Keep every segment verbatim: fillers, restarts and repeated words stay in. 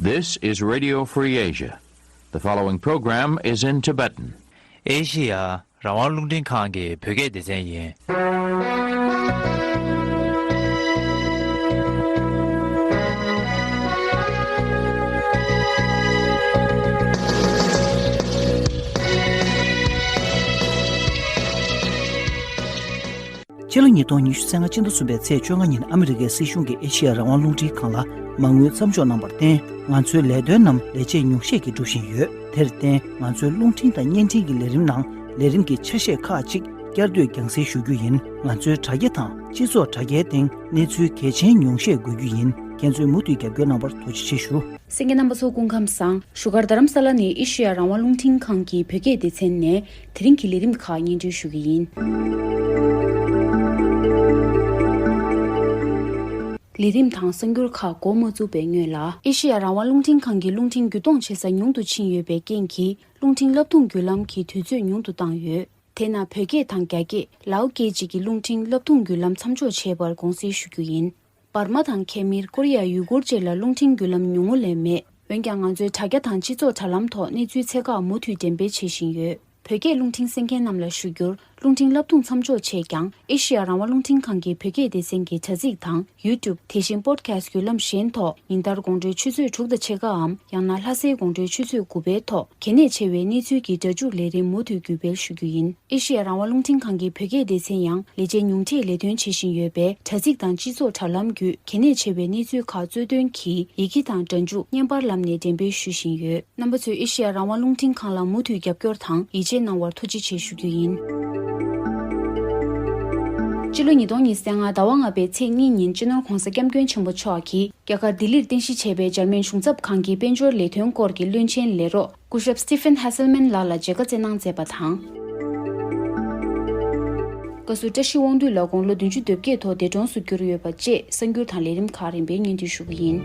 This is Radio Free Asia. The following program is in Tibetan. ཨེ་ཤི་ཡ་རང་དབང་རླུང་འཕྲིན་ཁང་གི་བོད་སྐད་སྡེ་ཚན་ཡིན། ཕྱི་ལོ་ཉིས་སྟོང་ཉི་ཤུ་རྩ་ལྔ་སྤྱི་ཟླ་གསུམ་པའི་ཚེས་བཅོ་ལྔ་ཉིན་ཨ་མི་རི་ཀའི་སྲིད་གཞུང་གིས་ཨེ་ཤི་ཡ་རང་དབང་རླུང་འཕྲིན་ཁང་ལ་མ་དངུལ་མཚམས་འཇོག་གནང་བར་བརྟེན། ང་ཚོའི་ལས་དོན་རྣམས་ལས་བྱེད་ཉུང་ཤས་ཀྱིས་སྒྲུབ་བཞིན་ཡོད། དེར་བརྟེན། ང་ཚོའི་རླུང་འཕྲིན་དང་བརྙན་འཕྲིན་གྱི་ལས་རིམ་ནང་ལས་རིམ་གྱི་ཆ་ཤས་ཁག་ཅིག་བསྐྱར་ཟློས་རྒྱང་སྲིང་ཞུ་རྒྱུ་ཡིན། ང་ཚོའི་དྲ་རྒྱ་དང་སྤྱི་ཚོགས་དྲ་རྒྱའི་སྟེང་གནས་ཚུལ་གལ་ཆེན་ཉུང་ཤས་འགོད་རྒྱུ་ཡིན། ཁྱེད་ཚོས་མུ་མཐུད་རྒྱབ་སྐྱོར་གནང་བར་ཐུགས་རྗེ་ཆེ་ཞུ། གསན་མཁན་རྣམ་པ་ཚོ་སྐུ་ཁམས་བཟང་། བཞུགས་སྒར་རྡ་རམ་ས་ལ་ནས་ཨེ་ཤེ་ཡ་རང་དབང་རླུང་འཕྲིན་ཁང་གི་བོད་སྐད་སྡེ་ཚན་ནས་དེ་རིང་གི་ལས་རིམ་ཁག་སྙན་སྒྲོན་ཞུ་གི་ཡིན། ལས་རིམ་དང་གསར་འགྱུར་ཁག་འགོ་མ་བཙུགས་པའི་སྔོན་ལ། ཨེ་ཤེ་ཡ་རང་དབང་རླུང་འཕྲིན་ཁང་གི་རླུང་འཕྲིན་བརྒྱུད་གཏོང་བྱེད་ས་ཉུང་དུ་ཕྱིན་ཡོད་པའི་རྐྱེན་གྱིས། རླུང་འཕྲིན་བསླབ་གཏོང་བརྒྱུད་ལམ་གྱི་དུས་ཚོད་ཉུང་དུ་བཏང་ཡོད། དེས་ན་བོད་སྐད་དང་རྒྱ་སྐད། ལའོ་སྐད་བཅས་ཀྱི་རླུང་འཕྲིན་བསླབ་གཏོང་བརྒྱུད་ལམ་མཚམས་འཇོག་བྱས་པར་དགོངས་སེལ་ཞུ་རྒྱུ་ཡིན། འབར་མ་དང་ཁེ་མིར། ཀོ་རི་ཡ་ཡུ་གུར་བཅས་ལ་རླུང་འཕྲིན་བརྒྱུད་ལམ་ཉུང་ངུ་ལས་མེད། འོན་ཀྱང་། ང་ཚོའི་དྲ་རྒྱ་དང་སྤྱི་ཚོགས་དྲ་ལམ་ཐོག་གནས་ཚུལ་ཚད་བཀག་མུ་མཐུད་འགྲེམས་སྤེལ་བྱེད་བཞིན་ཡོད། བོད་སྐད་རླུང་འཕྲིན་གསན་མཁན་རྣམས་ལ་ཞུ་རྒྱུར། རླུང་འཕྲིན་བསླབ་གཏོང་མཚམས་འཇོག་བྱས་ཀྱང་། ཨེ་ཤེ་ཡ་རང་དབང་རླུང་འཕྲིན་ཁང་གི་བོད་སྐད་སྡེ་ཚན་གྱི་དྲ་ཚིགས་དང་ཡུ་ཊུབ། དེ་བཞིན་པོ་ཌི་ཁེ་སི་ཊི་བརྒྱུད་ལམ་གཞན་ཐོག་ཉིན་ལྟར་དགོང་དྲོའི་ཆུ་ཚོད་དྲུག་དང་ཕྱེད་ཀའམ། ཡང་ན་ལྷ་སའི་དགོང་དྲོའི་ཆུ་ཚོད་དགུ་པའི་ཐོག་གལ་གནད་ཆེ་བའི་གནས་ཚུལ་གྱི་སྒྲ་འཇུག་ལས་རིམ་མུ་མཐུད་བརྒྱུད་སྤེལ་ཞུ་རྒྱུ་ཡིན། ཨེ་ཤེ་ཡ་རང་དབང་རླུང་འཕྲིན་ཁང་གི་བོད་སྐད་སྡེ་ཚན་ཡང་ལས་བྱེད་ཉུང་མཐས་ལས་དོན་བྱེད་བཞིན་ཡོད་པས། དྲ་ཚིགས་དང་སྤྱི་ཚོགས་དྲ་ལམ་བརྒྱུད་གལ་གནད་ཆེ་བའི་གནས་ཚུལ་ཁག་གཙོས་དོན་གྱིས་ཡི་གེ་དང་སྒྲ་འཇུག་བརྙན་པར་ལམ་ནས་འགྲེམས་སྤེལ་ཞུ་བཞིན་ཡོད། རྣམ་པ་ཚོས་ཨེ་ཤེ་ཡ་རང་དབང་རླུང་འཕྲིན་ཁང་ལ་མུ་མཐུད་རྒྱབ་སྐྱོར་དང་ཡིད་ཆེས་གནང་བར་ཐུགས་རྗེ་ཆེ་ཞུ་རྒྱུ་ཡིན། སྤྱི་ལོ་ཉིས་སྟོང་ཉི་ཤུ་རྩ་ལྔ་ཟླ་བ་ལྔ་པའི་ཚེས་གཉིས་ཉིན་སྤྱི་ནོར་༧གོང་ས་༧སྐྱབས་མགོན་ཆེན་པོ་མཆོག་གིས་རྒྱ་གར་ལྡི་ལིར་རྟེན་གཞི་བྱས་པའི་འཇར་མན་གཞུང་ཚབ་ཁང་གི་དཔལ་འབྱོར་ལས་དོན་སྐོར་གྱི་བློན་ཆེན་ལས་རོགས་སྐུ་ཞབས་Stephen Haselman་ལགས་ལ་མཇལ་ཁ་བསྩལ་གནང་མཛད་པ་དང་། བཀའ་ཟུར་བཀྲ་ཤིས་དབང་འདུས་ལགས་དགུང་ལོ་བདུན་ཅུ་དོན་བརྒྱད་ཐོག་འདས་གྲོངས་སུ་གྱུར་ཡོད་པ་བཅས་གསར་འགྱུར་དང་ལས་རིམ་ཁག་རིམ་པས་སྙན་སྒྲོན་ཞུ་གི་ཡིན།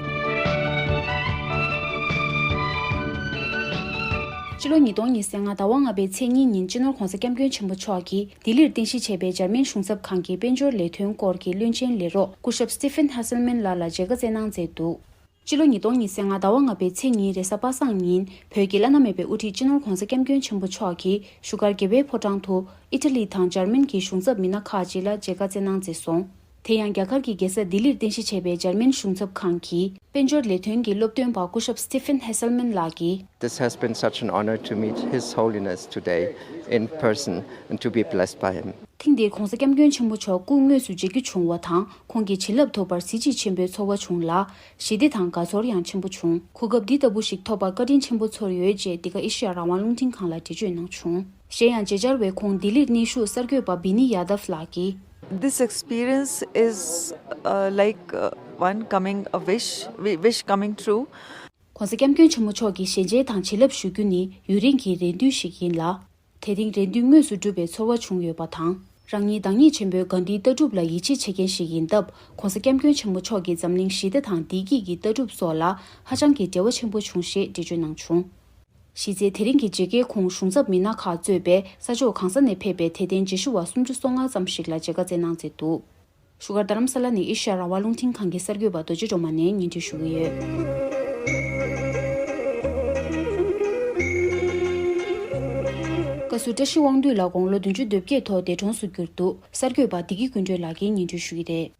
སྤྱི་ལོ་ཉིས་སྟོང་ཉི་ཤུ་རྩ་ལྔ་ཟླ་བ་ལྔ་པའི་ཚེས་གཉིས་ཉིན་སྤྱི་ནོར་༧གོང་ས་༧སྐྱབས་མགོན་ཆེན་པོ་མཆོག་གིས་ལྡི་ལིར་རྟེན་གཞི་བྱས་པའི་འཇར་མན་གཞུང་ཚབ་ཁང་གི་དཔལ་འབྱོར་ལས་དོན་སྐོར་གྱི་བློན་ཆེན་ལས་རོགས་སྐུ་ཞབས་Stephen Haselman་ལགས་ལ་མཇལ་ཁ་བསྩལ་གནང་མཛད་འདུག་སྤྱི་ལོ་ཉིས་སྟོང་ཉི་ཤུ་རྩ་ལྔ་ཟླ་བ་ལྔ་པའི་ཚེས་གཉིས་རེས་གཟའ་པ་སངས་ཉིན་བོད་ཀྱི་བླ་ན་མེད་པའི་དབུ་ཁྲིད་སྤྱི་ནོར་༧གོང་ས་༧སྐྱབས་མགོན་ཆེན་པོ་མཆོག་གིས་བཞུགས་སྒར་རྒྱལ་བའི་ཕོ་བྲང་དུ་ཨི་ཊ་ལི་དང་འཇར་མན་གྱི་གཞུང་ཚབ་མི་སྣ་ཁག་ཅིག་ལ་མཇལ་ཁ་བསྩལ་གནང་མཛད་སོང་། དེ་ཡང་རྒྱ་གར་གྱི་རྒྱལ་ས་ལྡི་ལིར་རྟེན་གཞི་བྱས་པའི་འཇར་མན་གཞུང་ཚབ་ཁང་གི་དཔལ་འབྱོར་ལས་དོན་གྱི་སློབ་སྟོན་པ་སྐུ་ཞབས་Stephen Haselman་ལགས་ཀྱིས། This has been such an honor to meet His Holiness today in person and to be blessed by him. ཐེངས་འདིར་༧གོང་ས་༧སྐྱབས་མགོན་ཆེན་པོ་མཆོག་སྐུ་དངོས་སུ་མཇལ་རྒྱུ་བྱུང་བ་དང་། ཁོང་གི་བྱིན་རླབས་ཐོབ་པར་གཟི་བརྗིད་ཆེན་པོའི་ཚོར་བ་བྱུང་ལ། ཞི་བདེ་དང་དགའ་ཚོར་ཡང་ཆེན་པོ་བྱུང་། གོ་སྐབས་འདི་ལྟ་བུ་ཞིག་ཐོབ་པར་བཀའ་དྲིན་ཆེན་པོ་ཚོར་ཡོད་ཅེས་འདི་ག་ཨེ་ཤེ་ཡ་རང་དབང་རླུང་འཕྲིན་ཁང་ལ་འགྲེལ་བརྗོད་གནང་བྱུང་། གཞན་ཡང་མཇལ་བཅར་བའི་ཁོང་ལྡི་ལིར་གནས་བཞུགས་གསར་འགོད་པ་བི་ནི་ཡ་དབ་ལགས་ཀྱིས། This experience is uh, like uh, one coming a wish, wi- wish coming true. ༧གོང་ས་༧སྐྱབས་མགོན་ཆེན་པོ་མཆོག་གི་ཞལ་མཇལ་དང་བྱིན་རླབས་ཞུ་རྒྱུ་ནི་ཡུན་རིང་གི་རེ་འདུན་ཞིག་ཡིན་ལ། དེ་རིང་རེ་འདུན་དངོས་སུ་འགྲུབ་པའི་ཚོར་བ་བྱུང་ཡོད་པ་དང་། རང་ཉིད་བདག་ཉིད་ཆེན་པོའི་གྷན་དྷིའི་ལྟ་གྲུབ་ལ་ཡིད་ཆེས་བྱེད་མཁན་ཞིག་ཡིན་སྟབས། ༧གོང་ས་༧སྐྱབས་མགོན་ཆེན་པོ་མཆོག་གིས་འཛམ་གླིང་ཞི་བདེ་དང་བདེ་སྐྱིད་ཀྱི་ལྟ་གྲུབ་སོགས་ལ་ཧ་ཅང་གི་འབྲེལ་བ་ཆེན་པོ་བྱུང་ཞེས་འགྲེལ་བརྗོད་གནང་བྱུང་། གཞི་རྩའི་དེ་རིང་གི་མཇལ་ཁའི་ཁོངས་གཞུང་ཚབ་མི་སྣ་ཁག་གཙོས་པའི་ས་ཕྱོགས་གང་ས་ནས་ཕེབས་པའི་དད་ལྡན་མཇལ་ཞུ་བ་སུམ་ཅུ་སོ་ལྔ་ཙམ་ཞིག་ལ་མཇལ་ཁ་བསྩལ་གནང་མཛད་འདུག་བཞུགས་སྒར་རྡ་རམ་ས་ལ་ནས་ཨེ་ཤེ་ཡ་རང་དབང་རླུང་འཕྲིན་ཁང་གི་གསར་འགོད་པ་རྡོ་རྗེ་སྒྲོལ་མ་ནས་སྙན་སྒྲོན་ཞུ་གི་ཡོད། བཀའ་ཟུར་བཀྲ་ཤིས་དབང་འདུས་ལགས་དགུང་ལོ་བདུན་ཅུ་དོན་བརྒྱད་ཐོག་འདས་གྲོངས་སུ་གྱུར་འདུག་གསར་འགོད་པ་བདེ་སྐྱིད་ཀུན་སྒྲོན་ལགས་ཀྱིས་སྙན་སྒྲོན་ཞུ་གི་རེད།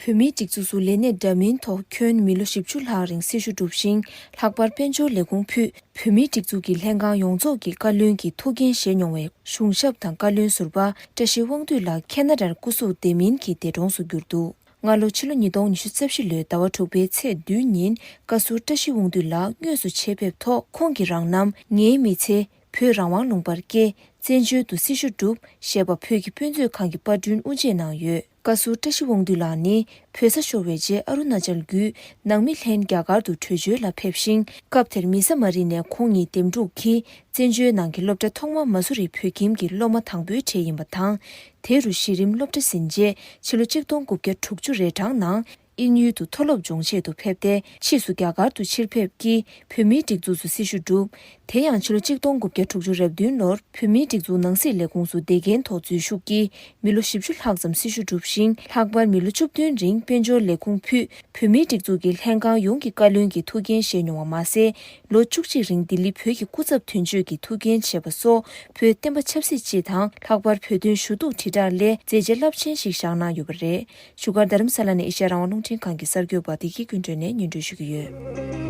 བོད་མིའི་སྒྲིག་འཛུགས་སུ་ལས་གནས་འདྲ་མིན་ཐོག་ཁྱོན་མི་ལོ་བཞི་བཅུ་ལྷག་རིང་སྲི་ཞུ་བསྒྲུབས་ཤིང་། ལྷག་པར་དཔལ་འབྱོར་ལས་ཁུངས་ཕུད། བོད་མིའི་སྒྲིག་འཛུགས་ཀྱི་ལྷན་ཁང་ཡོངས་རྫོགས་ཀྱི་བཀའ་བློན་གྱི་ཐུགས་འགན་བཞེས་མྱོང་བའི་གཞུང་ཞབས་དང་བཀའ་བློན་ཟུར་པ་བཀྲ་ཤིས་དབང་འདུས་ལགས་ཁེ་ན་ཌར་སྐུ་གཟུགས་བདེ་མིན་གྱིས་འདས་གྲོངས་སུ་གྱུར་འདུག་སྔ་ལོ་ཕྱི་ལོ་ཉིས་སྟོང་ཉི་ཤུ་རྩ་བཞི་ལོའི་ཟླ་བ་དྲུག་པའི་ཚེས་བདུན་ཉིན་བཀའ་ཟུར་བཀྲ་ཤིས་དབང་འདུས་ལགས་དངོས་སུ་ཆེད་ཕེབས་ཐོག་ཁོང་གི་རང་རྣམ་ངའི་མི་ཚེ། བོད་རང་དབང་ལུང་པར་སྐྱེས། བཙན་བྱོལ་དུ་སྲི་ཞུ་བསྒྲུབས་ཞེས་པ་བོད་ཀྱི་དཔེ་མཛོད་ཁང་གི་པར་སྐྲུན་དབུ་འབྱེད་གནང་ཡོད། བཀའ་ཟུར་བཀྲ་ཤིས་དབང་འདུས་ལགས་ནི་བོད་ས་ཤོར་བའི་རྗེས་ཨ་རུ་ན་ཅལ་བརྒྱུད་ནང་མི་ལྷན་རྒྱ་གར་དུ་བྲོས་བྱོལ་ལ་ཕེབས་ཤིང་། སྐབས་དེར་མི་ས་མ་རི་ནས་ཁོང་ཉིད་འདེམས་སྒྲུག་གིས་བཙན་བྱོལ་ནང་གི་སློབ་གྲྭ་ཐོག་མ་མ་སུ་རི་བོད་ཁྱིམ་གྱི་སློབ་མ་དང་པོའི་གྲས་ཡིན་པ་དང་། དེ་རུ་གཞི་རིམ་སློབ་གྲྭ་ཟིན་རྗེས་ཕྱི་ལོ་གཅིག་སྟོང་དགུ་བརྒྱ་དྲུག་ཅུ་རེ་གྲངས་ནང་དབྱིན་ཡུལ་དུ་མཐོ་སློབ་སྦྱོང་ཆེད་དུ་ཕེབས་ཏེ། ཕྱིས་སུ་རྒྱ་གར་དུ་ཕྱིར་ཕེབས་ཀྱིས་བོད་མིའི་སྒྲིག་འཛུགས་སུ་སྲི་ཞུ་བསྒྲུབས། དེ་ཡང་ཕྱི་ལོ་གཅིག་སྟོང་དགུ་བརྒྱ་དྲུག་ཅུ་རེ་བདུན་ལོར་བོད་མིའི་སྒྲིག་འཛུགས་ནང་སྲིད་ལས་ཁུངས་སུ་དགེ་རྒན་ཐོག་འཛུལ་ཞུགས་ཀྱིས་མི་ལོ་བཞི་བཅུ་ལྷག་ཙམ་སྲི་ཞུ་བསྒྲུབས་ཤིང་། ལྷག་པར་མི་ལོ་བཅུ་བདུན་རིང་དཔལ་འབྱོར་ལས་ཁུངས་ཕུད། བོད་མིའི་སྒྲིག་འཛུགས་ཀྱི་ལྷན་ཁང་ཡོངས་ཀྱི་བཀའ་བློན་གྱི་ཐུགས་འགན་བཞེས་མྱོང་བ་མ་ཟད། ལོ་བཅུ་གཅིག་རིང་ལྡི་ལི་བོད་ཀྱི་སྐུ་ཚབ་དོན་གཅོད་ཀྱི་ཐུགས་འགན་བཞེས་པ་སོགས་བོད་བསྟན་པ་ཆབ་སྲིད་སྤྱི་དང་། ལྷག་པར་བོད་དོན་ཞུ་གཏུག་དྲིལ་བསྒྲགས་སླད་མཛད་རྗེས་རླབས་ཆེན་ཞིག་བཞག་གནང་ཡོད་པ་རེད། བཞུགས་སྒར་རྡ་རམ་ས་ལ་ནས་ཨེ་ཤ་ཡ་རང་དབང་རླུང་འཕྲིན་ཁང་གི་གསར་འགོད་པ་བདེ་སྐྱིད་ཀུན་སྒྲོན་ནས་སྙན་སྒྲོན་ཞུ་གི་ཡོད།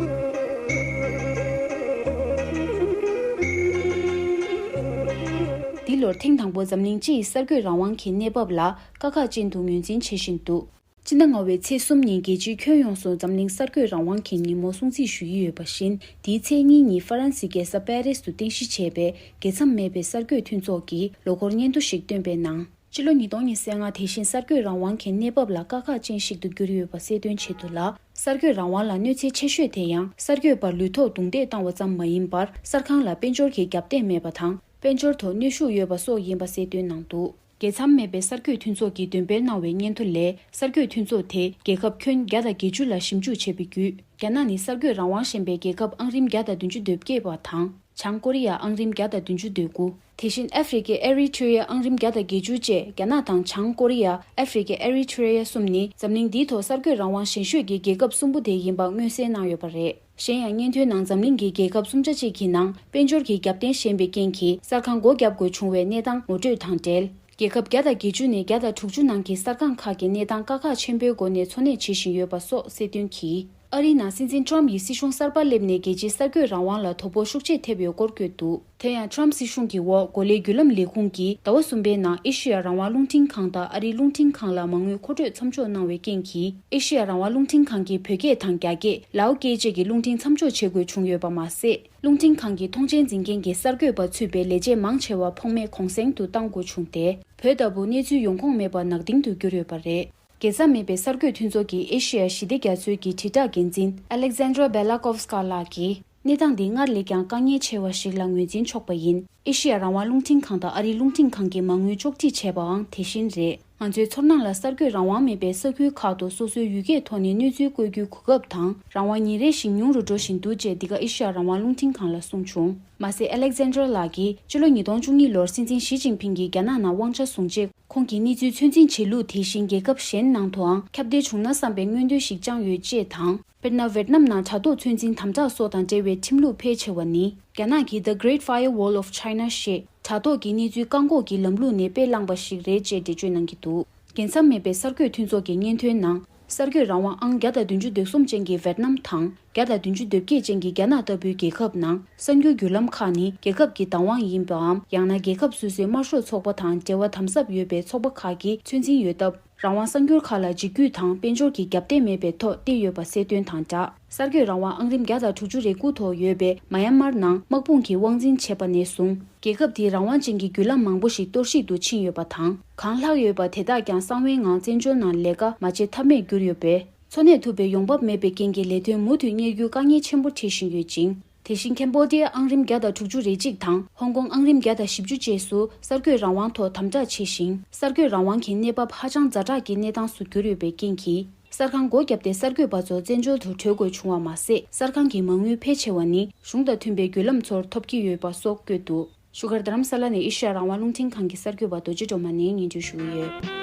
འདི་ལོར་ཐེངས་དང་པོ་འཛམ་གླིང་སྤྱི་ཡི་གསར་འགོད་རང་དབང་གི་གནས་བབ་ལ་དཀའ་ཁག་ཅན་དུ་ངོས་འཛིན་བྱེད་བཞིན་འདུག་སྤྱི་ཟླ་ལྔ་བའི་ཚེས་གསུམ་ཉིན་རྒྱལ་སྤྱིའི་ཁྱོན་ཡོངས་སུ་འཛམ་གླིང་གསར་འགོད་རང་དབང་གི་ཉིན་མོ་སྲུང་བརྩི་ཞུ་ཡི་ཡོད་པ་བཞིན། དེའི་ཚེས་གཉིས་ཉིན་ཧྥ་རན་སིའི་རྒྱལ་ས་པེ་རིས་སུ་རྟེན་གཞི་བྱས་པའི་རྒྱལ་མཚམས་མེད་པའི་གསར་འགོད་མཐུན་ཚོགས་ཀྱིས་ལོ་འཁོར་སྙན་ཐོ་ཞིག་བཏོན་པའི་ནང་། སྤྱི་ལོ་ཉིས་སྟོང་ཉི་ཤུ་རྩ་ལྔ་དེ་བཞིན་གསར་འགོད་རང་དབང་གི་གནས་བབ་ལ་དཀའ་ཁག་ཅན་ཞིག་ཏུ་གྱུར་ཡོད་པ་གསལ་སྟོན་བྱེད་དུ་ལ། གསར་འགོད་རང་དབང་ལ་གནོད་འཚེ་ཆེ་ཤོས་དེ་ཡང་གསར་འགོད་པར་ལུས་ཐོག་རྡུང་རྡེག་བཏང་བ་ཙམ་མ་ཡིན་པར། གསར་ཁང་ལ་དཔལ་འབྱོར་གྱི་རྒྱབ་རྟེན་མེད་པ་དང་། དཔལ་འབྱོར་ཐོག་གནོན་ཤུགས་ཡོད་པ་སོགས་ཡིན་པ་གསལ་སྟོན་གནང་འདུག་རྒྱལ་མཚམས་མེད་པའི་གསར་འགོད་མཐུན་ཚོགས་ཀྱིས་འདོན་སྤེལ་གནང་བའི་སྙན་ཐོ་ལས། གསར་འགོད་མཐུན་ཚོགས་དེས་རྒྱལ་ཁབ་ཁྱོན་བརྒྱ་དང་བརྒྱད་ཅུ་ལ་ཞིབ་འཇུག་བྱས་པའི་བརྒྱུད། རྒྱ་ནག་ནི་གསར་འགོད་རང་དབང་ཞན་པའི་རྒྱལ་ཁབ་ཨང་རིམ་བརྒྱ་དང་བདུན་ཅུ་དོན་བརྒྱད་པ་དང་། བྱང་ཀོ་རི་ཡ་ཨང་རིམ་བརྒྱ་དང་བདུན་ཅུ་དོན་དགུ། དེ་བཞིན་ཨ་ཧྥེ་རི་ཁའི་ཨེ་རི་ཊི་རི་ཡ་ཨང་རིམ་བརྒྱ་དང་བརྒྱད་ཅུ་བཅས། རྒྱ་ནག་དང་། བྱང་ཀོ་རི་ཡ། ཨ་ཧྥེ་རི་ཁའི་ཨེ་རི་ཊི་རི་ཡ་གསུམ་ནི་འཛམ་གླིང་འདིའི་ཐོག་གསར་འགོད་རང་དབང་ཞན་ཤོས་ཀྱི་རྒྱལ་ཁབ་གསུམ་པོ་དེ་ཡིན་པ་མངོན་གསལ་གནང་ཡོད་པ་རེད། གཞན་ཡང་། སྙན་ཐོའི་ནང་འཛམ་གླིང་གི་རྒྱལ་ཁབ་སུམ་ཆ་གཅིག་གི་ནང་དཔལ་འབྱོར་གྱི་རྒྱབ་རྟེན་ཞན་པའི་རྐྱེན་གྱིས། གསར་ཁང་སྒོ་བརྒྱབ་དགོས་བྱུང་བའི་གནས་སྟངས་ངོ་སྤྲོད་དང་འབྲེལ། རྒྱལ་ཁབ་བརྒྱ་དང་བརྒྱད་ཅུ་ནས་བརྒྱ་དང་དྲུག་ཅུ་ནང་གི་གསར་ཁང་ཁག་གི་གནས་སྟངས་དཀའ་ཁག་ཆེན་པོའི་སྒོ་ནས་འཚོ་གནས་བྱེད་བཞིན་ཡོད་པ་སོགས་གསལ་སྟོན་གྱིས། ཨ་རིའི་ནང་སྲིད་འཛིན་ཊྲམ་ཡི་སྲིད་གཞུང་གསར་པ་སླེབས་ནས་རྒྱལ་སྤྱིའི་གསར་འགོད་རང་དབང་ལ་དོ་ཕོག་ཤུགས་ཆེ་ཐེབས་ཡོད་སྐོར་བཀོད་འདུག་དེ་ཡང་། ཊྲམ་སྲིད་གཞུང་གི་འོག་གོ་ལའི་བརྒྱུད་ལམ་ལས་ཁུངས་ཀྱིས་ཟླ་བ་གསུམ་པའི་ནང་ཨེ་ཤེ་ཡ་རང་དབང་རླུང་འཕྲིན་ཁང་དང་ཨ་རིའི་རླུང་འཕྲིན་ཁང་ལ་མ་དངུལ་མཁོ་སྤྲོད་མཚམས་འཇོག་གནང་བའི་རྐྱེན་གྱིས། ཨེ་ཤེ་ཡ་རང་དབང་རླུང་འཕྲིན་ཁང་གིས་བོད་སྐད་དང་རྒྱ་སྐད། ལའོ་སྐད་བཅས་ཀྱི་རླུང་འཕྲིན་མཚམས་འཇོག་བྱེད་དགོས་བྱུང་ཡོད་པ་མ་ཟད། རླུང་འཕྲིན་ཁང་གི་མཐོང་མཆན་འཛིན་མཁན་གྱི་གསར་འགོད་པ་ཚུད་པའི་ལས་བྱེད་མང་ཆེ་བ་ཕོགས་མེད་གུང་གསེང་དུ་བཏང་དགོས་བྱུང་སྟེ། བོད་ལྟ་བུ་གནས་ཚུལ་ཡོང་ཁུངས་མེད་པ་ནག་དིང་དུ་གྱུར་ཡོད་པ་རེད། རྒྱལ་མཚམས་མེད་པའི་གསར་འགོད་མཐུན་ཚོགས་ཀྱི་ཨེ་ཤེ་ཡ་ཞི་བདེ་རྒྱ་མཚོའི་གི་དྲིལ་བསྒྲགས་འགན་འཛིན་Alexandra Belyakovska་ལགས་ཀྱིས། གནས་སྟངས་འདི་སྔར་ལས་ཀྱང་དཀའ་ངལ་ཆེ་བ་ཞིག་ལ་ངོས་འཛིན་ཆོག་པ་ཡིན། ཨེ་ཤེ་ཡ་རང་དབང་རླུང་འཕྲིན་ཁང་དང་ཨ་རིའི་རླུང་འཕྲིན་ཁང་གི་མ་དངུལ་གཅོག་འཕྲི་བྱས་པའང་དེ་བཞིན་རེད། ང་ཚོའི་ཚོར་སྣང་ལ་གསར་འགོད་རང་དབང་མེད་པའི་ས་ཁུལ་ཁག་ཏུ་སོ་སོའི་ཡུལ་སྐད་ཐོག་ནས་གནས་ཚུལ་བཀོད་རྒྱུའི་གོ་སྐབས་དང་རང་དབང་ཉིན་རེ་བཞིན་ཉུང་རུ་འགྲོ་བཞིན་འདུག་ཅེས་འདི་ག་ཨེ་ཤེ་ཡ་རང་དབང་རླུང་འཕྲིན་ཁང་ལ་གསུངས་བྱུང་། མ་ཟད། Alexandra་ལགས་ཀྱིས་སྤྱི་ལོ་ཉིས་སྟོང་བཅུ་གཉིས་ལོར་སྲིད་འཛིན་ཞི་ཅིན་ཕིང་གིས་རྒྱ་ནག་ནང་དབང་ཆ་བཟུང་རྗེས། ཁོང་གིས་གནས་ཚུལ་ཚོད་འཛིན་བྱེད་ལུགས་དེ་བཞིན་རྒྱལ་ཁབ་གཞན་ནང་དུའང་ཁྱབ་གདལ་བྱུང་ན་བསམ་པའི་མངོན་འདོད་ཞིག་བཅངས་ཡོད་ཅེས་དང་། དཔེར་ན། ཝེད་ནམ་ནང་དྲ་ཐོག་ཚོད་འཛིན་དམ་དྲག་སོགས་དང་འབྲེལ་བའི་ཁྲིམས་ལུགས་ཕལ་ཆེ་བ་ནི། རྒྱ་ནག་གི་The Great Firewall of China་ཞེས་དྲ་ཐོག་གི་གནས་ཚུལ་བཀག་འགོག་གི་ལམ་ལུགས་ནས་དཔེ་བླངས་པ་ཞིག་རེད་ཅེས་འགྲེལ་བརྗོད་གནང་གི་འདུག་རྒྱལ་མཚམས་མེད་པའི་གསར་འགོད་མཐུན་ཚོགས་ཀྱི་སྙན་ཐོའི་ནང་། གསར་འགོད་རང་དབང་ཨང་བརྒྱ་དང་བདུན་ཅུ་དོན་གསུམ་ཅན་གྱི་ཝེད་ནམ་དང་། བརྒྱ་དང་བདུན་ཅུ་དོན་བརྒྱད་ཅན་གྱི་རྒྱ་ནག་ལྟ་བུའི་རྒྱལ་ཁབ་ནང་གསར་འགྱུར་བརྒྱུད་ལམ་ཁག་ནི་རྒྱལ་ཁབ་ཀྱི་བདག་དབང་ཡིན་པའམ། ཡང་ན་རྒྱལ་ཁབ་སོ་སོའི་དམར་ཤོག་ཚོགས་པ་དང་འབྲེལ་བ་དམ་ཟབ་ཡོད་པའི་ཚོགས་པ་ཁག་གིས་ཚོད་འཛིན་ཡོད་སྟབས། རང་དབང་གསར་འགྱུར་ཁག་ལ་འཇིགས་སྐུལ་དང་དཔལ་འབྱོར་གྱི་རྒྱབ་རྟེན་མེད་པའི་ཐོག་བཏོད་ཡོད་པ་གསལ་སྟོན་དང་སྦྲགས། གསར་འགོད་རང་དབང་ཨང་རིམ་བརྒྱ་དང་དྲུག་ཅུ་རེ་དགུ་ཐོག་ཡོད་པའི་མཱ་ཡན་མར་ནང་དམག་དཔུང་གིས་དབང་འཛིན་བྱས་པ་ནས་བཟུང་། རྒྱལ་ཁབ་དེའི་རང་དབང་ཅན་གྱི་བརྒྱུད་ལམ་མང་པོ་ཞིག་གཏོར་བཤིག་ཏུ་ཕྱིན་ཡོད་པ་དང་། གང་ལྷག་ཡོད་པ་དེ་དག་ཀྱང་གསང་བའི་ངང་བཙན་བྱོལ་ནང་ལས་ཀ་མ་བྱེད་ཐབས་མེད་གྱུར་ཡོད་པས། འཚོ་གནས་ཐུབ་པའི་ཡོང་འབབ་མེད་པའི་རྐྱེན་གྱིས་ལས་དོན་མུ་མཐུད་གཉེར་རྒྱུ་དཀའ་ངལ་ཆེན་པོ་འཕྲད་བཞིན་ཡོད་ཅིང་། དེ་བཞིན་ཁེམ་བྷོ་ཌི་ཡ་ཨང་རིམ་བརྒྱ་དང་དྲུག་ཅུ་རེ་གཅིག་དང་ཧོང་ཀོང་ཨང་རིམ་བརྒྱ་དང་བཞི་བཅུ་བཅས་སུ་གསར་འགོད་རང་དབང་ཐོག་དམ་དྲག་ཆེ་ཞིང་། གསར་འགོད་རང་དབང་གི་གནས་བབ་ཧ་ཅང་ཛ་དྲག་གི་གནས་སྟངས་སུ་གྱུར་ཡོད་པའི་རྐྱེན་གྱིས། གསར་ཁང་སྒོ་བརྒྱབ་སྟེ་གསར་འགོད་པ་ཚོ་བཙན་བྱོལ་དུ་བྲོས་དགོས་བྱུང་བ་མ་ཟད། གསར་ཁང་གི་མ་དངུལ་ཕལ་ཆེ་བ་ནི་གཞུང་དང་མཐུན་པའི་བརྒྱུད་ལམ་ཚོར་ཐོབ་ཀྱི་ཡོད་པ་སོགས་བཀོད་འདུག་བཞུགས་སྒར་རྡ་རམ་ས་ལ་ནས་ཨེ་ཤ་ཡ་རང་དབང་རླུང་འཕྲིན་ཁང་གི་གསར་འགོད་པ་རྡོ་རྗེ་སྒྲོལ་མ་ནས་སྙན་སྒྲོན་ཞུ་གི་ཡོད།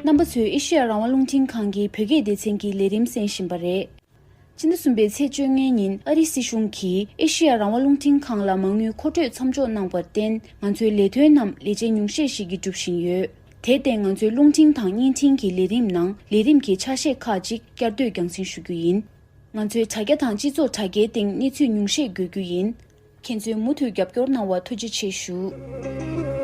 རྣམ་པ་ཚོས་ཨེ་ཤ་ཡ་རང་དབང་རླུང་འཕྲིན་ཁང་གི་བོད་སྐད་སྡེ་ཚན་གྱི་ལས་རིམ་གསན་བཞིན་པ་རེད། ཕྱི་ཟླ་གསུམ་པའི་ཚེས་བཅོ་ལྔའི་ཉིན་ཨ་རིའི་སྲིད་གཞུང་གིས་ཨེ་ཤེ་ཡ་རང་དབང་རླུང་འཕྲིན་ཁང་ལ་མ་དངུལ་མཁོ་སྤྲོད་མཚམས་འཇོག་གནང་བར་བརྟེན། ང་ཚོའི་ལས་དོན་རྣམས་ལས་བྱེད་ཉུང་ཤས་ཤིག་གིས་སྒྲུབ་བཞིན་ཡོད། དེར་བརྟེན། ང་ཚོའི་རླུང་འཕྲིན་དང་བརྙན་འཕྲིན་གྱི་ལས་རིམ་ནང་ལས་རིམ་གྱི་ཆ་ཤས་ཁག་ཅིག་བསྐྱར་ཟློས་རྒྱང་སྲིང་ཞུ་རྒྱུ་ཡིན། ང་ཚོའི་དྲ་རྒྱ་དང་སྤྱི་ཚོགས་དྲ་རྒྱའི་སྟེང་གནས་ཚུལ་ཉུང་ཤས་འགོད་རྒྱུ་ཡིན། ཁྱེད་ཚོས་མུ་མཐུད་རྒྱབ་སྐྱོར་གནང་བར་ཐུགས་རྗེ་ཆེ་ཞུ།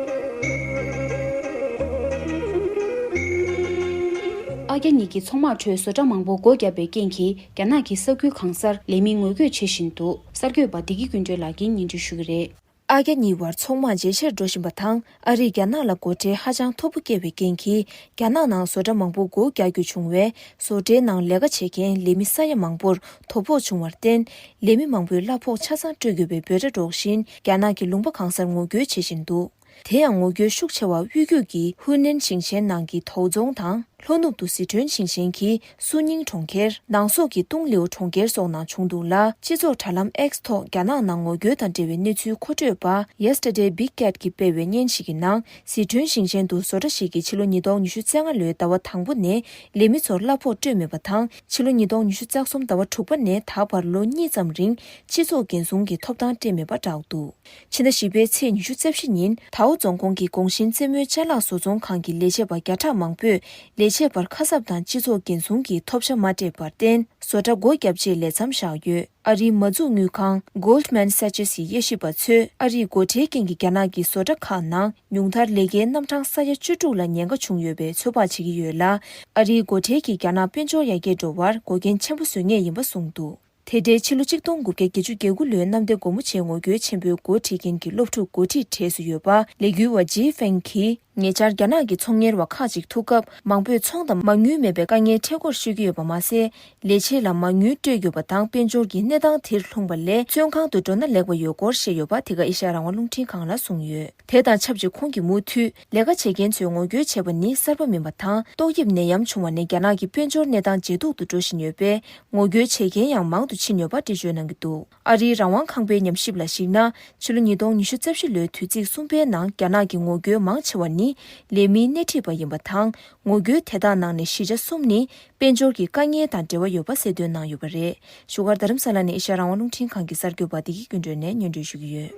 ཨ་རྒྱ་གཉིས་ཀྱི་ཚོང་དམག་ཁྲོད་བཟོ་གྲྭ་མང་པོ་སྒོ་བརྒྱབ་པའི་རྐྱེན་གྱིས། རྒྱ་ནག་གི་ས་ཁུལ་གང་སར་ལས་མི་ངོ་རྒོལ་བྱེད་བཞིན་འདུག་གསར་འགོད་པ་བདེ་སྐྱིད་ཀུན་སྒྲོན་ལགས་ཀྱིས་སྙན་སྒྲོན་ཞུ་གི་རེད། ཨ་རྒྱ་གཉིས་བར་ཚོང་དམག་ཇེ་ཆེར་འགྲོ་བཞིན་པ་དང་། ཨ་རིས་རྒྱ་ནག་ལ་སྒོ་ཁྲལ་ཧ་ཅང་མཐོ་པོ་བཀལ་བའི་རྐྱེན་གྱིས། རྒྱ་ནག་ནང་བཟོ་གྲྭ་མང་པོ་སྒོ་རྒྱག་རྒྱུ་བྱུང་བས། བཟོ་གྲྭའི་ནང་ལས་ཀ་བྱེད་མཁན་ལས་མི་ས་ཡ་མང་པོར་དོ་ཕོག་བྱུང་བར་བརྟེན། ལས་མི་མང་པོའི་གླ་ཕོགས་ཆ་ཚང་སྤྲོད་དགོས་པའི་འབོད་སྒྲ་སྒྲོག་བཞིན། རྒྱ་ནག་གི་ལུང་པ་གང་སར་ངོ་རྒོལ་བྱེད་བཞིན་འདུག་དེ་ཡང་ངོ་རྒོལ་ཤུགས་ཆེ་བ་དབུས་རྒྱུད་ཀྱི་ཧུའུ་ནན་ཞིང་ཆེན་ནང་གི་ཐའོ་རྫོང་དང་། ལྷོ་ནུབ་ཏུ་ཟི་ཁྲོན་ཞིང་ཆེན་གྱི་སུ་ཉིང་གྲོང་ཁྱེར། ནང་སོག་གི་ཏུང་ལིའུ་གྲོང་ཁྱེར་སོགས་ནང་བྱུང་འདུག་ལ། སྤྱི་ཚོགས་དྲ་ལམ་X་ཐོག་རྒྱ་ནག་ནང་ངོ་རྒོལ་དང་འབྲེལ་བའི་གནས་ཚུལ་མཁོ་སྤྲོད་པ་Yesterday Big Cat་གིས་སྤེལ་བའི་བརྙན་ཞིག་གི་ནང་། ཟི་ཁྲོན་ཞིང་ཆེན་དུ་བཟོ་གྲྭ་ཞིག་གིས་ཕྱི་ལོ་ཉིས་སྟོང་ཉི་ཤུ་རྩ་ལྔ་ལོའི་ཟླ་བ་དང་པོ་ནས་ལས་མི་ཚོར་གླ་ཕོགས་སྤྲོད་མེད་པ་དང་། ཕྱི་ལོ་ཉིས་སྟོང་ཉི་ཤུ་རྩ་གསུམ་ཟླ་བ་དྲུག་པ་ནས་ད་བར་ལོ་གཉིས་ཙམ་རིང་སྤྱི་ཚོགས་འགན་སྲུང་གི་ཐོབ་ཐང་སྤྲད་མེད་པ་བསྒྲགས་འདུག་ཕྱི་ཟླ་བཞི་པའི་ཚེས་ཉི་ཤུ་རྩ་བཞི་ཉིན་ཐའོ་རྫོང་ཁོངས་ཀྱི་གོང་བཞིན་རྩེད་མོའི་ཅ་ལག་བཟོ་ཚོང་ཁང་གི་ལས་བྱེད་པ་བརྒྱ་ཕྲག་མང་པོས་ལས་བྱེད་པར་ཁ་གསབ་དང་སྤྱི་ཚོགས་འགན་སྲུང་གི་ཐོབ་ཆ་མ་སྤྲད་པར་བརྟེན། བཟོ་གྲྭ་སྒོ་བརྒྱབ་རྗེས་ལས་མཚམས་བཞག་ཡོད། ཨ་རིའི་མ་འཛུགས་དངུལ་ཁང་Goldman Sachs་ཡི་དབྱེ་ཞིབ་པ་ཚོས་ཨ་རིའི་སྒོ་ཁྲལ་རྐྱེན་གྱིས་རྒྱ་ནག་གི་བཟོ་གྲྭ་ཁག་ནང་ཉུང་མཐར་ལས་ཀའི་རྣམ་གྲངས་ས་ཡ་བཅུ་དྲུག་ལ་ཉེན་ཁ་བྱུང་ཡོད་པའི་ཚོད་དཔག་བྱེད་ཀྱི་ཡོད་ལ། ཨ་རིའི་སྒོ་ཁྲལ་གྱིས་རྒྱ་ནག་དཔལ་འབྱོར་ཡར་རྒྱས་འགྲོ་བར་འགོག་རྐྱེན་ཆེན་པོ་བཟོ་ངེས་ཡིན་པ་གསུངས་འདུག་དེ་འབྲེལ་ཕྱི་ལོ་གཅིག་སྟོང་དགུ་བརྒྱ་བརྒྱད་ཅུ་གྱ་དགུ་ལོའི་གནམ་བདེ་སྒོ་མོ་ཆེའི་ངོ་རྒོལ་ཆེན་པོའི་འགོ་ཁྲིད་མཁན་གྱི་སློབ་ཕྲུག་འགོ་ཁྲིད་གྲས་སུ་ཡོད་པ་ལས་འགུལ་བ་ཇི་ཧྥེང་གིས། ཉེ་ཆར་རྒྱ་ནག་གི་ཚོང་གཉེར་བ་ཁག་ཅིག་ཐུག་སྐབས། མང་པོས་ཚོང་དང་མ་དངུལ་མེད་པའི་དཀའ་ངལ་འཕྲད་སྐོར་ཤོད་ཀྱི་ཡོད་པ་མ་ཟད། ལས་བྱེད་ལ་མ་དངུལ་སྤྲོད་དགོས་པ་དང་། དཔལ་འབྱོར་གྱི་གནས་སྟངས་དེར་ལྷུང་བ་ལས། བཙོན་ཁང་དུ་འགྲོ་ན་ལེགས་པ་ཡོད་སྐོར་བཤད་ཡོད་པ། དེ་ག་ཨེ་ཤ་ཡ་རང་དབང་རླུང་འཕྲིན་ཁང་ལ་གསུངས་ཡོད། དེ་དང་ཆབས་ཅིག་ཁོང་གིས་མུ་མཐུད། ལས་ཀ་བྱེད་མཁན་ཚོས་ངོ་རྒོལ་བྱས་པ་ནི་གསར་པ་མིན་པ་དང་། ཏོག་དབྱིབས་ནད་ཡམས་བྱུང་བ་ནས་རྒྱ་ནག་གི་དཔལ་འབྱོར་གནས་སྟངས་ཇེ་སྡུག་ཏུ་འགྲོ་བཞིན་ཡོད་པས། ངོ་རྒོལ་བྱེད་མཁན་ཡང་མང་དུ་ཕྱིན་ཡོད་པ་འགྲེལ་བརྗོད་གནང་གི་འདུག་ཨ་རིའི་རང་དབང་ཁང་པའི་ཉམས་ཞིབ་ལ་གཞིགས་ན། ཕྱི་ལོ་ཉིས་སྟོང་ཉི་ཤུ་རྩ་བཞི་ལོའི་དུས་ཚིགས་གསུམ་པའི་ནང་རྒྱ་ནག་གི་ངོ་རྒོལ་མང་ཆེ་བ་ནི་ལས་མིའི་སྣེ་ཁྲིད་པ་ཡིན་པ་དང་། ངོ་རྒོལ་དེ་དག་ནང་ནས་བཞི་ཆ་གསུམ་ནི་དཔལ་འབྱོར་གྱི་དཀའ་ངལ་དང་འབྲེལ་བ་ཡོད་པ་གསལ་སྟོན་གནང་ཡོད་པ་རེད། བཞུགས་སྒར་རྡ་རམ་ས་ལ་ནས་ཨེ་ཤ་ཡ་རང་དབང་རླུང་འཕྲིན་ཁང་གི་གསར་འགོད་པ་བདེ་སྐྱིད་ཀུན་སྒྲོན་ནས་སྙན་སྒྲོན་ཞུ་གི་ཡོད།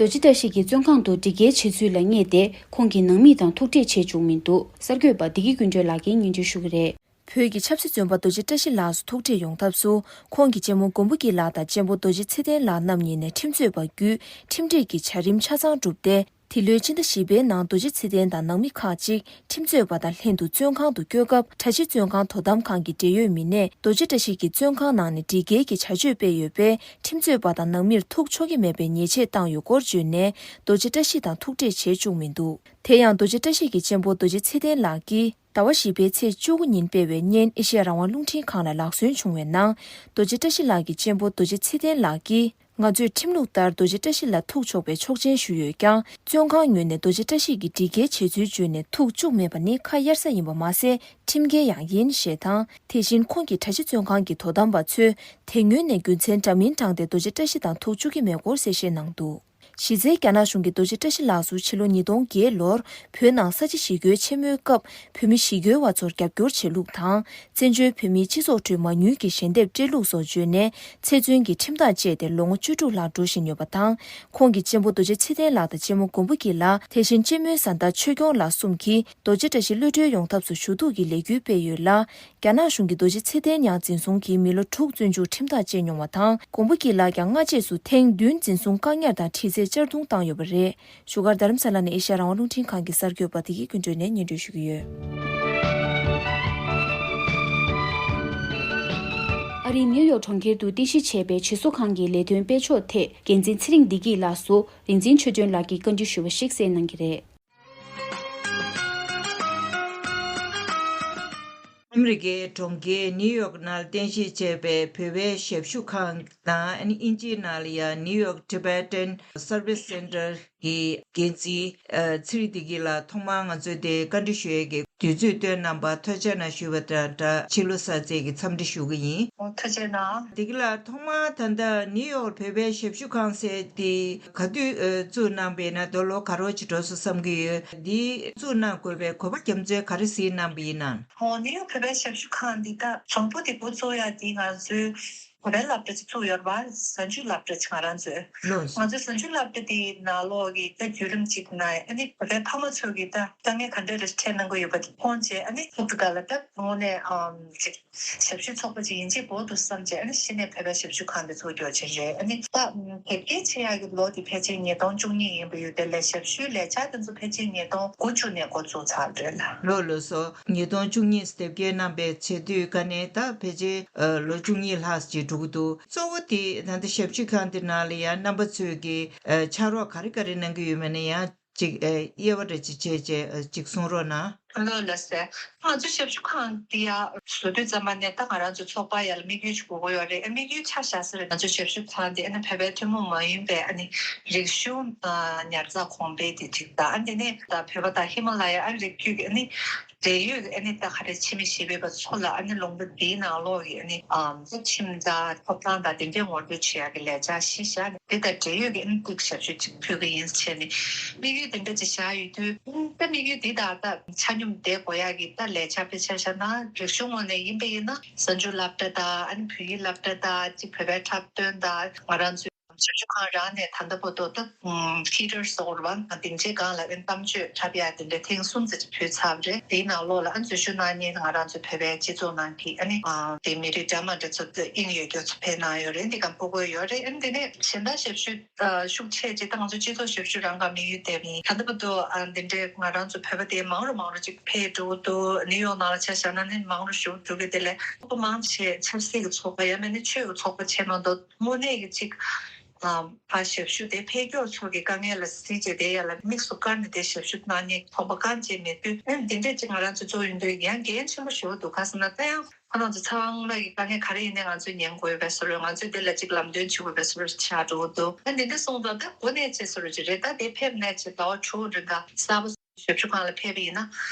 རྡོ་རྗེ་བཀྲ་ཤིས་ཀྱིས་བཙོན་ཁང་དུ་སྒྲིག་འགལ་བྱས་ཚུལ་ལ་བསྙད་དེ། ཁོང་གི་ནང་མི་དང་ཐུག་འཕྲད་བྱས་བཅུག་མི་འདུག་གསར་འགོད་པ་བདེ་སྐྱིད་ཀུན་སྒྲོན་ལགས་ཀྱིས་སྙན་སྒྲོན་ཞུ་གི་རེད། བོད་ཀྱི་ཆབ་སྲིད་བཙོན་པ་རྡོ་རྗེ་བཀྲ་ཤིས་ལགས་སུ་ཐུག་འཕྲད་ཡོང་ཐབས་སུ། ཁོང་གི་གཅེན་མོ་མགོན་པོ་སྐྱིད་ལགས་དང་གཅེན་པོ་རྡོ་རྗེ་ཚེ་བརྟན་ལགས་རྣམ་གཉིས་ནས་ཁྲིམས་རྩོད་པ་བརྒྱུད་ཁྲིམས་སྒྲིག་གི་བྱ་རིམ་ཆ་ཚང་གྲུབ་སྟེ། འདི་ལོའི་ཕྱི་ཟླ་བཞི་པའི་ནང་རྡོ་རྗེ་ཚེ་བརྟན་དང་ནང་མི་ཁག་ཅིག་ཁྲིམས་རྩོད་པ་དང་ལྷན་དུ་བཙོན་ཁང་དུ་བསྐྱོད་སྐབས། གྲྭ་བཞི་བཙོན་ཁང་དོ་དམ་ཁང་གི་འབྲེལ་ཡོད་མི་སྣས་རྡོ་རྗེ་བཀྲ་ཤིས་ཀྱིས་བཙོན་ཁང་ནང་ནས་སྒྲིག་འགལ་གྱི་བྱ་སྤྱོད་སྤེལ་ཡོད་པས། ཁྲིམས་རྩོད་པ་དང་ནང་མིར་ཐུག་ཆོག་གི་མེད་པའི་ཉེས་ཆད་བཏང་ཡོད་སྐོར་བརྗོད་ནས། རྡོ་རྗེ་བཀྲ་ཤིས་དང་ཐུག་འཕྲད་བྱེད་བཅུག་མི་འདུག་དེ་ཡང་རྡོ་རྗེ་བཀྲ་ཤིས་ཀྱི་གཅེན་པོ་རྡོ་རྗེ་ཚེ་བརྟན་ལགས་ཀྱིས། ཟླ་བ་བཞི་པའི་ཚེས་བཅུ་དགུ་ཉིན་སྤེལ་བའི་བརྙན་ཨེ་ཤེ་ཡ་རང་དབང་རླུང་འཕྲིན་ཁང་ལ་ལག་སོན་བྱུང་བའི་ནང་། རྡོ་རྗེ་བཀྲ་ཤིས་ལགས་ཀྱི་གཅེན་པོ་རྡོ་རྗེ་ཚེ་བརྟན་ལགས་ཀྱིས། ང་ཚོས་ཁྲིམས་ལུགས་ལྟར་རྡོ་རྗེ་བཀྲ་ཤིས་ལ་ཐུག་ཆོག་པའི་ཆོག་མཆན་ཞུས་ཡོད་ཀྱང་། བཙོན་ཁང་ངོས་ནས་རྡོ་རྗེ་བཀྲ་ཤིས་ཀྱིས་སྒྲིག་འགལ་བྱས་ཚུལ་བརྗོད་ནས་ཐུག་བཅུག་མེད་པ་ནི་ཁ་གཡར་ས་ཡིན་པ་མ་ཟད། ཁྲིམས་འགལ་ཡང་ཡིན་ཞེས་དང་། དེ་བཞིན་ཁོང་གིས་གྲྭ་བཞི་བཙོན་ཁང་གི་དོ་དམ་པ་ཚོས་དེ་སྔོན་ནས་རྒྱུ་མཚན་འདྲ་མིན་དྲངས་ཏེ་རྡོ་རྗེ་བཀྲ་ཤིས་དང་ཐུག་བཅུག་གི་མེད་སྐོར་གསལ་བཤད་གནང་འདུག་གཞི་རྩའི་རྒྱ་ནག་གཞུང་གིས་རྡོ་རྗེ་བཀྲ་ཤིས་ལགས་སུ་ཕྱི་ལོ་ཉིས་སྟོང་བརྒྱད་ལོར་བོད་ནང་ས་བྱི་ཞི་རྒོལ་ཆེན་མོའི་སྐབས་བོད་མི་ཞི་རྒོལ་བ་ཚོར་རྒྱབ་སྐྱོར་བྱེད་ལུགས་དང་། བཙན་བྱོལ་བོད་མིའི་སྤྱི་ཚོགས་ཁྲོད་མ་དངུལ་གྱི་ཞལ་འདེབས་སྤྲད་ལུགས་སོགས་བརྗོད་ནས། ཚེ་བཙོན་གྱི་ཁྲིམས་ཐག་བཅད་དེ་ལོ་ངོ་བཅུ་དྲུག་ལྷག་འགྲོ་བཞིན་ཡོད་པ་དང་། ཁོང་གི་གཅེན་པོ་རྡོ་རྗེ་ཚེ་བརྟན་ལགས་དང་གཅེན་མོ་མགོན་པོ་སྐྱིད་ལགས། དེ་བཞིན་གཅེན་མོའི་བཟའ་ཟླ་ཆོས་སྐྱོང་ལགས་གསུམ་གྱིས་རྡོ་རྗེ་བཀྲ་ཤིས་གློད་གྲོལ་ཡོང་ཐབས་སུ་ཞུ་གཏུག་གི་ལས་འགུལ་སྤེལ་ཡོད་ལ། རྒྱ་ནག་གཞུང་གིས་རྡོ་རྗེ་ཚེ་བརྟན་ཡང་འཛིན་བཟུང་གིས་མི་ལོ་དྲུག་བཙོན་འཇུག་ཁྲིམས་ཐག་བཅད་མྱོང་བ་དང་། མགོན་པོ་སྐྱིད་ལགས་ཀྱང་སྔ་རྗེས་སུ་ཐེངས་བདུན་འཛིན་བཟུང་བཀག་ཉར་དང་ཁྲི་ཚེ་གཅར་རྡུང་བཏང་ཡོད་པ་རེད། བཞུགས་སྒར་རྡ་རམ་ས་ལ་ནས་ཨེ་ཤ་ཡ་རང་དབང་རླུང་འཕྲིན་ཁང་གི་གསར་འགོད་པ་བདེ་སྐྱིད་ཀུན་སྒྲོན་ནས་སྙན་སྒྲོན་ཞུ་གི་ཡོད། ཨ་རིའི་ནིའུ་ཡོག་གྲོང་ཁྱེར་དུ་རྟེན་གཞི་བྱས་པའི་བྱེས་བཟོ་ཁང་གི་ལས་དོན་སྤེལ་ཕྱོགས་ཐད་འགན་འཛིན་ཚེ་རིང་བདེ་སྐྱིད་ལགས་སུ་རིག་འཛིན་ཆོས་སྒྲོན་ལགས་ཀྱིས་བཀའ་འདྲི་ཞུས་པ་ཞིག་གསན་གནང་གི་རེད། ཨ་མི་རི་ཀའི་གྲོང་ཁྱེར་ནིའུ་ཡོག་ནང་རྟེན་གཞི་བྱས་པའི་བོད་པའི་ཞབས་ཞུ་ཁང་དང་། ཨ་ནི་དབྱིན་ཇིའི་ནང་ལ་ཡང་New York Tibetan Service Center་གི་འགན་འཛིན་ཚེ་རིང་བདེ་སྐྱིད་ལགས་ཐོག་མར་ང་ཚོའི་དེ་བཀའ་འདྲི་ཞུ་ཡས་ཀྱི་དུས་ཚོད་བཏོན་གནང་བར་ཐུགས་རྗེ་གནང་ཞུས་པ་དང་སྦྲགས། ཕྱི་ལོ་གསར་ཚེས་ཀྱི་འཚམས་འདྲི་ཞུ་གི་ཡིན། ཨོ། ཐུགས་རྗེ་གནང་། བདེ་སྐྱིད་ལགས། ཐོག་མར་ད་ལྟ་ནིའུ་ཡོག་བོད་པའི་ཞབས་ཞུ་ཁང་ཟེར་དེ་ག་དུས་ཨ་བཙུགས་གནང་པ་ཡིན་ན་ད་ལོ་ག་འདྲ་ཅིག་འགྲོ་སོང་བསམ་གྱི་ཡོད། འདི་བཙུགས་གནང་དགོས་པའི་གོ་སྐབས་རྒྱ་མཚོས་ག་རེ་གཟིགས་གནང་པ་ཡིན་ནམ། ཨོ། ནིའུ་ཡོག་བོད་པའི་ཞབས་ཞུ་ཁང་འདི་ད་བྱང་བུ་དེ་འགོ་བཙུགས་ཡ་དེ་ང་ཚོའི་བོད་པའི་སློབ་གྲྭ་ཅིག་བཙུགས་ཡོད་རེད་པ། གཟའ་མཇུག་སློབ་གྲྭ་ཅིག་ང་རང་ཚོའི། ལགས་སོ། ང་ཚོའི་གཟའ་མཇུག་སློབ་གྲྭ་དེའི་ནང་ལོགས་ཀྱི་ད་བརྒྱུད་རིམ་ཅིག་ནང་ཨ་ནི་བོད་པའི་ཕ་མ་ཚོ་གིས་ད་དཀའ་ངལ་ག་འདྲ་རེ་འཕྲད་གནང་གི་ཡོད་པ་དེ་མཐོང་རྗེས། ཨ་ནི་ཐུགས་དགའ་ལ་ད་དངོས་གནས་ཨམ་ཅིག་ཞབས་ཞུའི་ཚོགས་པ་ཅིག་ཡིན་གཅིག་མིན་གཅིག་བསམ་རྗེས། ཨ་ནི་གཞི་ནས་བོད་པའི་ཞབས་ཞུ་ཁང་དེ་ཚུགས་རྒྱུ་བྱས་རེད། ཨ་ནི་ད་དེབ་སྐྱེལ་བྱེད་ཡག་གི་ལོ་དེ་ཕལ་ཆེར་ཉིས་སྟོང་བཅུ་གཉིས་ཡིན་པ་ཡོད་དེ། ལས་ཞབས་ཞུའི་ལས་འཆར་དེ་ཚོ་ཕལ་ཆེར་ཉིས་སྟོང་དགུ་བཅུ་ནས་འགོ་བཙུགས་ཚར་རེད་ལ། ལགས་ལགས་སོ། ཉིས་སྟོང་བཅུ་གཉིས་དེབ་སྐྱེལ་གནང་པའི་བྱེད་དུས་ག་ནས་ད་ཕལ་ཆེར་ལོ་བཅུ་གཉིས་ལྷག་ཅིག་འགྲོ་གི་འདུག་གཙོ་བོ་དེ་ད་ལྟ་ཞབས་ཞུ་ཁང་དེ་ནང་ལ་ཡང་རྣམ་པ་ཚོས་ཀྱི་ཕྱག་རོགས་ག་རེ་ག་རེ་གནང་གི་ཡོད་མེད་ན་ཡང་། ཅིག་ཨེ་དབྱེ་བ་འདྲ་ཅིག་བྱས་བྱས་ཨ་ཅིག་གསུང་རོགས་གནང་། ལོ་ལ་ཟེར། ང་ཚོ་ཞབས་ཞུ་ཁང་འདི་ཡ་བཟོ་དུས་ཙམ་པ་ནས་ད་ང་རང་ཚོ་ཚོགས་པ་ཡ་ལ་དམིགས་ཡུལ་ཅིག་དགོས་ཀྱི་ཡོད་རེད། ཨ་དམིགས་ཡུལ་ཆ་བཞག་ས་རེད། ང་ཚོ་ཞབས་ཞུ་ཁང་འདི་ཨ་ནི་བོད་པའི་ཐུན་མོང་མ་ཡིན་པའི་ཨ་ནི་རིག་གཞུང་ཨ་ཉར་ཚགས་གོང་འཕེལ་དེ་ཅིག་དང་། ཨ་འདི་ནས་ད་བོད་པ་དང་ཧི་མ་ལ་ཡ་ཨ་རི་རྒྱུད་ཀྱི་ཨ་ནི་འབྲེལ་ཡོད་ཀྱི་ཨ་ནི་ད་ག་རེ་ཕྱི་མི་ཞིག་ཕེབས་པ་ཚོ་ལ་ཨ་ནི་ལུང་པ་འདིའི་ནང་ལོགས་ཀྱི་ཨ་ནི་ཨམ་ཁྱིམ་དང་ཐོབ་ཐང་དང་དེ་འདྲའི་ངོ་སྤྲོད་བྱེད་ཡག་གི་ལས་འཆར་གཞི་བཞག་ནས་དེ་དང་འབྲེལ་ཡོད་ཀྱི་ཨ་ནི་ཏིག་ཞབས་ཞུ་ཅིག་ཕུལ་གི་ཡིན་ཟེར་ནས། དམིགས་ཡུལ་དེ་འདྲ་ཅིག་བཞག་ཡོད་དུས་ད་དམིགས་ཡུལ་འདི་དང་ད་ཆ་སྙོམས་བསྡད་དགོས་ཡག་གི་ད་ལས་འཆར་དཔེ་ཆ་བཞག་ན་རིག་གཞུང་ངོས་ནས་ཡིན་པ་ཡིན་ན་གཟའ་མཇུག་སློབ་གྲྭ་དང་ཨ་ནི་བོད་ཡིག་སློབ་གྲྭ་དང་ཅིག་བོད་པའི་འཁྲབ་སྟོན་དང་ང་རང་ཚོའི་ཞབས་ཞུ་ཁང་རང་ནས་ད་ལྟ་བར་དུ་ད་ཕི་ཊར་སོགས་རུ་བ་དང་སྡིངས་ཆའི་སྒང་ལ་ཨེ་གཏམ་བརྗོད་འཁྲབ་ཡག་དེ་འདྲ་ཐེངས་གསུམ་ཙམ་ཅིག་ཕུལ་ཚར་བ་རེད། དེའི་ནང་ལོགས་ལ་ཨ་འཛུལ་ཞུགས་གནང་མཁན་ང་རང་ཚོ་བོད་པའི་སྤྱི་ཚོགས་ནང་གི་ཨ་ནི་དེ་མི་རིགས་འདྲ་མ་འདྲ་ཚོ་དབྱིངས་ཡོད་རྒྱུ་ཚོ་ཕེབས་གནང་ཡོད་རེད། འདི་ག་ཕོག་གི་ཡོད་རེད། ཨ་ནི་དེ་ནས་གཞན་དག་ཞབས་ཞུ་ཤུགས་ཆེ་ཅིག་ད་ང་ཚོ་སྤྱི་ཚོགས་ཞབས་ཞུ་རང་ག་དམིགས་ཡུལ་དེ་མིན་ད་ལྟ་བར་དུ་ཨ་འདི་འདྲའི་ང་རང་ཚོ་བོད་པ་དེ་མང་རུ་མང་རུ་ཅིག་ཕེབས་འགྲོ་གི་འདུག་ནིའུ་ཡོག་ནང་ལ་ཆ་བཞག་ན་ནི་མང་རུ་ཞུགས་འགྲོ་གི། དེ་ལས་ཚོགས་པ་མང་ཆེ་ཆབ་སྲིད་ཀྱི་ཚོགས་པ་ཡང་མིན་ན་ཆོས་ཀྱི་ཚོགས་པ་ཆེ་མ་གཏོགས་དངོས་གནས་ཀྱི་ཅིག་ཨ་ཕར་ཞབས་ཞུ་དེ་འཕེལ་འགྱུར་ཚོགས་ཀྱི་དཀའ་ངལ་ལ་གཟིགས་བྱས་དེ་ཡ་ལ་དམིགས་སུ་བཀར་ནས་དེ་ཞབས་ཞུ་གནང་མཁན་ཚོགས་པ་གང་ཅིག་མེད་དུས་ཨ་འདི་འདྲས་ཅིག་ང་རང་ཚོ་ཚོགས་ཡོང་དུས་ཡང་འགན་ཆེན་པོ་ཞེ་པོ་འདུག་ག་ཟེར་ན་ད་ཡང་ཁོ་རང་ཚོ་ཚང་མ་གི་དཀའ་ངལ་ག་རེ་ཡིན་ནའི་ང་ཚོས་ཉན་དགོས་པའི་བཟོ་འདྲ། ང་ཚོས་དེ་ལ་ཅིག་ལམ་སྟོན་བྱེད་དགོས་པའི་བཟོ་འདྲ་ཆགས་འགྲོ་གི་འདུག་ཨ་འདི་འདྲ་སོང་ཙང་ད་འགོ་ནས་བྱས་བཟོ་འདྲ་ཅིག་རེད། ད་དེ་ཕེབས་ནས་ཅིག་ཟླ་བ་དྲུག་རིང་ག་གསར་པ་ཞབས་ཞུ་ཁང་ལ་ཕེབས་པ་ཡིན་ན་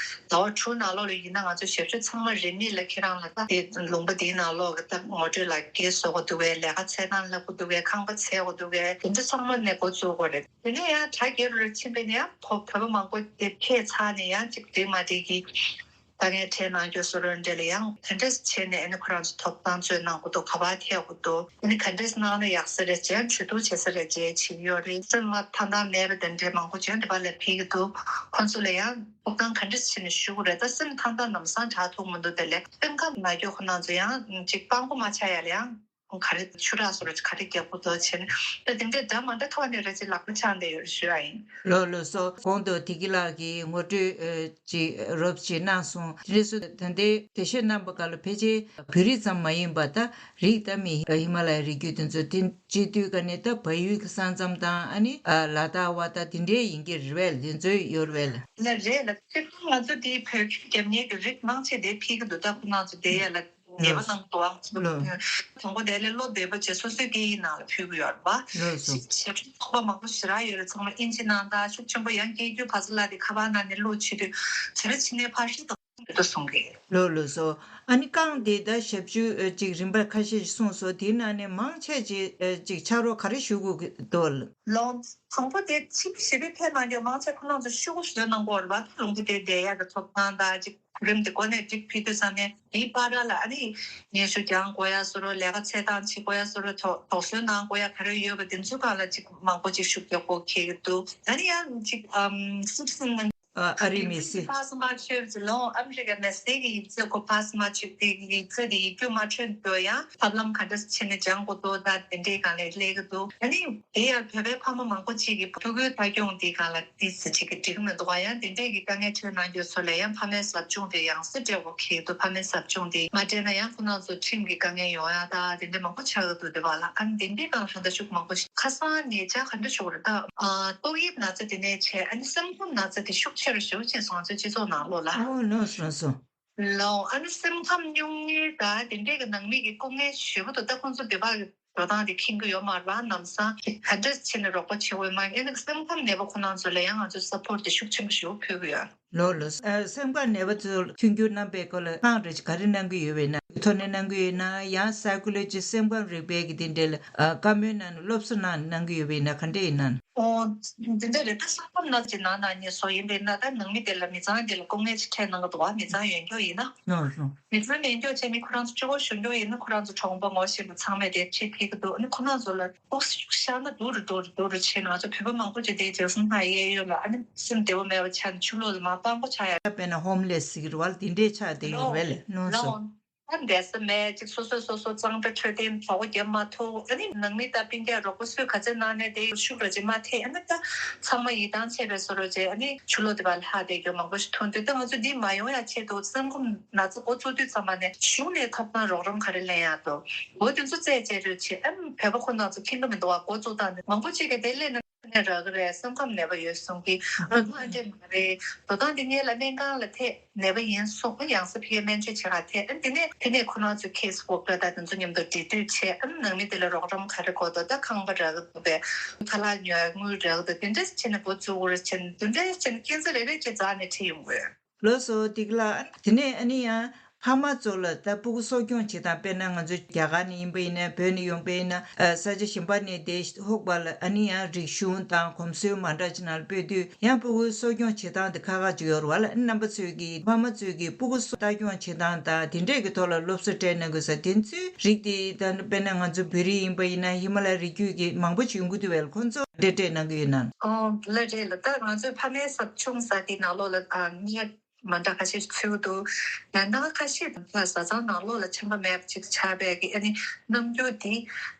ཟླ་བ་དྲུག་ནང་ལོགས་ལ་ཡིན་ན་ང་ཚོ་ཞབས་ཞུ་ཚང་མ་རིན་མེད་ལ་ཁྱེད་རང་ལ་ད་དེ་ལུང་པ་འདིའི་ནང་ལོགས་ཀྱི་ད་ངོ་སྤྲོད་ལག་འཁྱེར་བཟོ་དགོས་འདུག་གས། ལས་ཀ་འཚོལ་སྟངས་བསླབ་དགོས་འདུག་གས། ཁང་པ་འཚོལ་དགོས་འདུག་གས། དེ་ཚོ་ཚང་མ་ནས་འགོ་བཙུགས་དགོས་རེད། དེ་ནས་ཡང་གྲ་རྒྱས་རུ་རུ་ཕྱིན་པས་ནས་ཡང་བོད་བོད་པ་མང་པོ་དེ་ཕེབས་ཚར་ནས་ཡང་ཅིག་འགྲིག་མ་འགྲིག་གི་དཀའ་ངལ་འཕྲད་གནང་རྒྱུ་བཟོ་འདྲ་འདྲ་ལ་ཡང་ག་འདྲས་བྱས་ནས་ཨ་ནི་ཁོ་རང་ཚོ་ཐོབ་ཐང་རྩོད་གནང་དགོས་འདུག་ག་པར་ཐད་དགོས་འདུག་ཨ་ནི་ག་འདྲས་གནང་ན་ཡག་ས་རེད་ཅེས་གྲོས་བསྡུར་བྱེད་ས་རེད་ཅེས་བྱེད་ཀྱི་ཡོད་རེད། སེམས་མ་ཐང་ཐང་མེད་པ་དེ་འདྲའི་མང་པོ་བྱས་འདི་པ་ལ་ཕེབས་ཀྱི་འདུག་ཁོང་ཚོ་ལ་ཡང་ཐོབ་ཐང་ག་འདྲས་བྱས་ནས་ཞུ་དགོས་རེད། ད་སེམས་ཐང་ཐང་ལམ་སང་དྲག་ཐུབ་མི་འདུག་དེ་ལས་སེམས་ཁམས་ན་རྒྱུ་ཁོ་རང་ཚོ་ཡང་ཅིག་དཔང་པོ་མ་ཆགས་ཡ་ལ་ཡང་ག་རེ་ཆུ་རགས་སོགས་ག་རེ་རྒྱག་དགོས་འདུག་བྱས་ནས་ད་དེ་འདྲའི་འདྲ་མ་འདྲ་ཐོག་ནས་རེ་ཅིག་ལག་པ་འཆང་བསྡད་ཡོད་རེད་ཞུ་ཡ་ཡིན། ལགས་ལགས་སོ། གོང་དུ་བདེ་སྐྱིད་ལགས་ཀྱིས་ངོ་སྤྲོད་ཨ་ཅིག་རོབ་ཅིག་གནང་སོང་། དེ་རེས་སུ་ད་ལྟའི་དེ་ཤོད་གནང་པ་ག་ལ་ཕལ་ཆེར་བོད་རིགས་ཙམ་མ་ཡིན་པ་ད་རིགས་ད་མི་ཧི་མ་ལ་ཡའི་རི་རྒྱུད་དེ་ཚོ་དེ་སྤྱི་འཐུས་ག་ནས་ད་བལ་ཡུལ་གྱི་ས་མཚམས་དང་ཨ་ནི་ཨ་ལ་དྭགས་བ་ད་དེ་འདྲའི་ཡིན་གྱི་རེད་པས། དེ་ཚོའི་ཡོད་རེད་པས། ལགས་རེད་ལགས། སྤྱིར་བཏང་ང་ཚོ་དེའི་བོད་སྐད་རྒྱབ་མཁན་གྱི་རིགས་མང་ཆེ་དེ་ཕེབས་ཀྱི་འདུག་ད་ཁོ་རང་ཚོ་དེ་ཡ་ལ་ཉེས་པ་གནང་འདུག་ཨང་། ལགས། དང་པོ་དེ་ལས་བློ་བདེ་པོ་བྱས་སོ་སོའི་སྐད་ཡིག་ནང་ལ་ཕུལ་གྱི་ཡོད་རེད་པ། ལགས་སོ། ཞབས་ཞུ་ཚོགས་པ་མང་པོ་ཞེ་དྲག་ཡོད་རེད། ཚང་མ་ཨིན་ཇི་ནང་དང་ཤུགས་ཆེན་པོ་ཡང་སྐད་སྒྱུར་ཕར་ཚུར་བརླག་དེ་ཁ་པར་ནང་ནས་བློ་ཕྱིན་དུས་ཇེ་རེ་ཕྱིན་ནས་ཕར་ཧྲིལ་དང་དུ་གསུང་གི། ལགས་ལགས་སོ། ཨ་ནི་རྐང་དེ་ད་ཞབས་ཞུ་ཨ་ཅིག་རིམ་པ་ཁ་ཤས་ཤིག་གསུངས་སོང་། དེའི་ནང་ནས་མང་ཆེ་ཅིག་ཨ་ཅིག་ཕྱག་རོགས་ག་རེ་ཞུ་དགོས་ཀྱི་འདུག་ལགས། དང་པོ་དེ་ཕྱི་ཞི་བའི་ཕེབས་གནང་རྒྱུ་མང་ཆེ་ཁོ་རང་ཚོ་ཤོག་བུ་བཟོས་གནང་དགོས་རེད་པ། ལུང་པ་དེ་བསྡད་ཡག་གི་ཐོབ་ཐང་དང་ཅིག་གོ་རིམ་དེ་འགོ་ནས་སྒྲིག་ཕུལ་དུས་ཙམ་ནས་དེའི་བར་ལ་ཨ་ནི་སྙན་ཞུ་རྒྱག་དགོས་ཡ་བཟོ་འདྲ། ལས་ཀ་འཚོལ་སྟངས་བྱེད་དགོས་ཡ་བཟོ་འདྲ། དོ་དོགས་ཟོན་གནང་དགོས་ཡ་ག་རེ་ཡོད་པ་དེ་ཚོའི་སྒང་ལ་ཅིག་མང་པོ་ཅིག་ཤུགས་རྒྱག་དགོས་འཁེལ་གྱི་འདུག་ཨ་ནི་ཡང་ཅིག་ཨམ་སི་ཊི་ཛེན་ཨ་ཨ་རིའི་མི་སེར། ཕ་སི་མ་ཆོད་ཅིག་ལོང་ཨ་མི་རི་ཀའི་མི་སེར་གྱི་ཡིག་ཚད་ཁོ་ཕ་སི་མ་ཆོད་དེ་ཡིག་ཚད་དེ་ཡིག་རྒྱུགས་མ་འཕྲོད་འགྲོ་ཡ་ཐབས་ལམ་ག་འདྲ་བྱས་ནས་སྦྱང་དགོས་འདུག་ད་དེ་འདྲའི་སྒང་ལ་སླེབས་ཀྱི་འདུག་ཨ་ནི་དེ་ཡང་བོད་པའི་ཕ་མ་མང་པོ་ཅིག་གིས་ཕྲུ་གུའི་ལྟ་སྐྱོང་དེའི་སྒང་ལ་ཏོག་ཙམ་ཅིག་གིས་འགྲིག་མི་འདུག་ག་ཡང་དེ་འདྲས་ཀྱི་དཀའ་ངལ་འཕྲད་གནང་རྒྱུ་ཚོ་ལ་ཡང་ཕ་མའི་ཟབ་སྦྱོང་དེ་ཡང་སེ་སྤྲད་དགོས་འཁེལ་འདུག་ཕ་མའི་ཟབ་སྦྱོང་དེ་མ་སྤྲད་ན་ཡང་ཁོ་རང་ཚོ་ཁྲིམས་ཀྱི་དཀའ་ངལ་ཡོང་ཡ་ད་དེ་འདྲས་མང་པོ་ཆགས་ཀྱི་འདུག་དེ་བ་ལ། ཨ་ནི་དེ་འདྲས་སྒང་ལ་ད་ལྟ་ཤུགས་མང་པོ་ཞིག་ཁ་སང་ཉེ་ཆར་ག་འདྲ་ཞུ་དགོས་རེད་ད། ཨ་ཏོག་དབྱིབས་ན་ཚ་དེ་ནས་བྱས་ཨ་ནི་སེམས་ཁམས་ན་ཚ་དེ་ཤུགས་ཆེ་རུ་ཞེ་པོ་ཕྱིན་སོང་ང་ཚོའི་སྤྱི་ཚོགས་ནང་ལོགས་ལ། ཨོ་ལགས་སོ་ལགས་སོ། ལགས། ཨ་ནི་སེམས་ཁམས་སྙུང་གནས་དང་དེ་འདྲས་ཀྱི་ནང་མི་གི་སྐུ་ངལ་ཞེ་པོ་འདུག་ད་ཁོང་ཚོ་འདི་བར་གྱི་འགྲོ་སྟངས་དེ་མཁྱེན་གྱི་ཡོད་མ་རེད་པ། ལམ་སང་ག་འདྲས་བྱས་ནས་རོགས་པ་བྱེད་དགོས་མ་ཨེ་ནི་སེམས་ཁམས་ནད་པ་ཁོ་རང་ཚོ་ལ་ཡང་ང་ཚོས་སཔོར་ཊི་དེ་ཤུགས་ཆེན་པོ་ཞེ་པོ་ཕུལ་གྱི་ཡོད། ལགས་ལགས། ཨ་སེམས་ཁམས་ནད་པ་ཚོ་མཐུན་འགྱུར་གནང་པའི་སྐོར་ལ་ཨང་རེ་ག་རེ་གནང་གི་ཡོད་པས་ན། ཐོག་ནས་གནང་གི་ཡོད་ན་ཡང་སའི་ཀོ་ལོ་ཇི་སེམས་ཁམས་རིག་པའི་གི་དེ་འདྲའི་ལ་ཨ་བཀའ་མོལ་གནང་ནས་སློབ་གསོ་གནང་གནང་གི་ཡོད་པས་ན་ག་འདྲས་ཡིན་ན། ཨོ། འདི་འདྲ་རེད། ད་སེམས་ཁམས་ན་ཚ་ཅིག་ནང་ན་ནི་བཟོ་ཡིན་པས་ན་ད་ནང་མི་དེ་ལ་མི་ཚང་དེ་ལ་སྐུ་ངལ་ཅིག་འཕྲད་གནང་གི་འདུག་བ། མི་ཚང་ཡོད་མཁན་ཡིན་ན། ལགས་ལགས། མི་ཚང་ཡོད་མཁན་བྱས་ནི་ཁོ་རང་ཚོ་སྤྱི་བོ་ཞུ་རྒྱུ་ཡིན་ན་ཁོ་རང་ཚོ་གྲོང་པ་ངོ་ཤེས་པ་ཚང་མས་དེ་ཁྲིད་ཕེབས་ཀྱི་འདུག་ཨ་ནི་ཁོ་རང་ཚོ་ལ་ཏོག་ཙམ་ཤུགས་བཞག་ན་སྡུག་རུ་འགྲོ་རུ་འགྲོ་རུ་བྱས་ང་ཚོ་བོད་པ་མང་པོ་ཅིག་དེ་ཇེག་སན་ཧའེ་གཡས་གཡོན་ལ་ཨ་ནི་སེམས་བདེ་པོ་མེད་པ་ཆགས་ནས་ཕྱི་ལོགས་ལ་མར་དཔང་པོ་ཆགས་ཡ། དཔེར་ན་ཧོམ་ལེ་སི་ཟེར་གྱི་རེད་བ། དེ་འདྲས་ཆགས་བསྡད་ཡོད་རེད་པས་ལགས། ལགས་སོ། ལགས། ད་བསྡད་ས་མེད་ཅིག་སོ་སོས་སོ་སོ་གཙང་སྦྲ་འཕྲོད་བསྟེན་གྲོགས་པོ་རྒྱབ་མ་ཐུབ། ཨ་ནི་ནང་མི་དང་སྤུན་ཀྱག་རོགས་པ་སུས་ག་ཚད་གནང་ནས་དེ་ཤུགས་ར་ཅིག་མ་ཐེབས། ཨ་ནི་ད་ཚང་མ་ཡིད་ཐང་ཆད་པའི་བཟོ་འདྲ་བྱས། ཨ་ནི་ཕྱི་ལོགས་དེ་བར་ལྷག་བསྡད་རྒྱུ་མང་པོ་ཞིག་མཐོང་དུས་ད་ང་ཚོ་འདི་མ་ཡོང་ཡ་ཆེད་དུ་སེམས་ཁམས་ན་ཚ་འགོ་བཙུགས་དུས་ཙམ་པ་ནས་གཞུང་ནས་ཐོབ་ཐང་རོགས་རམ་ག་རེ་ལེན་ཡག་འདུག་འོ་དེ་ཚོ་རྩད་གཅོད་རེ་བྱས། ཨ་ནི་བོད་པ་ཁོ་ན་ཚོ་མཁྱེན་གྱི་མི་འདུག་བ། འགོ་བཙུགས་སྟངས་དེ་མང་པོ་ཅིག་གིས་དེ་སླེབས་ན། ནད་རག་གི་རེད། སེམས་ཁམས་ནད་པ་ཡོད་གསུང་གི། ཨ་ཁུ་ཨ་འདྲས་མ་རེད། འགྲོ་སྟངས་འདི་ངེད་ལ་སྨན་ཁང་ལ་ཐད་ནད་པ་ཡིན་གསུང་། ཨ་ཡང་སེ་ཕ་གིར་སྨན་བཅོས་བྱེད་ག་ཐད། ཨ་འདི་ནས་དེ་ནས་ཁོ་རང་ཚོའི་ཁེ་སི་ཝོག་ཊར་དང་དེ་ཚོ་མཉམ་དུ་འབྲེལ་མཐུད་བྱས། ཨ་ནང་མི་དེ་ལ་རོགས་རམ་ག་རེ་དགོས་འདུག་ད་ཁང་པ་རག་གི་འདུག་པས། ཁ་ལག་ཉོ་ཡ་དངུལ་རག་གི་འདུག་དེ་འདྲས་བྱས་ནས་འགོ་བཙུགས་དགོས་རེད་བྱས་ནས། དེ་འདྲས་བྱས་ནས་སྐས་འཛེག་རེ་རེ་བྱས་རྩ་ནས་ཁྲིད་ཡོང་དགོས། ལགས་སོ། བདེ་སྐྱིད་ལགས། དེ་ནས་ཨ་ནི་ཡང་ཕ་མ་ཚོ་ལ་ད་སྤུ་གུ་གསོ་སྐྱོང་བྱེད་སྟངས། དཔེར་ན་ང་ཚོ་རྒྱ་གར་ནས་ཡིན་པ་ཡིན་ན། བོད་ནས་ཡོང་པ་ཡིན་ན། ཨ་ས་ཆ་གཞན་པ་ནས་བསྡད་ཧོག་པ་ལ་ཨ་ནི་ཡང་རིག་གཞུང་དང་གོམས་སྲོལ་མ་འདྲ་ཅིག་ནང་ལ་སྤོས་དུས། ཡང་སྤུ་གུ་གསོ་སྐྱོང་བྱེད་སྟངས་དེ་ཁག་ཁག་ཅིག་ཡོད་རེད་བ་ལ། རྣམ་པ་ཚོས་ཀྱིས་ཕ་མ་ཚོས་ཀྱིས་སྤུ་གུ་གསོ་ལྟ་སྐྱོང་བྱེད་སྟངས་དང་དེ་འདྲས་ཀྱི་ཐོག་ལ་སློབ་གསོ་སྤྲད་གནང་དགོས་ས་དེ་ཚོའི་རིགས་དེ། ད་དཔེར་ན་ང་ཚོ་བོད་རིགས་ཡིན་པ་ཡིན་ན། ཧི་མ་ལ་ཡའི་རི་རྒྱུད་ཀྱི་མང་པོ་ཅིག་ཡོང་གི་འདུག་བས། ཁོང་ཚོ་འདྲས་སྤྲད་གནང་གི་ཡོད་ན། ཨོ་ལགས་རེད་ལགས། ད་ང་ཚོའི་ཕ་མའི་ཟབ་སྦྱོང་ཟེར་དེ་ནང་ལོགས་ལ་ཨ་ནི་མ་འདྲ་ཁ་ཤས་ཚུད་འདུག་ཡང་ན་ཁ་ཤས་བཟའ་ཚང་ནང་ལོགས་ལ་ཆམ་པ་མེད་པ་ཅིག་ཆགས་པའི་གི་ཨ་ནི་རྣམ་འགྱུར་དེ་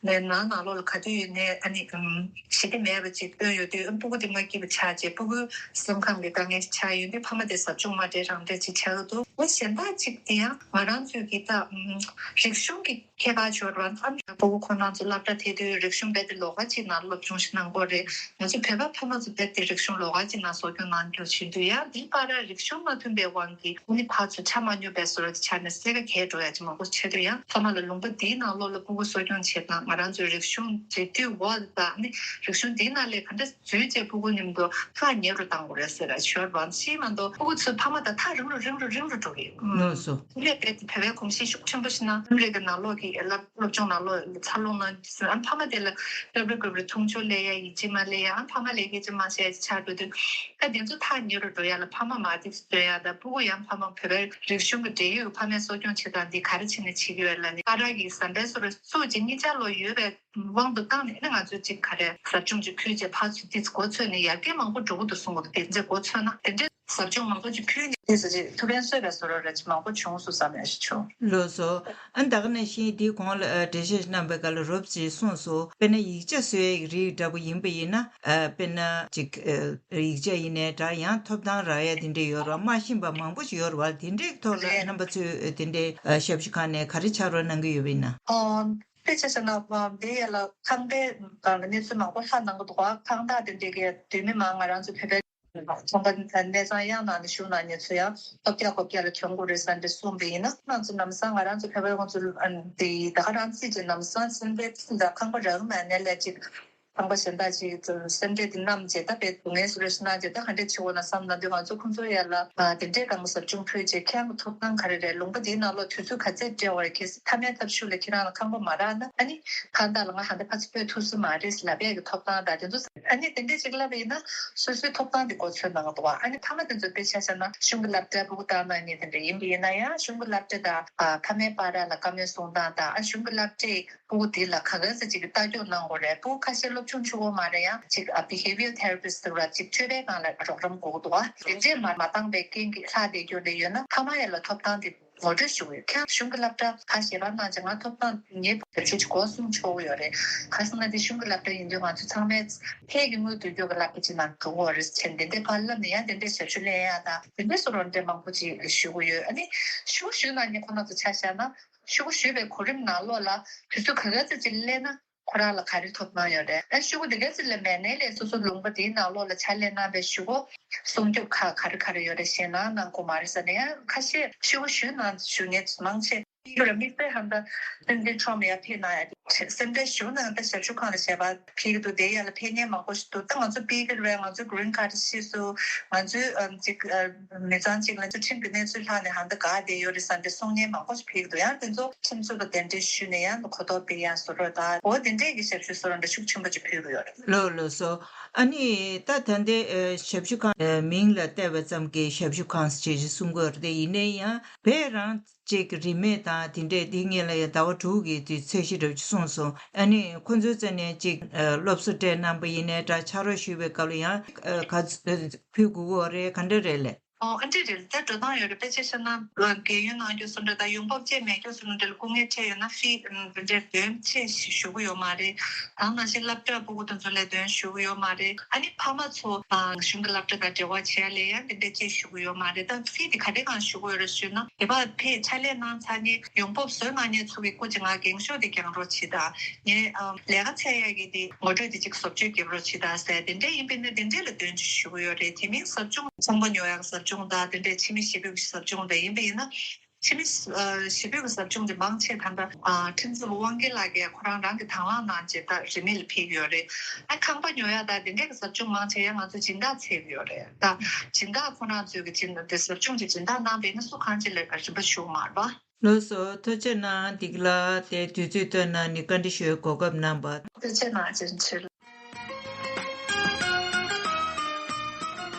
ནས་ནང་ནང་ལོགས་ལ་ག་དུས་ཡིན་ནའི་ཨ་ནི་ཨམ་ཞི་བདེ་མེད་པ་ཅིག་སྟོན་ཡོང་དུས། ཨ་སྤུ་གུ་དེ་མ་སྐྱིད་པ་ཆགས་བྱས། སྤུ་གུའི་སེམས་ཁམས་ཀྱི་དཀའ་ངལ་ཆགས་ཡོང་དུས། ཕ་མ་དེ་ཟབ་སྦྱོང་མ་འདྲ་རང་འདྲ་ཅིག་ཆགས་འདུག་ཨ་གཞན་དག་ཅིག་དེ་ཡང་ང་རང་ཚོའི་གི་ད་ཨམ་རིག་གཞུང་གི་ཁྱད་པར་ཡོད་རེད་བ། ཨ་ནི་སྤུ་གུ་ཁོ་རང་ཚོ་སློབ་གྲྭ་ཐད་དུས་རིག་གཞུང་རྦད་དེ་ལོགས་ཀ་ཅིག་ནང་སློབ་སྦྱོང་ཞིག་གནང་དགོས་རེད། ང་ཚོ་བོད་པ་ཕ་མ་ཚོ་རྦད་དེ་རིག་གཞུང་ལོགས་ཀ་ཅིག་ནང་གསོ་སྐྱོང་གནང་རྒྱུ་བྱེད་འདུག་ཡ། འདི་བར་རིག་གཞུང་མ་མཐུན་པའི་དབང་གིས་ཨ་ནི་ཕར་ཚུར་ཆ་མ་སྙོམས་པའི་བཟོ་འདྲ་ཆགས་ནས་སེར་ཁ་གས་འགྲོ་ཡ་ཅིག་མང་པོ་ཆགས་འདུག་ཡ། ཚང་མ་ལ་ལུང་པ་འདིའི་ནང་ལོགས་ལ་སྤུ་གུ་གསོ་སྐྱོང་བྱེད་སྟངས། ང་རང་ཚོའི་རིག་གཞུང་འབྲེལ་མཐུད་འོག་ལ། ད་ཨ་ནི་རིག་གཞུང་འདིའི་ནང་ལས་ག་འདྲ་འཛུལ་བྱས་སྤུ་གུ་མཉམ་དུ་ཐག་ཉེ་རུ་གཏང་དགོས་རེད་ཟེར་ཞོར་བ་ཤེས་མ་གཏོགས། སྤུ་གུ་ཚོའི་ཕ་མ་དང་ཐག་རིང་རུ་རིང་རུ་རིང་རུ་འགྲོ་གི། ལགས་སོ། དེ་ལས་རྦད་དེ་བོད་པའི་གོམས་གཤིས་ཤུགས་ཆེན་པོ་ཞིག་ན། ཨ་མི་རི་ཀའི་ནང་ལོགས་ཀྱི་སློབ་སློབ་སྦྱོང་ནང་ལོགས་འཚར་ལོངས་གནང་། ཨ་ཕ་མ་དེ་ལ་སྐབས་རེ་སྐབས་རེ་མཐོང་ཆུང་སླེབས་ཡ། ཡིད་ཆེས་མ་སླེབས་ཡ། ཨ་ཕ་མ་ལ་སྐད་ཆ་མ་བཤད་ཡ་ཆགས་འགྲོ་དུས། ད་དེ་ཚོ་ཐག་ཉེ་རུ་འགྲོ་ཡ་ལ་ཕ་མ་མ་གཏིང་ཟ་སྟོན་ཡ་དང་། སྤུ་གུ་ཡང་ཕ་མ་བོད་པའི་རིག་གཞུང་གི་འབྲེལ་ཡོད་ཕ་མའི་གསོ་སྐྱོང་བྱེད་སྟངས་འདི་ག་རེ་བྱས་ནས་བྱེད་ཀྱི་ཡོད་ལབ་ནས། ཨ་རག་གི་ཟ་འབྲས་སོ་རེ་སུ་གཅིག་གཉིས་ཆ་ལོ་ཡོད་པའི་དབང་དུ་བཏང་ནས། ཨ་ནི་ང་ཚོས་ཅིག་ག་རེ་ཟབ་སྦྱོང་ཅིག་ཕུལ་བྱས་ཕར་ཚུར་ཏོག་ཙམ་མགོ་ཚོས་ནས་ཡར་རྒྱས་མང་པོ་འགྲོ་གི་འདུག་གསུང་གི་འདུག་དེ་ཚོ་མགོ་ཚོས་ན། དེ་འདྲའི་ཟབ་སྦྱོང་མང་པོ་ཅིག་ཕུལ་ནས་དེ་ཚོ་ཅིག་ཐུགས་ཕན་གསོས་པའི་བཟོ་འདྲ་རེ་ཅིག་མང་པོ་བྱུང་སོང་བསམ་ཡ་ཞིག་བྱུང་། ལགས་སོ། ཨ་ད་ག་ནང་བཞིན་འདིའི་གོང་ལ་ཨ་འགྲེལ་བཤད་གནང་པའི་སྐབས་ལ་རོབ་ཅིག་གསུངས་སོང་། དཔེར་ན་ཡིག་ཆ་བཟོ་ཡའི་རིགས་འདྲ་པོ་ཡིན་པ་ཡིན་ན། ཨ་དཔེར་ན་ཅིག་ཨ་ཡིག་ཆ་ཡིན་ནའི་འདྲ། ཡང་ཐོབ་ཐང་རག་ཡ་དེ་འདྲ་ཡོད་རེད་བ། མ་ཤེས་པ་མང་པོ་ཞིག་ཡོད་རེད་བ། དེ་འདྲའི་ཐོག་ལ་རེད། རྣམ་པ་ཚོས་དེ་འདྲའི་ཨ་ཞབས་ཞུ་ཁང་ནས་ག་རེ་ཕྱག་རོགས་གནང་གི་ཡོད་པ་ཡིན་ན། ཨོ། དཔེ་ཆ་བཞག་ན་འདི་ཡ་ལ་ཁང་པའི་སྒང་ལ་གནས་ཚུལ་མང་པོ་ལྷག་གནང་གི་འདུག་ག་ཁང་བདག་དེ་འདྲས་ཀྱི་སྡོད་མི་མང་། ང་རང་ཚོ་བོད་པའི་ཚོང་པ་གནས་ཚང་གཡང་ནང་ནས་བཞུགས་གནང་མཁན་ཚོ་ཡང་ཐོབ་རྒྱག་གོ་རྒྱག་ལ་གྱོང་གོ་རེད་ཟེར་འདྲ་གསུངས་པ་ཡིན་ན། ང་ཚོ་ལམ་སང་ང་རང་ཚོ་བོད་པའི་ཁོང་ཚོ་ཨ་འདི་ད་ག་རང་ཚིག་ཅིག་ལམ་སང་སེམས་པའི་ཚིག་དང་ཁང་པ་རག་མ་ནས་ལས་ཅིག་ཁང་པ་གཞན་དག་ཅིག་སེམས་ཁྲལ་དེ་བསྣམས་བྱས། ད་བོད་སྡུག་བསྔལ་སུ་རེ་ཞིག་གནང་བྱས། ད་ག་འདྲས་བྱེད་དགོས་ན་བསམ་གནང་དུས། ང་ཚོ་ཁོང་ཚོ་ཡ་ལ་དེ་འདྲས་སྒང་ག་ཟབ་སྦྱོང་ཕུལ་བྱས། ཁྱེད་རང་གི་ཐོབ་ཐང་ག་རེ་རེད། ལུང་པ་འདིའི་ནང་ལོགས་དུས་ཚོད་ག་ཚད་སྤྲད་དགོས་རེད། གལ་སྲིད་མཐའ་མའི་ཐབས་ཤུགས་ལ་ཁྱེད་རང་ལ་ཁང་པ་མ་རག་ན། ཨ་ནི་ཁང་བདག་ལ་ང་ཧ་ད་ཕར་ཚུར་སྤོས་ཐུབ་ས་མ་རེད་ལབ་ཡས་ཀྱི་ཐོབ་ཐང་དང་དེ་ཚོ། ཨ་ནི་དེ་འདྲས་ཅིག་ལབ་པ་ཡིན་ན་སོ་སོའི་ཐོབ་ཐང་དེ་མགོ་ཚོས་གནང་གི་འདུག་བ། ཨ་ནི་ཕ་མ་དེ་ཚོ་དཔེ་ཆ་བཞག་ན་གཞུང་གི་སློབ་གྲྭར་སྤུ་གུ་བཏང་གནང་མཁན་དེ་འདྲ་ཡིན་པ་ཡིན་ན་ཡང་། གཞུང་གི་སློབ་གྲྭ་དང་ཨ་ཕ་མའི་བར་ལ་བཀའ་མོལ་གསུང་སྟངས་དང་། ཨ་གཞུང་གི་སློབ་གྲྭས་སྤུ་གུ་དེ་ལ་ག་ག་ཚོད་ཅིག་གི་ལྟ་སྐྱོང་གནང་དགོས་རེད། སྤུ་གུ་ཁ་ཤས་སློབ་སྦྱོང་ཆུང་བོ་མ་རེད། ཡང་ཅིག་ཨ་behavioral therapist་ཟེར་བ་ཅིག་འཕྲོད་པའི་སྒང་ལ་རོགས་རམ་དགོས་ཀྱི་འདུག་བ། དེ་འདྲས་མ་མ་བཏང་པའི་རྐྱེན་གྱིས་ལྷག་བསྡད་རྒྱུ་འདྲ་ཡོད་ན། ཕ་མ་ཡ་ལ་ཐོབ་ཐང་དེ་ངོ་སྤྲོད་ཞུ་གི་ཡོད། ཁྱེད་གཞུང་གི་སློབ་གྲྭ་ཕར་ཞལ་པར་གནང་བྱས་ང་ཐོབ་ཐང་ངེས་པར་དུ་ཅིག་སྒོ་སྲུང་ཆོག་གི་ཡོད་རེད། ག་ཟེར་ན་དེ་གཞུང་གི་སློབ་གྲྭ་ཡིན་དུས་ང་ཚོ་ཚང་མས་ཕ་གི་དངུལ་བསྡུ་རྒྱུ་གི་སློབ་གྲྭ་ཅིག་ནང་འགྲོ་གི་ཡོད་རེད་ཟེར་བྱས་འདི་འདྲའི་ཕར་ལབ་ནས་ཡང་དེ་འདྲའི་ཞབས་ཞུ་ལེན་ཡ་དང་དེ་འདྲའི་བཟོ་འདྲ་མང་པོ་ཅིག་ཞུ་གི་ཡོད། ཨ་ནི་ཤོག་ཞུས་གནང་མཁན་ཁོ་རང་ཚོ་ཆ་བཞག་ན། ཤོག་ཞུས་པའི་གོ་རིམ་ནང་ལོགས་ལ་དུས་ཚོད་ག་ག་ཚོད་ཅིག་སླེབས་ན་ཁོ་རང་ལ་ག་རེ་ཐོབ་ཐང་ཡོད་རེད། ཨ་ཤོག་གུ་དེ་ག་ཚོད་ལ་མེད་ནའི་ལས་སོ་སོ་ལུང་པ་དེའི་ནང་ལོགས་ལ་ཕྱག་ལས་གནང་བའི་གཞུག་གུ་སྲུང་སྐྱོབ་ཁག་ག་རེ་ག་རེ་ཡོད་རེད། ཞེད་སྣང་གནང་དགོས་མ་རེད་ཟེར་ནས། ཡང་ཁ་ཤས་ཤོག་གུ་ཞུས་གནང་ཞུ་མཁན་མང་ཆེ་ཡོད་རེད། མིག་དཔེ་ཧམ་ད་སེམས་ཁྲལ་ཁྲོམ་ཡར་ཕེབས་གནང་ཡ་དེ་སེམས་ཁྲལ་ཞུ་གནང་། ད་ཞབས་ཞུ་ཁང་ལ་ཞལ་པར་ཕུལ་གྱི་འདུག་དེ་ཡ་ལ་ཕེབས་མཁན་མང་པོ་ཞིག་འདུག་ད་ང་ཚོ་ཕུལ་གྱི་རེད། ང་ཚོའི་green card་ཕྱིས་སུ་ང་ཚོའི་ཨམ་ཅིག་ཨ་མི་ཚང་གཅིག་ལ་ཚུལ་ཁྲིམས་ཀྱི་གནས་ཚུལ་ལྷག་ནས་ཧམ་ད་འགག་བསྡད་ཡོད་རེད་ཟེར་འདི་གསུང་མཁན་མང་པོ་ཞིག་ཕེབས་འདུག་ཡང་དེ་ཚོ་ཁྲིམས་རྩོད་པ་གདན་འདྲེན་ཞུས་ནས་ཡང་གོ་རྟོགས་སྤེལ་ཡ་བཟོ་འདྲ་དང་། འོ་དེ་འདྲས་ཀྱི་ཞབས་ཞུ་བཟོ་འདྲ་ཤུགས་ཆེན་པོ་ཅིག་ཕུལ་གྱི་ཡོད་རེད། ལགས་ལགས་སོ། ཨ་ནི་ད་ད་ལྟའི་ཨ་ཞབས་ཞུ་ཁང་ཨ་མིང་ལ་བལྟས་པ་ཙམ་གྱིས་ཞབས་ཞུ་ཁང་ཞེས་ཞིག་གསུང་གི་ཡོད་རེད། དེ་ཡིན་ན་ཡང་བོད་རང་གཅིག་རིན་མེད་དང་དེ་འདྲས་འདི་སྔོན་ལ་ཡང་ཟླ་བ་དྲུག་གི་དུས་ཚད་གཞི་འདྲ་ཅིག་གསུངས་སོང་། ཨ་ནི་ཁོ་ཚོའི་རྩ་ནས་གཅིག་ཨ་སློབ་གསོ་སྤྲད་གནང་པ་ཡིན་ནའི་འདྲ། ཕྱག་རོགས་ཞུས་པའི་སྐབས་ལ་ཡང་ཨ་ག་ཚོད་ཕུལ་དགོས་ཀྱི་ཡོད་རེད། ག་འདྲ་རེད་ལགས། ཨོ་ཨ་འདྲེ་རེད། ད་འགྲོ་སྟངས་ཡོད་རེད། དཔེ་ཆ་བཤད་ན་རྒན་ཡོལ་གནང་རྒྱུ་སོང་འདྲ་དང་ཡོང་འབབ་ཅན་མེད་རྒྱུ་སོང་འདྲ་ལ་སྐུ་ངལ་འཕྲད་ཡོད་ན་ཕི་འདི་འདྲའི་དོན་ཆེ་ཞུ་གི་ཡོད་མ་རེད། ད་ནང་བཞིན་སློབ་གྲྭ་ཕྲུ་གུ་དེ་ཚོ་ལ་དོན་ཞུ་གི་ཡོད་མ་རེད། ཨ་ནི་ཕ་མ་ཚོ་གཞུང་གི་སློབ་གྲྭ་དང་འབྲེལ་བ་བྱས་ལས་ཡང་དེ་འདྲ་ཅིག་ཞུ་གི་ཡོད་མ་རེད། ད་ཕི་དེ་ག་འདྲ་གང་ཞུ་གི་ཡོད་རེད་ཞུས་ན་དེ་བ་ཕེ་ཕྱག་ལས་གནང་ཚར་ནས་ཡོང་འབབ་བཟོས་གནང་མཁན་ཚོ་གི་སྐུ་མཁྱེན་ང་འགེངས་ཤོག་དེ་བཀང་རོགས་བྱེད་དང་། ངས་ཨམ་ལས་ཀ་འཚོལ་ཡག་གི་དེ་ངོ་སྤྲོད་དེ་ཅིག་བཟོ་བཅོས་རྒྱབ་རོགས་བྱེད་དང་ཟེར་དེ་འདྲ་ཡིན་པས་ན་དེ་འདྲ་ལ་དོན་ཅིག་ཞུ་གི་ཡོད་རེད། དེ་མིན་ཟབ་སྦྱོང་ཚོང་པ་ཉོ་ཡག་ཟབ་སྦྱོང་དང་དེ་འདྲའི་ཕྱི་མི་ཞེ་པོའི་ཟབ་སྦྱོང་དང་ཡིན་པས་ཡིན་ན་ཕྱི་མི་ཨ་ཞེ་པོའི་ཟབ་སྦྱོང་དེ་མང་ཆེ་ད་ལྟ་ཨ་ཁྲིམས་རྩོད་པ་དབང་རྒྱལ་ལགས་ཀྱིས་ཁོ་རང་རང་གི་དང་བླངས་གནང་བྱས་ད་རིན་མེད་ལ་ཕུལ་གི་ཡོད་རེད། ཨ་ཁང་པ་ཉོ་ཡག་དང་དེ་འདྲའི་ཟབ་སྦྱོང་མང་ཆེ་ཡང་ང་ཚོ་སྦྱིན་བདག་འཚོལ་གི་ཡོད་རེད། ད་སྦྱིན་བདག་ཁོ་རང་ཚོའི་གི་སྦྱིན་བདག་དེ་ཟབ་སྦྱོང་དེ་སྦྱིན་བདག་གནང་པས་ན་སུ་གང་ཅི་ལ་རིན་པ་ཞུ་གི་མ་རེད་པ། ལགས་སོ། ཐུགས་རྗེ་གནང་། འདི་ག་ལ་དེ་དུས་ཚོད་བཏོན་གནང་ནས་བཀའ་འདྲི་ཞུ་བའི་གོ་སྐབས་གནང་བ། ཐུགས་རྗེ་གནང་། བཀའ་དྲིན་ཆེ།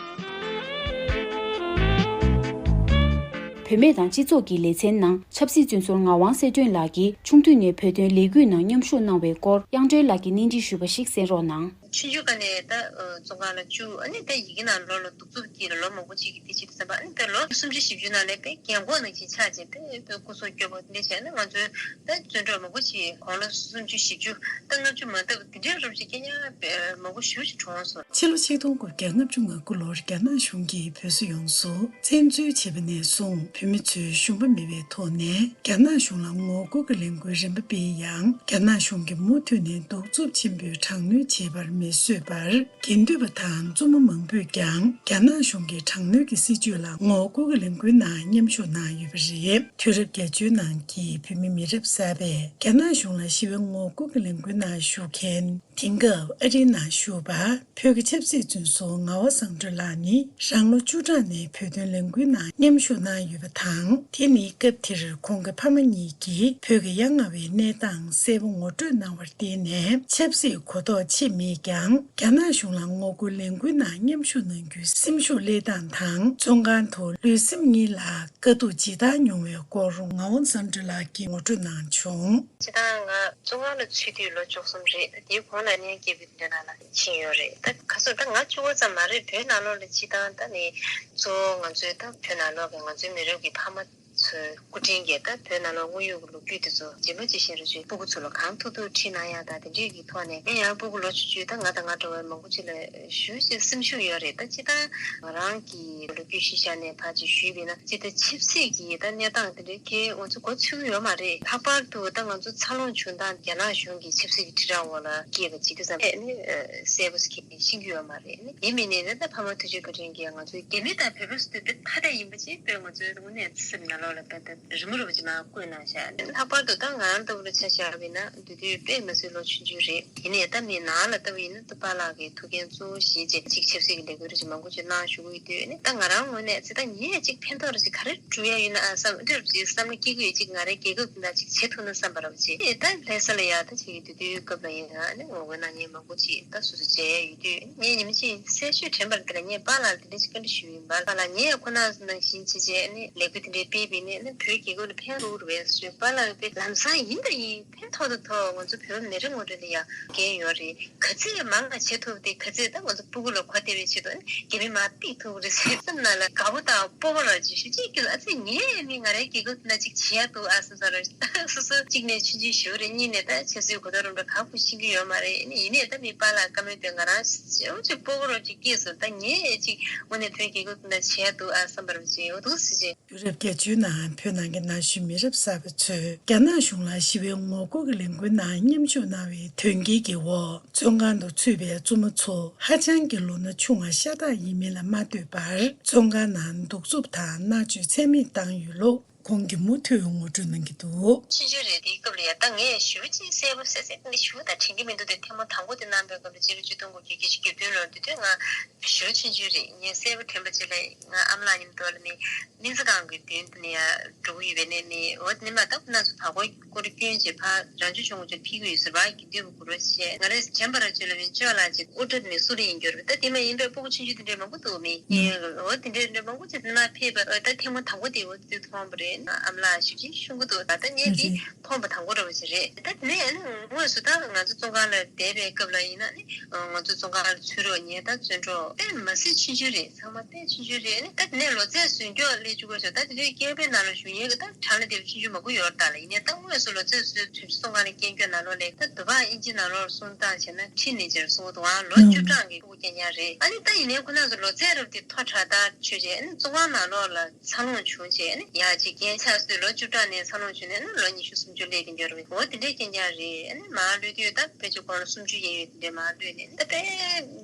བུད་མེད་དང་སྤྱི་ཚོགས་ཀྱི་ལེ་ཚན་ནང་ཆབ་སྲིད་བཙོན་ཟུར་ངག་དབང་གསལ་སྒྲོན་ལགས་ཀྱིས་ཆུང་དུས་ནས་བོད་དོན་ལས་འགུལ་ནང་མཉམ་ཞུགས་གནང་བའི་སྐོར་དབྱངས་སྒྲོན་ལགས་ཀྱིས་གནས་འདྲི་ཞུས་པ་ཞིག་གསན་རོགས་གནང་། ཆུང་ཆུང་སྒང་ནས་ད་བཙོན་ཁང་ལ་བཅུག་ཨ་ནི་ད་ཡི་གེ་ནང་ལོགས་ལ་གདུག་རྩུབ་ཀྱིས་ལ་ལོ་མང་པོ་ཅིག་གི་དེ་བྱེད་དུས་ཙམ་པ་ཨ་ནི་ད་ལོ་སུམ་ཅུ་བཞི་བཅུ་ནང་ལ་དཔེ་རྒན་གོག་ནང་བཞིན་ཆགས་བྱས་དཔེ་དཔེ་སྐུ་སྲོག་སྐྱོབ་པ་འདི་བྱས་ན་ང་ཚོའི་ད་བཙོན་གྲོགས་མང་པོ་ཅིག་དགུང་ལོ་སུམ་ཅུ་བཞི་བཅུ་ད་ལྔ་བཅུ་མ་འདབ་དེ་འདྲའི་རབས་ཅིག་སྐྱེ་ཉག་དཔེ་མང་པོ་ཞེ་པོ་ཅིག་གྲོངས་སོང་། ཕྱི་ལོ་ཆིག་སྟོང་དགུ་བརྒྱ་ལྔ་བཅུ་ང་དགུ་ལོར་རྒྱ་ནག་གཞུང་གིས་བོད་སོག་ཡོངས་སུ་བཙན་འཛུལ་བྱས་པ་ནས་བཟུང་བོད་མི་ཚོས་ཞུམ་པ་མེད་པའི་ཐོག་ནས་རྒྱ་ནག་གཞུང་ལ་ངོ་རྒོལ་གྱི་ལས་འགུལ་རིམ་པ་སྤེལ་ཡང་རྒྱ་ནག་གཞུང་གིས་མུ་མཐུད་ནས་གདུག་རྩུབ་ཆེན་པོས་དྲག་གནོན་བྱས་པར་མི་བཟོད་པར་དགེ་འདུན་པ་དང་བཙུན་མོ་མང་པོས་ཀྱང་རྒྱ་ནག་གཞུང་གི་དྲག་གནོན་གྱི་སྲིད་བྱུས་ལ་ངོ་རྒོལ་གྱི་ལས་འགུལ་ནང་མཉམ་ཞུགས་གནང་ཡོད་པ་རེད། དུས་རབས་བརྒྱད་ཅུའི་ནང་གི་བོད་མི་མི་རབས་གསར་པས་རྒྱ་ནག་གཞུང་ལ་ཞི་བའི་ངོ་རྒོལ་གྱི་ལས་འགུལ་ནང་ཞུགས་མཁན། དེང་སྐབས་ཨ་རིའི་ནང་བཞུགས་པ་བོད་ཀྱི་ཆབ་སྲིད་བཙོན་ཟུར་ངག་དབང་བཟང་གྲུབ་ལགས་ནི་རང་ལོ་བཅུ་གྲངས་ནས་བོད་དོན་ལས་འགུལ་ནང་མཉམ་ཞུགས་གནང་ཡོད་པ་དང་། དེ་ནི་སྐབས་དེར་ཁོང་གི་ཕ་མ་གཉིས་ཀྱིས་བོད་ཀྱི་ཡ་ང་བའི་གནས་སྟངས་གསལ་པོ་ངོ་སྤྲོད་གནང་བར་བརྟེན་ནས་ཆབ་སྲིད་གོ་རྟོགས་ཆེ་མེད་ཀྱང་རྒྱ་ནག་གཞུང་ལ་ངོ་རྒོལ་ལས་འགུལ་ནང་མཉམ་ཞུགས་གནང་རྒྱུའི་སེམས་ཤུགས་སླེབས་སྟངས་དང་བཙོན་ཁང་དུ་ལུས་སེམས་གཉིས་ལ་དཀའ་སྡུག་ཇི་ལྟར་མྱོང་བའི་སྐོར་ངག་དབང་བཟང་གྲུབ་ལགས་ཀྱིས་ངོ་སྤྲོད་གནང་བྱུང་། སྤྱིར་བཏང་ང་བཙོན་ཁང་ལ་ཚུད་དུས་ལོ་བཅུ་གསུམ་རེད། དེའི་གོང་ལ་གནས་སྐྱབས་ཀྱི་འདོད་ན་ལ་ཕྱིན་ཡོད་རེད། ད་ག་ཚོད་ད་ང་བཅུ་པ་ཙམ་མ་རེད། བོད་ནང་ལོགས་ལ་སྤྱིར་བཏང་ད་ནི་གཙོ་བོ་ང་ཚོའི་ད་བོད་ནང་ལོགས་ཀྱི་ང་ཚོའི་མི་རབས་ཀྱི་ཕ་མ་ཚོའི་སྐུ་དྲིན་གྱིས་ད་བོད་ནང་ལོགས་དངོས་ཡོད་ཀྱི་ལོ་རྒྱུས་དེ་ཚོ་རྗེས་མ་ཅི་བཞིན་རུ་ཆུའི་སྤུ་གུ་ཚོ་ལ་གང་ཐུབ་ཐུབ་ཁྲིད་གནང་ཡག་དང་དེ་འདྲས་ཀྱི་ཐོག་ནས་ཨེ་ཡང་སྤུ་གུ་ལོ་བཅུ་བཅུ་ད་ང་དང་ང་འདྲ་བའི་མང་པོ་ཅིག་ལ་ཞུ་ཞེས་སེམས་ཤུགས་ཡོད་རེད། ད་སྤྱིར་བཏང་ང་རང་གི་ལོ་རྒྱུས་གཞི་བཞག་ནས་ཕར་ཅིག་ཞུས་པ་ཡིན་ན་སྤྱིར་ད་ཆབ་སྲིད་ཀྱི་ད་གནས་སྟངས་དེ་འདྲའི་གལ་ང་ཚོ་མགོ་ཚོད་ཀྱི་ཡོད་མ་རེད། ལྷག་པར་དུ་ད་ང་ཚོ་འཚར་ལོངས་བྱུང་སྟངས་རྒྱ་ནག་གཞུང་གི་ཆབ་སྲིད་ཀྱི་དྲིལ་བསྒྲགས་འོག་ལ་སྐྱེས་པ་ཅིག་དུས་ཙམ་ཨེ་ནི་གསལ་པོ་ཞིག་ཤེས་ཀྱི་ཡོད་མ་རེད། ཨེ་ནི་དེ་མིན་ནས་ད་ཕ་མ་ཐུགས་རྗེ་བཀའ་དྲིན་གྱིས་ང་ཚོའི་རྒྱ་མི་དང་བོད་པ་སུ་དེ་དཔེ་ཐ་དད་ཡིན་པ་ཅིག་དཔེ་ང་ཚོའི་དངོས་གནས་སེམས་ནང་ལོགས་ལ་དཔེ་ད་རི་མོ་རུ་བ་ཅིག་མར་བརྐོས་གནང་ཤག་ལྷག་པར་དུ་ད་ང་རང་ལྟ་བུ་ལ་ཆ་བཞག་པ་ཡིན་ན་འདི་དུས་དཔེ་ང་ཚོའི་ལོ་ཆུང་ཆུང་རེད། དེ་ནས་ད་མི་ནང་ལ་ལྟ་བུ་ཡིན་ན་ད་པཱ་ལགས་ཀྱི་ཐུགས་འགན་གཙོ་བོ་བཞེས་བྱས་ཅིག་ཆབ་སྲིད་ཀྱི་ལས་འགུལ་རེ་ཞིག་མང་པོ་ཅིག་གནང་བཞུགས་ཀྱི་ཡོད་དུས་ནི་ད་ང་རང་ངོས་ནས་ཚེ་ད་ངས་ཅིག་ཕན་ཐོགས་རེ་ཞིག་ག་རེ་སྒྲུབ་ཡ་ཡོད་ན་ཨ་བསམ་འདྲ་རེ་ཞིག་བསམ་བློ་སྐྱེ་གི་ཡོད། ཅིག་ང་རའི་རྒྱལ་ཁབ་འདི་ལ་ཅིག་བྱེད་ཐུབ་ན་བསམ་པ་རེ་བྱས། ཨེ་ད་ལྷ་ས་ལ་ཡ་ད་ཅིག་དུས་དུས་སྐབས་ལ་ཡིན་ན་ནི་ངོ་རྒོལ་གནང་མཁན་མང་པོ་ཅིག་ད་སོ་སོ་མཇལ་ཡ་ཡོད་དུས་ངས་ཉི་མ་གཅིག་གསལ་ཤོས་དྲན་པར་འདི་ལ་ངས་པཱ་ལགས་ལ་དེ་འདྲ་ཞིག་བཀའ་འདྲི་ཞུས་ཡིན་པ། པཱ་ལགས་ངས་ཁོ་ན་ནང་བཞིན་བྱས་བྱས་ནི་ལས་འགུལ་དེ་འདྲའི་སྤེལ་བས་ནི་ནི་བོད་རྒྱལ་ཁབ་ལ་ཕན་ཐོགས་རེད་པས་ཟེར། པཱ་ལགས་པས་ལམ་སང་ཡིན་དང་ཡིན། ཕན་ཐོགས་དང་ཐོགས་ང་ཚོ་བོད་པ་མི་རེ་ངོ་སྤྲོད་ལ་ཡ་འགན་ཡོད་རེད། ག་ཚད་མང་ང་བྱེད་ཐུབ་དེ་ག་ཚད་ད་ང་ཚོ་སྤུ་གུ་ལ་གོ་བདེ་བའི་ཆེད་དུ་རྒྱ་མི་མར་ཏིག་ཐུབ་རེད་ཟེར། སེམས་ནང་ལ་དགའ་པོ་དང་སྤོབས་པ་རང་ཅིག་ཞུ་ཅིག་གི་ཨ་ཙི་ངས་ནི་ང་རའི་རྒྱལ་ཁབ་ན་ཅིག་བྱེད་ཡ་འདུག་ཨ་བསམ་ས་ར། སོ་སོ་གཅིག་ནས་ཆུང་ཆུང་ཞུ་རེད། གཉིས་ནས་ད་ཆབ་སྲིད་གོ་རྟོགས་རམ་འདྲ་ག་གུ་ཤེས་ཀྱི་ཡོད་མ་རེད། ནི་ཡིན་ནས་ད་མི་པཱ་ལགས་བཀའ་མོལ་དེ་ང་རང་ཞེ་པོ་ཅིག་སྤོབས་པ་རང་ཅིག་སྐྱེས་སོང་། ད་ངས་ཅིག་དངོས་གནས་བོད་རྒྱལ་ཁབ་ན་བྱེད་ཡ་འདུག་ཨ་བསམ་པ་རང་ཅིག་ཡོད་འདུག་ཟེར་ཅིག་དུས་རབས་བརྒྱད་ཅུའི་ནང་བོད་ནང་གི་ན་གཞོན་མི་རབས་གསར་པ་ཚོས་རྒྱ་ནག་གཞུང་ལ་ཞི་བའི་ངོ་རྒོལ་གྱི་ལས་འགུལ་ནང་མཉམ་ཞུགས་གནང་བའི་དོན་རྐྱེན་གྱི་འོག་བཙོན་ཁང་དུ་ཚུད་པའི་བཙུན་མོ་ཚོ་ཧ་ཅང་གི་ལོ་ན་ཆུང་བ་ཤ་སྟག་ཡིན་མིན་ལ་མ་ལྟོས་པར་བཙོན་ཁང་ནང་གདུག་རྩུབ་དང་མནར་གཅོད་ཚད་མེད་བཏང་ཡོད་ལུགས་ཁོང་གིས་མུ་མཐུད་ངོ་སྤྲོད་གནང་གི་འདུག་ཆུང་ཆུང་རེད། དེའི་སྐབས་ལ་ཡ་ད་ངས་ཞུ་ཅིག་གསལ་པོ་གསལ་གསལ་ནི་ཞུ་ད་དྲན་གྱི་མི་འདུག་དེ་ཐེངས་མ་དང་པོ་དེ་གནང་པའི་སྐབས་ལ་སྤྱི་ལོ་ཆིག་སྟོང་དགུ་བརྒྱ་བརྒྱད་ཅུ་གྱ་བདུན་ལོར་དེ་དུས་ང་ཞུ་ཆུང་ཆུང་རེད། ངས་གསལ་པོ་དྲན་པ་ཅིག་ལ་ང་ཨ་མ་ལགས་མཉམ་དུ་ལ་ནི་གླིང་ཚ་སྒང་གི་མདུན་དུ་ནས་ཡར་འགྲོ་གི་ཡོད་པས་ནས་ནི་འོ་དེ་ནས་མ་ད་ཁོ་རང་ཚོ་བར་སྐོར་སྐོར་སྐྱོན་བྱས་ཕར་རང་ཆུ་ཆུང་ངུ་ཆུ་ཕི་གི་ཡོད་ཟེར་བ་གི་འདོད་པ་དགུ་རོ་བྱས། ང་རེ་དྲན་པ་ར་ཆུ་ལ་བའི་ཅོ་ལགས་ཅིག་དབུ་སྐྲ་ནས་སུ་རེ་ཡིན་འགྱུར་བས། ད་དེ་མ་ཡིན་པའི་སྤུ་གུ་ཆུང་ཆུང་དེ་འདྲའི་མང་པོ་འདུག་མི་ཡིན། འོ་དེ་འདྲའི་འདྲ་མང་པོ་ཅིག་དེ་ན་ཕེབས་པ་ད་ཐེངས་མ་དང་པོ་དེ་འོ་དེ་མཐོང་བ་རེད། ཨ་མ་ལགས་ཞེ་པོ་ཅིག་ཤོང་གི་འདུག་ད་ལྟ་ངས་འདི་མཐོང་པ་དང་པོ་འདྲ་པོ་ཞིག་རེད། ད་དེ་ནས་ཨ་ནི་དངོས་སུ་ད་ང་ཚོ་བཙོན་ཁང་ལ་བསྡད་པའི་སྐབས་ལ་ཡིན་ན་ནི་ང་ཚོ་བཙོན་ཁང་ལ་ཚུད་རོགས་ཉེ་ད་བཙོན་གྲོགས་དཔེ་མ་སྲིད་ཆུང་ཆུང་རེད། ཚང་མ་དཔེ་ཆུང་ཆུང་རེད། ཨ་ནི་ད་དེ་ནས་ལོ་ཚད་བཟོས་མགྱོགས་སླེབས་བཅུག་གི་ཡོད་ཤག་ད་དེ་དུས་སྐྱེ་བའི་ནང་ལ་བཞུགས་ཉེན་གྱི་ད་གྲངས་ལ་དེ་ཆུང་ཆུང་མང་པོ་ཡོད་རེད། ད་ལ་ཡིན་ནའི་ད་དངོས་སུ་ལོ་ཚད་བཟོས་ཚུན་ཆད་བཙོན་ཁང་ལ་སྐྱེལ་རྒྱུ་ནང་ལོགས་ལས་ད་དུ་བ་ཨིན་ཇི་ནང་ལོགས་སུ་གསུང་སྟངས་བྱས་ན་ཁྲིད་ནས་ཅེར་གསུང་གི་འདུག་ཨང་ལོ་བཅུ་གྲངས་ཀྱི་སྐུ་རྐྱང་རྐྱང་རེད། ཨ་ནི་ད་ཡིན་ནའི་ཁོ་རང་ཚོ་ལོ་ཚད་རབས་དེ་མཐོ་དྲགས་ད་ཆོས་བྱས་ཨ་ནི་བཙོན་ཁང་ནང་ལོགས་ལ་འཚར་ལོངས་བྱུང་བྱས་ཨ་ནི་ཡ་ཅིག་རྒན་ཆགས་སྲིད། ལོ་བཅུ་གྲངས་ནས་འཚར་ལོངས་བྱུང་ནས་ཨ་ནི་ལོ་ཉི་ཤུ་སུམ་ཅུ་སླེབས་ཀྱི་འགྱུར་བའི་འོ་དེ་འདྲའི་རྐྱང་རྐྱང་རེད། ཨ་ནི་མར་ལུས་དུས་ད་ཕལ་ཆེར་དགུང་ལོ་སུམ་ཅུ་ཡན་ཡོད་དེ་འདྲའི་མར་ལུས་ནས་ད་དཔེ་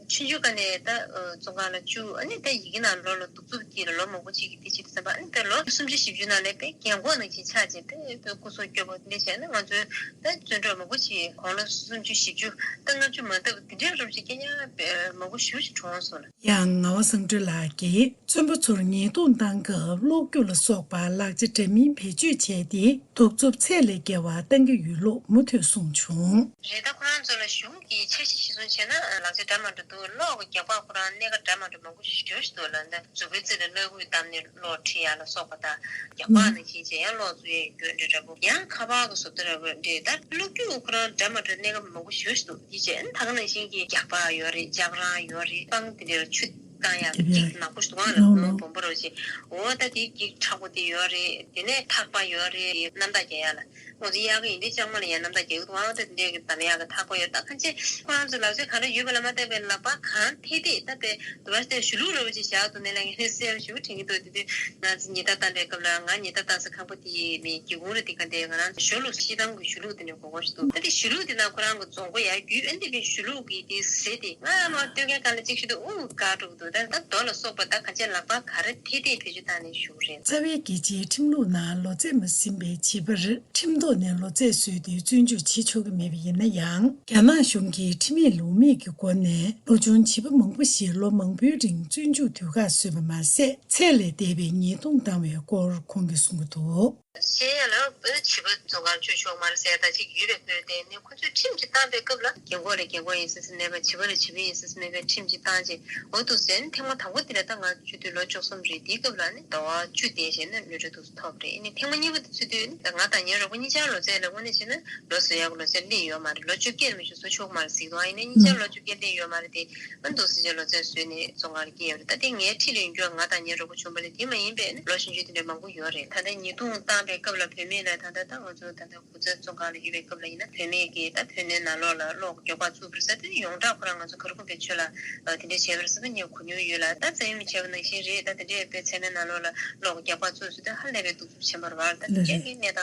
ཆུང་ཆུང་སྒང་ནས་ད་བཙོན་ཁང་ལ་བཅུག་ཨ་ནི་ད་ཡི་གེ་ནང་ལོགས་ལ་གདུག་རྩུབ་ཀྱིས་ལོ་མང་པོ་ཅིག་གི་དེ་བྱེད་དུས་ཙམ་པ་ཨ་ནི་དཔེ་ལོ་སུམ་ཅུ་བཞི་བཅུ་ནང་ལས་དཔེ་རྒན་གོག་ནང་བཞིན་ཆགས་བྱས་དཔེ་དཔེ་སྐུ་གཟུགས་སྐྱོ་པོ་དེ་འདྲ་བྱས་ན་ང་ཚོའི་ད་བཙོན་གྲོགས་མང་པོ་ཞིག་དགུང་ལོ་སུམ་ཅུ་བཞི་བཅུ་ད་ལྔ་བཅུ་མ་འདབ་དེ་འདྲའི་རབས་ཅིག་རྐྱང་རྐྱང་དཔེ་མང་པོ་ཞེ་པོ་ཞིག་གྲོངས་སོང་ལ། ཡང་ངག་དབང་བསམ་གྲུབ་ལགས་ཀྱིས་བཙོན་པ་ཚོར་ཉེས་རྡུང་བཏང་སྐབས་གློག་འཁྱུ་ལ་སོགས་པ་ལག་ཆ་འདྲ་མིན་བེད་སྤྱོད་བྱས་ཏེ་གདུག་རྩུབ་ཚད་ལས་བརྒལ་བ་བཏང་གི་ཡོད་ལུགས་མུ་མཐུད་གསུངས་བྱུང་། རེད། ད་ཁོ་རང་ཚོ་ལ་གཞུང་གི་འཆར་གཞི་གཞིར་བཟུང་བྱས་ན་ལག་ཆ་འདྲ་མ་འདྲ་འདུག་གློག་གི་རྒྱག་པ་ཁོ་རང་གནད་འགག་འདྲ་མ་འདྲ་མང་པོ་ཞིག་ཞུ་ཞིག་འདུག་ལ། འདི་མཛུབ་གུའི་རྩེ་ལ་སྣ་ཁུག་བསྡམས་ནས་གློག་འཁྲིད་ཡག་ལ་སོགས་པ་དང་རྒྱག་པ་ནང་བཞིན་བྱས་ཡང་གློག་བཙུགས་ཡག་གི་རྒྱུ་འབྲས་འདྲ་པོ། ཡང་ཁ་པར་གྱི་བཟོ་ལྟ་འདྲ་པོ་འདྲ། ད་གློག་འཁྱུ་ཁོ་རང་འདྲ་མ་འདྲ་གནད་འགག་མང་པོ་ཞིག་འདུག་དེ་བྱས་ད་ག་ནང་བཞིན་གྱི་རྒྱག་པ་ཡོད་རེད། ལྕགས་རང་ཡོད་རེད། སྤང་དེ་འདྲ་ལ་ཆུ་བཏང་ཡག་གི་འགྱིག་ནག་པོ་ཞིག་འདུག་ཨང་ལ་སྦོམ་པོ་རོ་ཞིག་འོ་ད་དེའི་འགྱིག་མཁྲེགས་པོ་དེ་ཡོད་རེད། དེ་ནས་ཐག་པ་ཡོད་རེད། གནམ་ཐག་རྒྱག་ཡག་ལ། ང་ཚོ་གཡག་གི་ཡིན་དུས་ལྕང་མ་ལ་ཡང་གནམ་ཐག་རྒྱག་གི་འདུག་ཨང་། ད་དེ་འདྲའི་གི་འདམ་ཡག་གི་ཐག་པ་ཡོད། ད་ཕལ་ཆེར་ཁོ་རང་ཚོ་ལག་ཆ་ག་འདྲ་ཡོད་པ་ལ་མ་ལྟོས་པའི་ལག་པ་གང་ཐད་ཐད་ད་དཔེ་དུ་བ་སྟེ་གཞུ་ལུག་འདྲ་པོ་ཅིག་བཞག་འདུག་ནས་ལ་ངས་གསལ་པོ་ཞེ་པོ་དྲན་གྱི་འདུག་དེ་དུས་ང་ཚོ་ཉལ་ཐ་བཏང་པའི་སྐབས་ལ་ང་ཉལ་ཐ་བཏང་ས་ཁང་པ་དེ་ཡི་མི་སྒེའུ་ཁུང་རེད། དེ་ག་འདྲའི་ང་རང་ཚོ་ཞོ་ལུག་ཤི་དམ་གྱི་གཞུ་ལུག་དེ་འདྲ་གོ་གོ་ཞིག་འདུག་ད་དེ་གཞུ་ལུག་དེ་ན་ཁོ་རང་གི་རྫོང་སྒོ་ཡར་རྒྱུས་ཨེ་འདི་པའི་གཞུ་ལུག་གི་དེ་ཟེ་དེ་ང་མ་སྟོན་མཁན་སྒང་ལ་གཅིག་ཤི་འདུག་ཨུ་དགའ་འགྲོ་གི་འདུག་ད་ད་རྡོ་ལ་སོགས་པ་ད་ག་ཅེ་ལག་པ་ག་རེ་ཐད་ཐད་བེད་སྤྱོད་བཏང་ནས་བཞུགས་རེད། རྩ་བའི་རྒྱལ་སྤྱིའི་ཁྲིམས་ལུགས་ནང་ལོ་ཚད་མ་ཟིན་པའི་བྱིས་པར་ཁྲིམས་ཐོག་ནས་ལོ་ཚད་བཟོས་ཏེ་བཙོན་འཇུག་བྱེད་ཆོག་གི་མེད་པ་ཡིན་ན་ཡང་། རྒྱ་ནག་གཞུང་གིས་ཁྲིམས་ཡིག་ལུགས་མེད་ཀྱི་སྒོ་ནས་ལོ་ཆུང་བྱིས་པ་མང་པོ་ཞིག་ལོ་མང་པོའི་རིང་བཙོན་འཇུག་དུས་བཀག་བཟོས་པ་མ་ཟད། ཚད་ལས་འདས་པའི་ཉེས་རྡུང་བཏང་བའི་སྐོར་ཁོང་གིས་གསུང་གི་འདུག་བཤད་ཡ་ལ་བྱིས་པ་བཙོན་ཁང་བཅུག་ཆོག་མ་རེད་ཟེར་ཡ་ད་ཅིག་ཡོད་པའི་ཁུལ་དེ་ནི་ཁོ་ཚོས་ཁྲིམས་ཅིག་བཏང་པའི་སྐབས་ལ་རྒན་གོག་ལ་རྒན་གོག་ཡིན་སྲིད་སྲིད་མེད་པ། བྱིས་པ་ལ་བྱིས་པ་ཡིན་སྲིད་སྲིད་མེད་པའི་ཁྲིམས་ཅིག་བཏང་རྗེས་འོ་འདུག་ཟེར་ནས་ཐེངས་མ་དང་པོ་དེ་ལ་ད་ང་ཆུ་དུས་ལོ་བཅུ་གསུམ་རེད། དེའི་སྐབས་ལ་ནི་ཟླ་བ་བཅུ་བསྡད་བྱས་ནས་གློད་གྲོལ་འདུག་ཐོབ་རེད། ཨ་ནི་ཐེངས་མ་གཉིས་པ་དེ་ཚུད་དུས་ནི་ད་ང་དང་ངའི་རོགས་པ་གཉིས་ཆར་ལོ་ཚད་ལ་དངོས་གནས་བྱས་ན་ལོ་བཟོ་ཡག་གི་ལོ་ཚད་སླེབས་ཡོད་མ་རེད། ལོ་བཅོ་བརྒྱད་ལ་མི་ཆུ་བཟོ་ཆོག་མ་རེད་ཟེར་འདུག་ཨ་ཡིན་ནའི་གཉིས་ཆར་ལོ་བཅོ་བརྒྱད་སླེབས་ཡོད་མ་རེད་དེ། ཨ་འདུག་སེ་བྱས་ལོ་ཚད་བཟོས་ནས་བཙོན་ཁང་ལ་སྐྱེལ་ཡོད་རེད། ད་དེ་ངའི་འཁྲིས་ལ་ཡོང་རྒྱུ་ང་དང་ངའི་རོགས་པ་ཆུང་བ་རེད། དེ་མ་ཡིན་པའི་ནི་ལོ་ཆུང་ཆུང་དེ་འདྲ་མང་པོ་ཡོད་རེད། ད་ལྟ་ཉེས་རྡུང་བཏང་པའི་སྐབས་ལ་བུད་མེད་ལ་ད་ལྟ་ད་ང་ཚོ་ད་ལྟ་སྐུ་ཚེ་བཙོན་ཁང་ལ་ཡོད་པའི་སྐབས་ལ་ཡིན་ན་བུད་མེད་ཀྱི་ད་བུད་མེད་ནང་ལོགས་ལ་གློག་གི་རྒྱག་པ་བཙུགས་པ་རེད་ཟེར་དེ་ཡོངས་གྲགས་ཁོ་རང་ང་ཚོ་ག་རེ་ཁུངས་པའི་ཆོས་ལ་དེ་འདྲ་བྱས་པ་རེད་ཟེར་ད་ངས་གོ་མྱོང་ཡོད་ལ། ད་རྩ་ཡོད་མི་བྱས་པ་ནང་བཞིན་རེད། ད་དེ་འདྲའི་དཔེ་ཚད་མའི་ནང་ལོགས་ལ་གློག་གི་རྒྱག་པ་བཙུགས་ཟེར་དེ་ཧ་ལས་པའི་གདུག་རྩུབ་ཆེན་པོ་རེད་བ། ད་དེ་འདྲའི་གནས་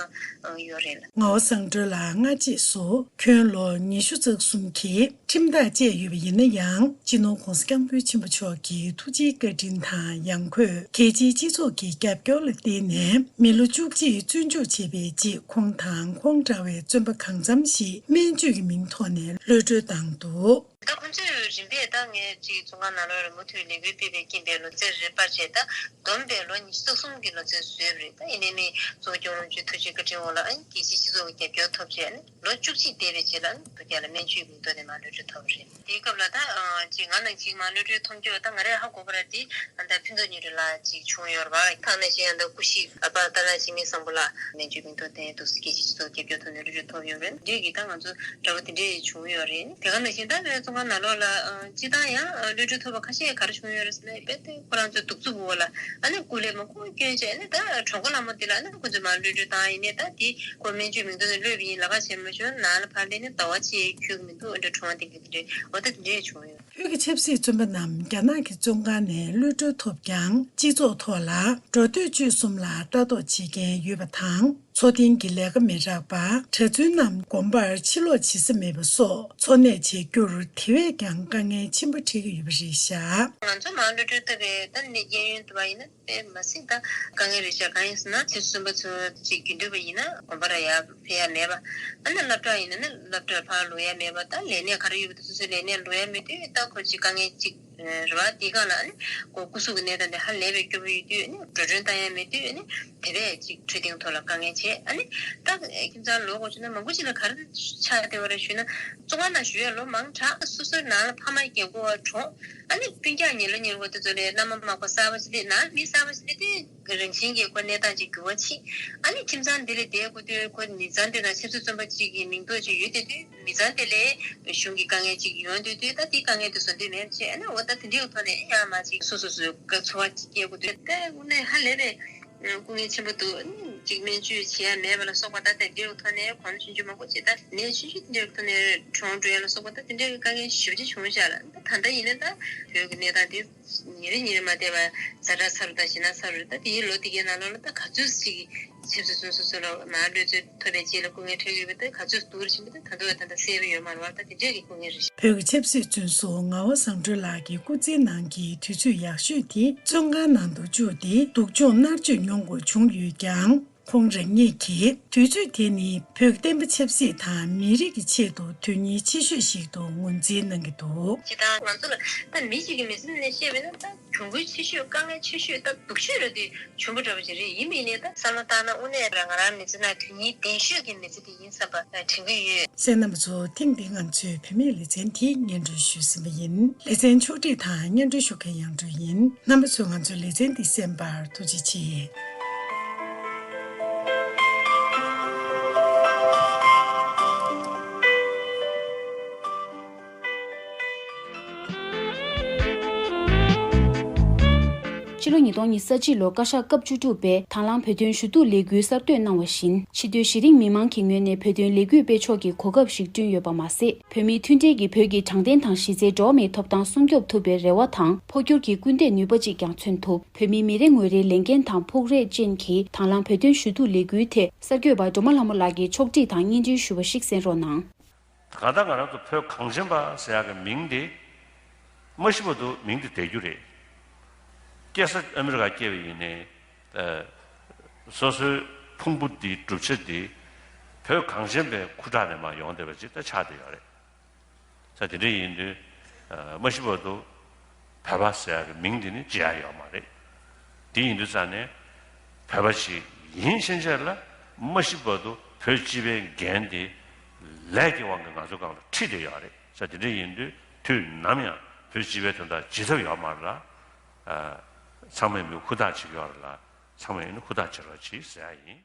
སྟངས་ཡོད་རེད་ལ། ངག་དབང་བཟང་གྲོལ་ལགས་སྔ་རྗེས་སུ་ཁྱོན་ལོ་ཉི་ཤུ་རྩ་གསུམ་གྱི་ཁྲིམས་ཐག་བཅད་ཡོད་པ་ཡིན་ན་ཡང་། སྤྱི་ནོར་༸གོང་ས་༸སྐྱབས་མགོན་ཆེན་པོ་མཆོག་གི་ཐུགས་རྗེའི་བཀའ་དྲིན་དང་ཡང་སྒོས་རྒྱལ་སྤྱིའི་སྤྱི་ཚོགས་ཀྱི་རྒྱབ་སྐྱོར་ལ་བརྟེན་ནས་མི་ལོ་བཅུ་གཅིག་བཙོན་འཇུག་བྱས་པའི་རྗེས། ཁོང་དང་ཁོང་འདྲ་བའི་བཙོན་པ་གང་འཚམ་ཞིག་སྨན་བཅོས་ཀྱི་མིང་ཐོག་ནས་གློད་གྲོལ་བཏང་འདུག་ད་ཁོང་ཚོས་རིམ་པས་ད་ངས་ཅིག་བཙོན་ཁང་ནང་ལོགས་ལ་མུ་མཐུད་ལས་འགུལ་སྤེལ་བའི་རྐྱེན་པས་ལོ་ཚད་རེ་སྤར་བྱས་ད་བསྡོམས་པས་ལོ་ཉི་ཤུ་རྩ་གསུམ་གྱི་ལོ་ཚད་བཟོས་པ་རེད། ད་ཡིན་ནའི་མི་གཙོ་བོ་སྐྱབས་མགོན་རིན་པོ་ཆེའི་ཐུགས་རྗེ་བཀའ་དྲིན་འོག་ལ་ཨ་ནི་རྒྱལ་སྤྱིའི་སྤྱི་ཚོགས་ཀྱི་རྒྱབ་སྐྱོར་ཐོབ་བྱས་ཨ་ནི་ལོ་བཅུ་གཅིག་འདས་པའི་རྗེས་ལ་ཨ་ནི་དུས་རྒྱུན་ལ་སྨན་བཅོས་མིང་ཐོག་ནས་མར་གློད་གྲོལ་ཐོབ་པ་རེད། དེའི་སྐབས་ལ་ད་ཅིག་ང་ནང་ཅིག་མར་གློད་གྲོལ་ཐོབ་རྒྱུ་ད་ང་རང་ཧ་གོ་བ་ར་དེ་ཨ་ད་ཕུན་ཚོགས་ཉི་སྒྲོན་ལགས་ཅིག་བྱུང་ཡོད་རེད་བ། ད་ནང་བཞིན་ཨ་ད་སྐུ་གཤེགས་ཨ་ཕ་ཏཱ་ལ་འཇིགས་མེད་བཟང་པོ་ལགས་སྨན་བཅོས་མིང་ཐོག་དེ་འདུག་སེ་རྒྱལ་སྤྱིའི་སྤྱི་ཚོགས་རྒྱབ་སྐྱོར་ཐོག་ནས་གློད་གྲོལ་ཐོབ་ཡོད་རེད། འདི་གིས་ད་ང་ཚོ་དགྲ་བོ་དེ་འདྲས་བྱུང་ཡོད་རེད། དེ་ག་ནང་བཞིན་ད་བོད་བཙོན་ཁང་ནང་ལོགས་ལ་ཨ་སྤྱི་བཏང་ཡང་ཨ་གློད་གྲོལ་ཐོབ་པ་ཁ་ཤས་ག་རེ་བྱུང་ཡོད་རེད་ཟེར་ན་རྦད་དེ་ཁོ་རང་ཚོའི་གདུག་རྩུབ་འོག་ལ་ཨ་ནི་སྐུ་ལས་མང་པོ་བསྐྱོན་བྱས་ཨ་ནི་ད་གྲོགས་པོ་ལྷ་མོ་དེ་ལ་ཨ་ནི་ཁོ་ཚོས་མར་གློད་གྲོལ་བཏང་ཡིན་ནའི་ད་དེ་ཁོ་སྨན་བཅོས་མིང་ཐོག་ནས་གློད་པ་ཡིན་ལབ་ཁ་བྱས་མ་བྱུང་ནང་ལ་ཕར་སླེབས་ནས་ཟླ་བ་གཅིག་འཁྱོལ་གི་མི་འདུག་ཨ་འདྲ་གྲོངས་པ་དེ་འདྲ་དེ་འདྲ་འོ་ད་དེ་འདྲས་བྱུང་ཡོད། བོད་ཀྱི་ཆབ་སྲིད་བཙོན་པ་རྣམས་རྒྱ་ནག་གི་བཙོན་ཁང་ནས་གློད་གྲོལ་ཐོབ་ཀྱང་། སྤྱི་ཚོགས་ཐོག་ལ་འགྲོ་སྡོད་སྤྱོད་གསུམ་ལ་ལྟ་རྟོག་བྱེད་མཁན་ཡོད་པ་དང་། འཚོ་རྟེན་གྱི་ལས་ཀ་མི་རག་པ། གྲྭ་བཙུན་རྣམས་དགོན་པར་ཕྱིར་ལོག་བྱེད་ས་མེད་པ་སོགས་འཚོ་གནས་བྱེད་རྒྱུར་དེ་བས་ཀྱང་དཀའ་ངལ་ཆེན་པོ་འཕྲད་ཀྱི་ཡོད་པ་རེད་བཞག་ང་ཚོ་མར་གློད་གྲོལ་བཏབ་པའི་ད་ནི་གཡས་གཡོན་དུ་བ་ཡིན་ན་དཔེ་མ་སྲིད་ད་དཀའ་ངལ་རེད་བཞག་གང་ཡིན་ཟེར་ན་ཚེ་བཙོན་པ་ཚོ་ཅིག་རྒྱུན་དུ་བ་ཡིན་ན་དགོན་པ་ར་ཡར་ཕེབས་ཡ་མེད་པ། ཨ་ནི་སློབ་གྲྭ་ཡིན་ན་ནི་སློབ་གྲྭར་ཕར་ལོག་ཡ་མེད་པ། ད་ལས་གནས་ག་རེ་ཡོད་པ་དེ་སོ་སོའི་ལས་གནས་ལོག་ཡ་མེད་དུས་ད་ཁོ་ཅིག་དཀའ་ངལ་ཅིག་ རེད་བ། འདི་ག་ལ་ཨ་ནི་ཁོ་སྐུ་གཟུགས་ཀྱི་གནས་སྟངས་དེ་ཧ་ལས་པའི་སྐྱོ་པོ་ཡོད་དུས་ཨ་ནི་འགྲོ་གྲོན་བཏང་ཡ་མེད་དུས་ཨ་ནི་དེ་བས་ཅིག་འཕྲོད་བསྟེན་ཐོག་ལ་དཀའ་ངལ་ཆེ། ཨ་ནི་ད་ཁྱིམ་ཚང་ལོ་གོ་ཆུ་ན་མང་པོ་ཅིག་ལ་ག་རེ་ཆགས་བསྡད་པ་རེད་ཞུས་ན། བཙོན་ཁང་ནང་བཞུགས་ཡ་ལོ་མང་དྲགས། སོ་སོའི་ནང་ལ་ཕ་མ་རྒན་གོག་གྲོངས། ཨ་ནི་སྤུན་ཀྱག་ཉེ་ལོ་ཉེ་བོ་དེ་ཚོ་ལས་མནའ་མ་མ་ཁོ་གསར་པ་ཅིག་སླེབས། ནང་མི་གསར་པ་ཅིག་སླེབས་དུས་རང་བཞིན་གྱིས་ཁོ་གནས་སྟངས་ཅིག་འགྱུར་བ་ཕྱིན། ཨ་ནི་ཁྱིམ་ཚང་འདི་ལ་བསྡད་དགོས་དུས་ཁོ་མི་ཚང་དེ་དང་ཆབ་སྲིད་བཙོན་པ་ཅིག་གི་མིང་འདོགས་ཅིག་ཡོད་བསྡད་དུས། མི་ཚང་དེ་ལས་གཞུང་གི་དཀའ་ངལ་ཅིག་ཡོང་སྡོད་དུས་ད་དེའི་དཀའ་ངལ་དེ་བཟོ་འདོད་མེད་བྱས། ཨ་ནི་འོ་ད་དེ་འདྲའི་ཐོག་ནས་ཡང་མ་ཅིག་སོ་སོ་སོའི་ཚོར་བ་ཅིག་སྐྱེ་དགོས་དུས་ད་དངོས་གནས་ཧ་ལས་པའི་སྐུ་ངལ་ཆེན་པོ་འདུག། ཅིག་སྨན་བཅོས་བྱེད་ཡ་མེད་པ་ལ་སོགས་པ་ད་དེ་འདྲའི་ཐོག་ནས་གོམས་ཆུང་ཆུང་མང་པོ་ཅིག་ད་ནད་ཆུང་ཆུང་དེ་འདྲའི་ཐོག་ནས་གྲོངས་འགྲོ་ཡ་ལ་སོགས་པ་ད་དེ་འདྲའི་དཀའ་ངལ་ཞེ་པོ་ཅིག་བྱུང་བཞག་ལ། ད་ད་ལྟ་ཡིན་ན་ད་བོད་ཀྱི་གནས་སྟངས་དེ། ཉིན་རེ་ཉིན་རེ་མ་བསྡད་པར་ཛ་དྲག་ཚ་རུ་དང་ཞེད་སྣང་ཚ་རུ་རེད། ད་དེའི་ལོ་དེ་གའི་ནང་ལོགས་ལ་ད་ག་ཚོད་ཅིག་གི་ཆབ་སྲིད་བཙོན་ཟུར་ཚོ་ལ་མར་གློད་གྲོལ་ཐོབ་པའི་རྗེས་ལ་སྐུ་ངལ་འཕྲད་ཀྱི་ཡོད་པ་དེ་ག་ཚོད་སྡུག་རུ་ཕྱིན་པ་དེ་ད་དུང་ད་ལྟ་གསལ་པོ་ཡོད་མ་རེད་བ། ད་དེ་འདྲས་ཀྱི་སྐུ་ངལ་རེད། བོད་ཀྱི་ཆབ་སྲིད་བཙོན་ཟུར་ངག་དབང་བཟང་གྲོལ་ལགས་ཀྱི་སྐུ་ཚེའི་ནང་གི་དུས་ཚོད་ཡག་ཤོས་དེ་བཙོན་ཁང་ནང་དུ་བཅུག་སྟེ་སྡུག་སྦྱོང་མནར་གཅོད་མྱོང་དགོས་བྱུང་ཡོད་ཀྱང་། ཁོང་རང་ཉིད་ཀྱིས་དུས་ཚོད་དེ་ནི་བོད་བསྟན་པ་ཆབ་སྲིད་དང་མི་རིགས་ཀྱི་ཆེད་དུ་དོན་སྙིང་ཆེ་ཤོས་ཤིག་ཏུ་ངོས་འཛིན་གནང་གི་འདུག། སྤྱིར་བཏང་ང་ཚོ་ལ་ད་མི་གཅིག་གི་མི་ཚེ་ནས་བཤད་པ་ཡིན་ན་ད་གྱོང་གུན་ཆེ་ཤོས་དཀའ་ངལ་ཆེ་ཤོས་ད་སྡུག་ཤོས་ར་དེ་གྱོང་པོ་འདྲ་པོ་ཅིག་རེད། ཡིན་པ་ཡིན་ནའི་ད་བསམ་བློ་བཏང་ན་དངོས་གནས་ར་ང་རང་མི་ཚེ་ནང་དོན་སྙིང་ལྡན་ཤོས་ཀྱི་མི་ཚེ་དེ་ཡིན་བསམ་པ་དྲན་གྱི་ཡོད། གསན་མཁན་རྣམ་པ་ཚོ། ཐེངས་འདིའི་ང་ཚོའི་བུད་མེད་ལེ་ཚན་དེ་སྙན་སྒྲོན་ཞུས་ཟིན་པ་ཡིན། ལེ་ཚན་ཕྱོགས་སྒྲིག་དང་སྙན་སྒྲོན་ཞུ་མཁན་དབྱངས་སྒྲོན་ཡིན། རྣམ་པ་ཚོས་ང་ཚོའི་ལེ་ཚན་འདི་གསན་པར་ཐུགས་རྗེ་ཆེ། ཕྱི་ལོ་ཉིས་སྟོང་ཉི་ཤུ་རྩ་གཅིག་ལོར་བཀའ་ཤག་སྐབས་བཅུ་དྲུག་པས་དང་བླངས་བོད་དོན་ཞུ་གཏུག་ལས་འགུལ་གསར་གཏོད་གནང་བ་བཞིན། ཕྱི་སྡོད་གཞི་རིམ་མི་མང་གི་ངོས་ནས་བོད་དོན་ལས་འགུལ་སྤེལ་ཕྱོགས་ཀྱི་གོ་སྐབས་ཤིག་བསྐྲུན་ཡོད་པ་མ་ཟད། བོད་མིའི་མཐུན་སྒྲིལ་གྱིས་བོད་ཀྱི་དྲང་བདེན་དང་གཞི་རྩའི་འགྲོ་བ་མིའི་ཐོབ་ཐང་སྲུང་སྐྱོབ་ཐུབ་པའི་རེ་བ་དང་། འཕོ་འགྱུར་གྱི་སྐུལ་འདེད་ནུས་པ་ཅིག་ཀྱང་མཚོན་ཐུབ། བོད་མིའི་མི་རེ་ངོ་རེའི་ལས་འགན་དང་ཕུགས་རེ་ཅན་གྱི་དང་བླངས་བོད་དོན་ཞུ་གཏུག་ལས་འགུལ་ཐད་གསར་འགོད་པ་སྒྲོལ་མ་ལྷ་མོ་ལགས་ཀྱིས་ཕྱོགས་སྒྲིག་དང་སྙན་སྒྲོན་ཞུ་བ་ཞིག་གསན་རོགས་གནང་། གང་ལྟར་ང་རང་ཚོ་བོད་གངས་ཅན་པ་ཟེར་ཡག་གི་མིང་དེ་མ་ཤི་བར་དུ་མིང་དེ་བསྡད་རྒྱུ་རེད། སྐྱེས་ས་ཨ་མི་རི་ཀ་སྐྱེས་པ་ཡིན་ནའི། ཨ། སོ་སོའི་ཕུང་པོ་འདི་གྲུབ་ཆ་འདི་བོད་གངས་ཅན་པའི་ཁུ་ཁྲག་ནས་མར་ཡོང་བསྡད་པ་ཅིག་ད་ཆགས་བསྡད་ཡོད་རེད། ས་དེ་འདྲ་ཡིན་དུས། ཨ། མ་ཤི་བར་དུ་བོད་པ་ཟེར་ཡག་གི་མིང་འདི་ནི་བརྗེ་ཡག་ཡོད་མ་རེད། དེ་ཡིན་དུས་ཙང་ནས་བོད་པ་ཞིག་ཡིན་ཕྱིན་ཆད་ལ་མ་ཤི་བར་དུ་བོད་སྤྱི་པའི་འགན་དེ་ལས་ཀྱི་དབང་གིས་ང་ཚོའི་སྒང་ལ་ཁྲིད་བསྡད་ཡོད་རེད། ས་དེ་འདྲ་ཡིན་དུས་དུས་ནམ་ཡང་བོད་སྤྱི་པའི་དོན་དག་བརྗེད་ཐབས་ཡོད་མ་རེད་ལ། ཨ། ཚང་མས་མི་ཧུར་ཐག་བྱེད་ཀྱི་ཡོད་རེད་ལ། ཚང་མས་ཡིན་ན་ཧུར་ཐག་བྱེད་རོགས་གྱིས་ཟེར་ཡ་ཡིན།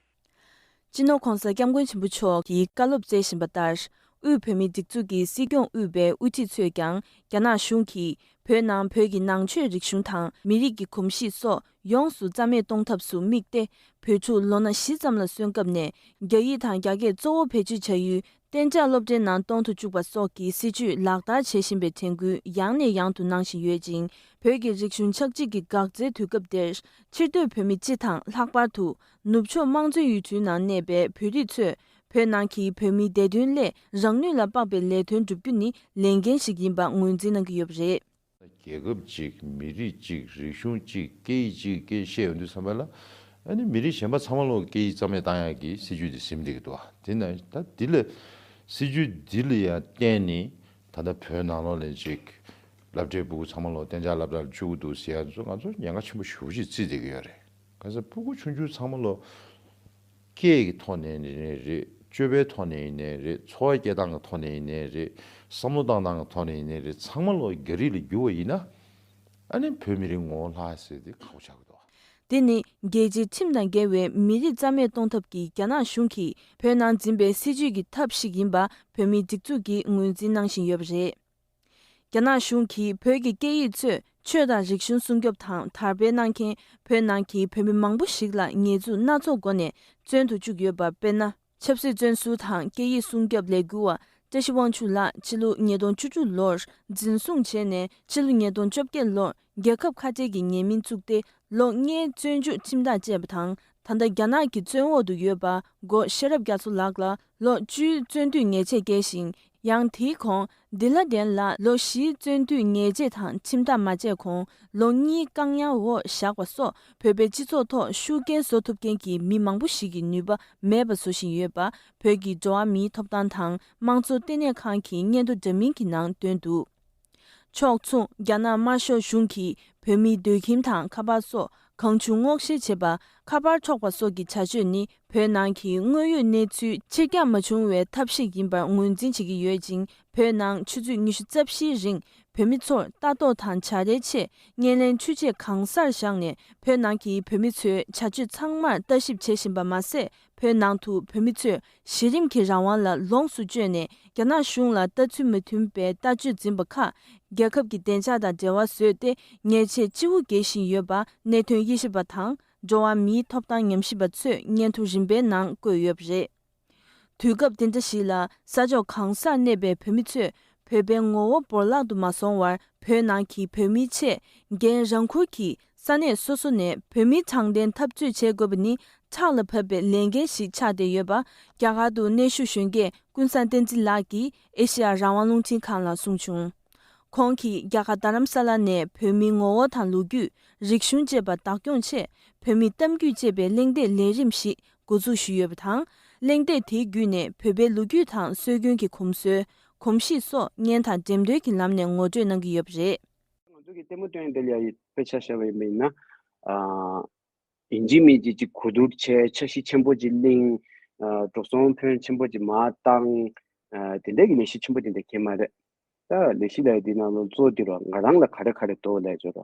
སྤྱི་ནོར་༸གོང་ས་༸སྐྱབས་མགོན་ཆེན་པོ་མཆོག་གིས་བཀའ་སློབ་སྩལ་བཞིན་པ་ལྟར། དབུས་བོད་མིའི་སྒྲིག་འཛུགས་ཀྱི་སྲིད་སྐྱོང་དབུས་པའི་དབུ་ཁྲིད་ཚོས་ཀྱང་རྒྱ་ནག་གཞུང་གིས་བོད་ནང་བོད་ཀྱི་ནང་ཆོས་རིག་གཞུང་དང་མི་རིགས་ཀྱི་གོམས་གཤིས་སོགས་ཡོངས་སུ་རྩ་མེད་གཏོང་ཐབས་སུ་དམིགས་ཏེ། བོད་ཕྲུག་ལོ་ན་བཞི་ཙམ་ལ་སོན་སྐབས་ནས་རྒྱ་ཡིག་དང་རྒྱ་སྐད་གཙོ་བོ་བེད་སྤྱོད་བྱ་ཡུལ་གཏན་འཇགས་སློབ་གྲྭའི་ནང་གཏོང་དུ་བཅུག་པ་སོགས་ཀྱི་སྲིད་བྱུས་ལག་བསྟར་བྱེད་བཞིན་པའི་དྲན་སྐུལ་ཡང་ནས་ཡང་དུ་གནང་བཞིན་ཡོད་ཅིང་། བོད་ཀྱི་རིག་གཞུང་ཆག་འཇིག་གི་འགག་རྩའི་དུས་སྐབས་འདིར། ཕྱིར་སྡོད་བོད་མི་སྤྱི་དང་ལྷག་པར་དུ་ནུབ་ཕྱོགས་དམངས་གཙོའི་ཡུལ་གྲུའི་ནང་གནས་པའི་བོད་རིགས་ཚོས་བོད་ནང་གི་བོད་མིའི་བདེ་དོན་སླད་རང་ནུས་ལ་དཔག་པའི་ལས་དོན་བསྒྲུབ་རྒྱུ་ནི་ལས་འགན་ཞིག་ཡིན་པ་ངོས་འཛིན་གནང་གི་ཡོད་པ་རེད། རྒྱལ་ཁབ་གཅིག་མི་རིགས་གཅིག་རིག་གཞུང་གཅིག་སྐད་ཡིག་གཅིག་སྐད་བཤད་ཡོང་དུས་ཙམ་པ་ལ། ཨ་ནི་མི་རིགས་གཞན་པ་ཚང་མ་ལོ་སྐད་ཡིག་རྩ་མེད་བཏང་ཡག་གི་སྲིད་ཇུས་དེ་ཟིན་བསྡད་ཀྱི་འདུག་བ། དེ་ན་ད་འདི་ལ་སྲིད་ཇུས་འདི་ལ་ཡང་བརྟེན་ནས་ད་ལྟ་བོད་ནང་ལོགས་ལ་ཅིག་སློབ་གྲྭའི་སྤུ་གུ་ཚང་མ་ལོ་གཏན་འཇགས་སློབ་གྲྭར་བཅུག་འདུག་ཟེར་ཡ་ཚོ་ང་ཚོ་ཉེན་ཁ་ཆེན་པོ་ཞེ་པོ་ཅིག་བརྩིས་བསྡད་ཀྱི་ཡོད་རེད། གང་ཟེར་སྤུ་གུ་ཆུང་ཆུང་ཚང་མ་ལོ་སྐད་ཀྱི་ཐོག་ནས་ཡིན་ནའི་རེད། སྤྱོད་པའི་ཐོག་ནས་ཡིན་ནའི་རེད། འཚོ་བ་སྐྱེལ་སྟངས་ཀྱི་ཐོག་ནས་ཡིན་ནའི་རེད། བསམ་བློ་བཏང་སྟངས་ཀྱི་ཐོག་ནས་ཡིན་ནའི་རེད། ཚང་མ་ལོ་རྒྱ་རིགས་ལ་བསྒྱུར་བ་ཡིན་ན། ཨ་ནི་བོད་མི་རིགས་ངོ་བོ་ལྷག་ཟེར་དེ་ཁག་པོ་ཆགས་ཀྱི་འདུག། དེ་ནི་རྒྱལ་སྤྱིའི་ཁྲིམས་དང་འགལ་བའི་མི་རིགས་རྩ་མེད་གཏོང་ཐབས་ཀྱི་རྒྱ་ནག་གཞུང་གིས་བོད་ནང་འཛིན་པའི་སྲིད་བྱུས་ཀྱི་ཐབས་ཤིག་ཡིན་པ་བོད་མིའི་སྒྲིག་འཛུགས་ཀྱིས་ངོས་འཛིན་གནང་བཞིན་ཡོད་པ་རེད། རྒྱ་ནག་གཞུང་གིས་བོད་ཀྱི་སྐད་ཡིག་ཚོས་ཆོས་དང་རིག་གཞུང་སྲུང་སྐྱོབ་དང་དར་སྤེལ་གནང་མཁན་བོད་ནང་གི་བོད་མི་མང་པོ་ཞིག་ལ་ཉེས་འཛུགས་སྣ་ཚོགས་སྒོ་ནས་བཙོན་དུ་བཅུག་ཡོད་པ། དཔེར་ན། ཆབ་སྲིད་བཙོན་ཟུར་དང་སྐད་ཡིག་སྲུང་སྐྱོབ་ལས་འགུལ་བ་བཀྲ་ཤིས་དབང་ཕྱུག་ལགས་ཕྱི་ལོ་ཉིས་སྟོང་བཅུ་དྲུག་ལོར་འཛིན་བཟུང་བྱས་ནས་ཕྱི་ལོ་ཉིས་སྟོང་བཅོ་བརྒྱད་ལོར་རྒྱལ་ཁབ་ཁ་བྲལ་གྱི་ཉེས་མིང་བཙུགས་ཏེ་ལོ་ལྔའི་བཙོན་འཇུག་ཁྲིམས་ཐག་བཅད་པ་དང་། ད་ལྟ་རྒྱ་ནག་གི་བཙོན་འོག་ཏུ་ཡོད་པ་སྒོ་ཤེས་རབ་རྒྱ་མཚོ་ལགས་ལ་ལོ་བཅུའི་བཙོན་འདུས་ཉེས་ཆད་བཀལ་ཞིང་། ཡང་དེའི་གོང་། དི་ལ་ཏན་ལ་ལོ་བཞིའི་བཙོན་འདུས་ཉེས་ཆད་དང་ཁྲིམས་ཐག་མ་བཅད་གོང་ལོ་གཉིས་བཀག་ཉར་འོག་བཞག་པ་སོགས་བོད་པའི་སྤྱི་ཚོགས་ཐོག་ཤུགས་རྐྱེན་བཟོ་ཐུབ་མཁན་གྱི་མི་མང་པོ་ཞིག་གི་ནུས་པ་མེད་པ་བཟོ་བཞིན་ཡོད་པ་བོད་ཀྱི་འགྲོ་བ་མིའི་ཐོབ་ཐང་དང་དམངས་གཙོ་ལྟེ་གནས་ཁང་གི་སྙན་ཐོ་འདྲ་མིན་གྱི་ནང་བཏོན་འདུག། ཕྱོགས་མཚུངས། རྒྱ་ནག་དམར་ཤོག་གཞུང་གིས་བོད་མིའི་སྡོད་ཁྱིམ་དང་ཁ་པར་སོགས་གང་བྱུང་སྔོག་བཤེར་བྱེད་པ། ཁ་པར་འཕྲོག་པ་སོགས་ཀྱི་བྱ་སྤྱོད་ནི། བོད་ནང་གི་དངོས་ཡོད་གནས་ཚུལ་ཕྱིར་བསྐྱངས་མ་བྱུང་བའི་ཐབས་ཤེས་ཡིན་པར་ངོས་འཛིན་བྱེད་ཀྱི་ཡོད་ཅིང་། བོད་ནང་ཆུ་ཚོད་ཉི་ཤུ་རྩ་བཞིའི་རིང་བོད་མི་ཚོར་ལྟ་རྟོག་དང་བྱ་རའི་ཆེད་བརྙན་ལེན་འཕྲུལ་ཆས་གང་སར་བཞག་ནས། བོད་ནང་གི་བོད་མི་ཚོའི་བྱ་སྤྱོད་ཚང་མར་ལྟ་ཞིབ་བྱེད་བཞིན་པ་མ་ཟད། བོད་ནང་དུ་བོད་མི་ཚོས་གཞི་རིམ་གྱི་རང་དབང་ལ་ལོངས་སུ་སྤྱོད་ནས། རྒྱ་ནག་གཞུང་ལ་ལྟ་ཚུལ་མི་མཐུན་པའི་ལྟ་སྤྱོད་འཛིན་པ་ཁག་རྒྱལ་ཁབ་ཀྱི་བདེ་འཇགས་དང་འབྲེལ་བ་བཟོས་ཏེ། ཉེས་ཆད་ལྕི་བོ་འགེལ་བཞིན་ཡོད་པ་གནད་དོན་དབྱེ་ཞིབ་པ་དང་། འགྲོ་བ་མིའི་ཐོབ་ཐང་ཉམས་ཞིབ་པ་ཚོས་སྙན་ཐོ་རིམ་པའི་ནང་བཀོད་ཡོད་པ་རེད། དུས་སྐབས་འདི་འདྲ་ཞིག་ལ། ས་ཕྱོགས་གང་སར་གནས་པའི་བོད་མི་ཚོས་བོད་པའི་ངོ་བོ་བོར་བརླག་ཏུ་མ་སོང་བར། བོད་ནང་གི་བོད་མིའི་ཆེད་འགན་རང་འཁུར་གྱིས་ས་གནས་སོ་སོ་ནས་བོད་མིའི་དྲང་བདེན་འཐབ་རྩོད་བྱེད་དགོས་པ་ནི། ཕྲག་ལ་བབས་པའི་ལས་འགན་ཞིག་ཆགས་བསྡད་ཡོད་པ། རྒྱ་གར་དུ་གནས་བཞུགས་གཞོན་སྐྱེས་ཀུན་བཟང་བསྟན་འཛིན་ལགས་ཀྱིས་ཨེ་ཤེ་ཡ་རང་དབང་རླུང་འཕྲིན་ཁང་ལ་གསུངས་བྱུང་། ཁོང་གིས་རྒྱ་གར་རྡ་རམ་ས་ལ་ནས་བོད་མིའི་ངོ་བོ་དང་ལོ་རྒྱུས། རིག་གཞུང་བཅས་པ་བདག་སྐྱོང་ཆེད། བོད་མིའི་གཏམ་རྒྱུད་ཅེས་པའི་གླེང་སྟེགས་ལས་རིམ་ཞིག་འགོ་འཛུགས་ཞུས་ཡོད་པ་དང་། གླེང་སྟེགས་དེའི་བརྒྱུད་ནས་བོད་པའི་ལོ་རྒྱུས་དང་སྲོལ་རྒྱུན་གྱི་གོམས་སྲོལ། གོམས་གཤིས་སོགས་བརྙན་དང་འགྲེམས་སྟོན་གྱི་ལམ་ནས་ངོ་སྤྲོད་གནང་གི་ཡོད་པ་རེད། ང་ཚོ་གི་ལྟད་མོ་སྟོན་འདི་ལ་ཡ་དཔེ་ཆ་བཞག་པ་ཡིན་པ་ཡིན་ན། ཨ། ཡིན་གཅིག་མིན་གཅིག་ཅིག་གོ་བསྡུར་བྱས། འཆར་གཞི་ཆེན་པོ་ཅིག་བླངས། ཨ། འགྲོ་སོང་ཕོན་ཆེན་པོ་ཅིག་མར་བཏང་། ཨ། དེ་འདྲ་གི་ལས་གཞི་ཆེན་པོ་དེ་འདྲ་གང་ཡང་མ་རེད། ད་ལས་གཞི་ལ་ཡ་དེ་ནང་ལོགས་གཙོ་དེ་རོ། ང་རང་ལ་ག་རེ་ག་རེ་འདུག་ལབ་ཅོ་རོ།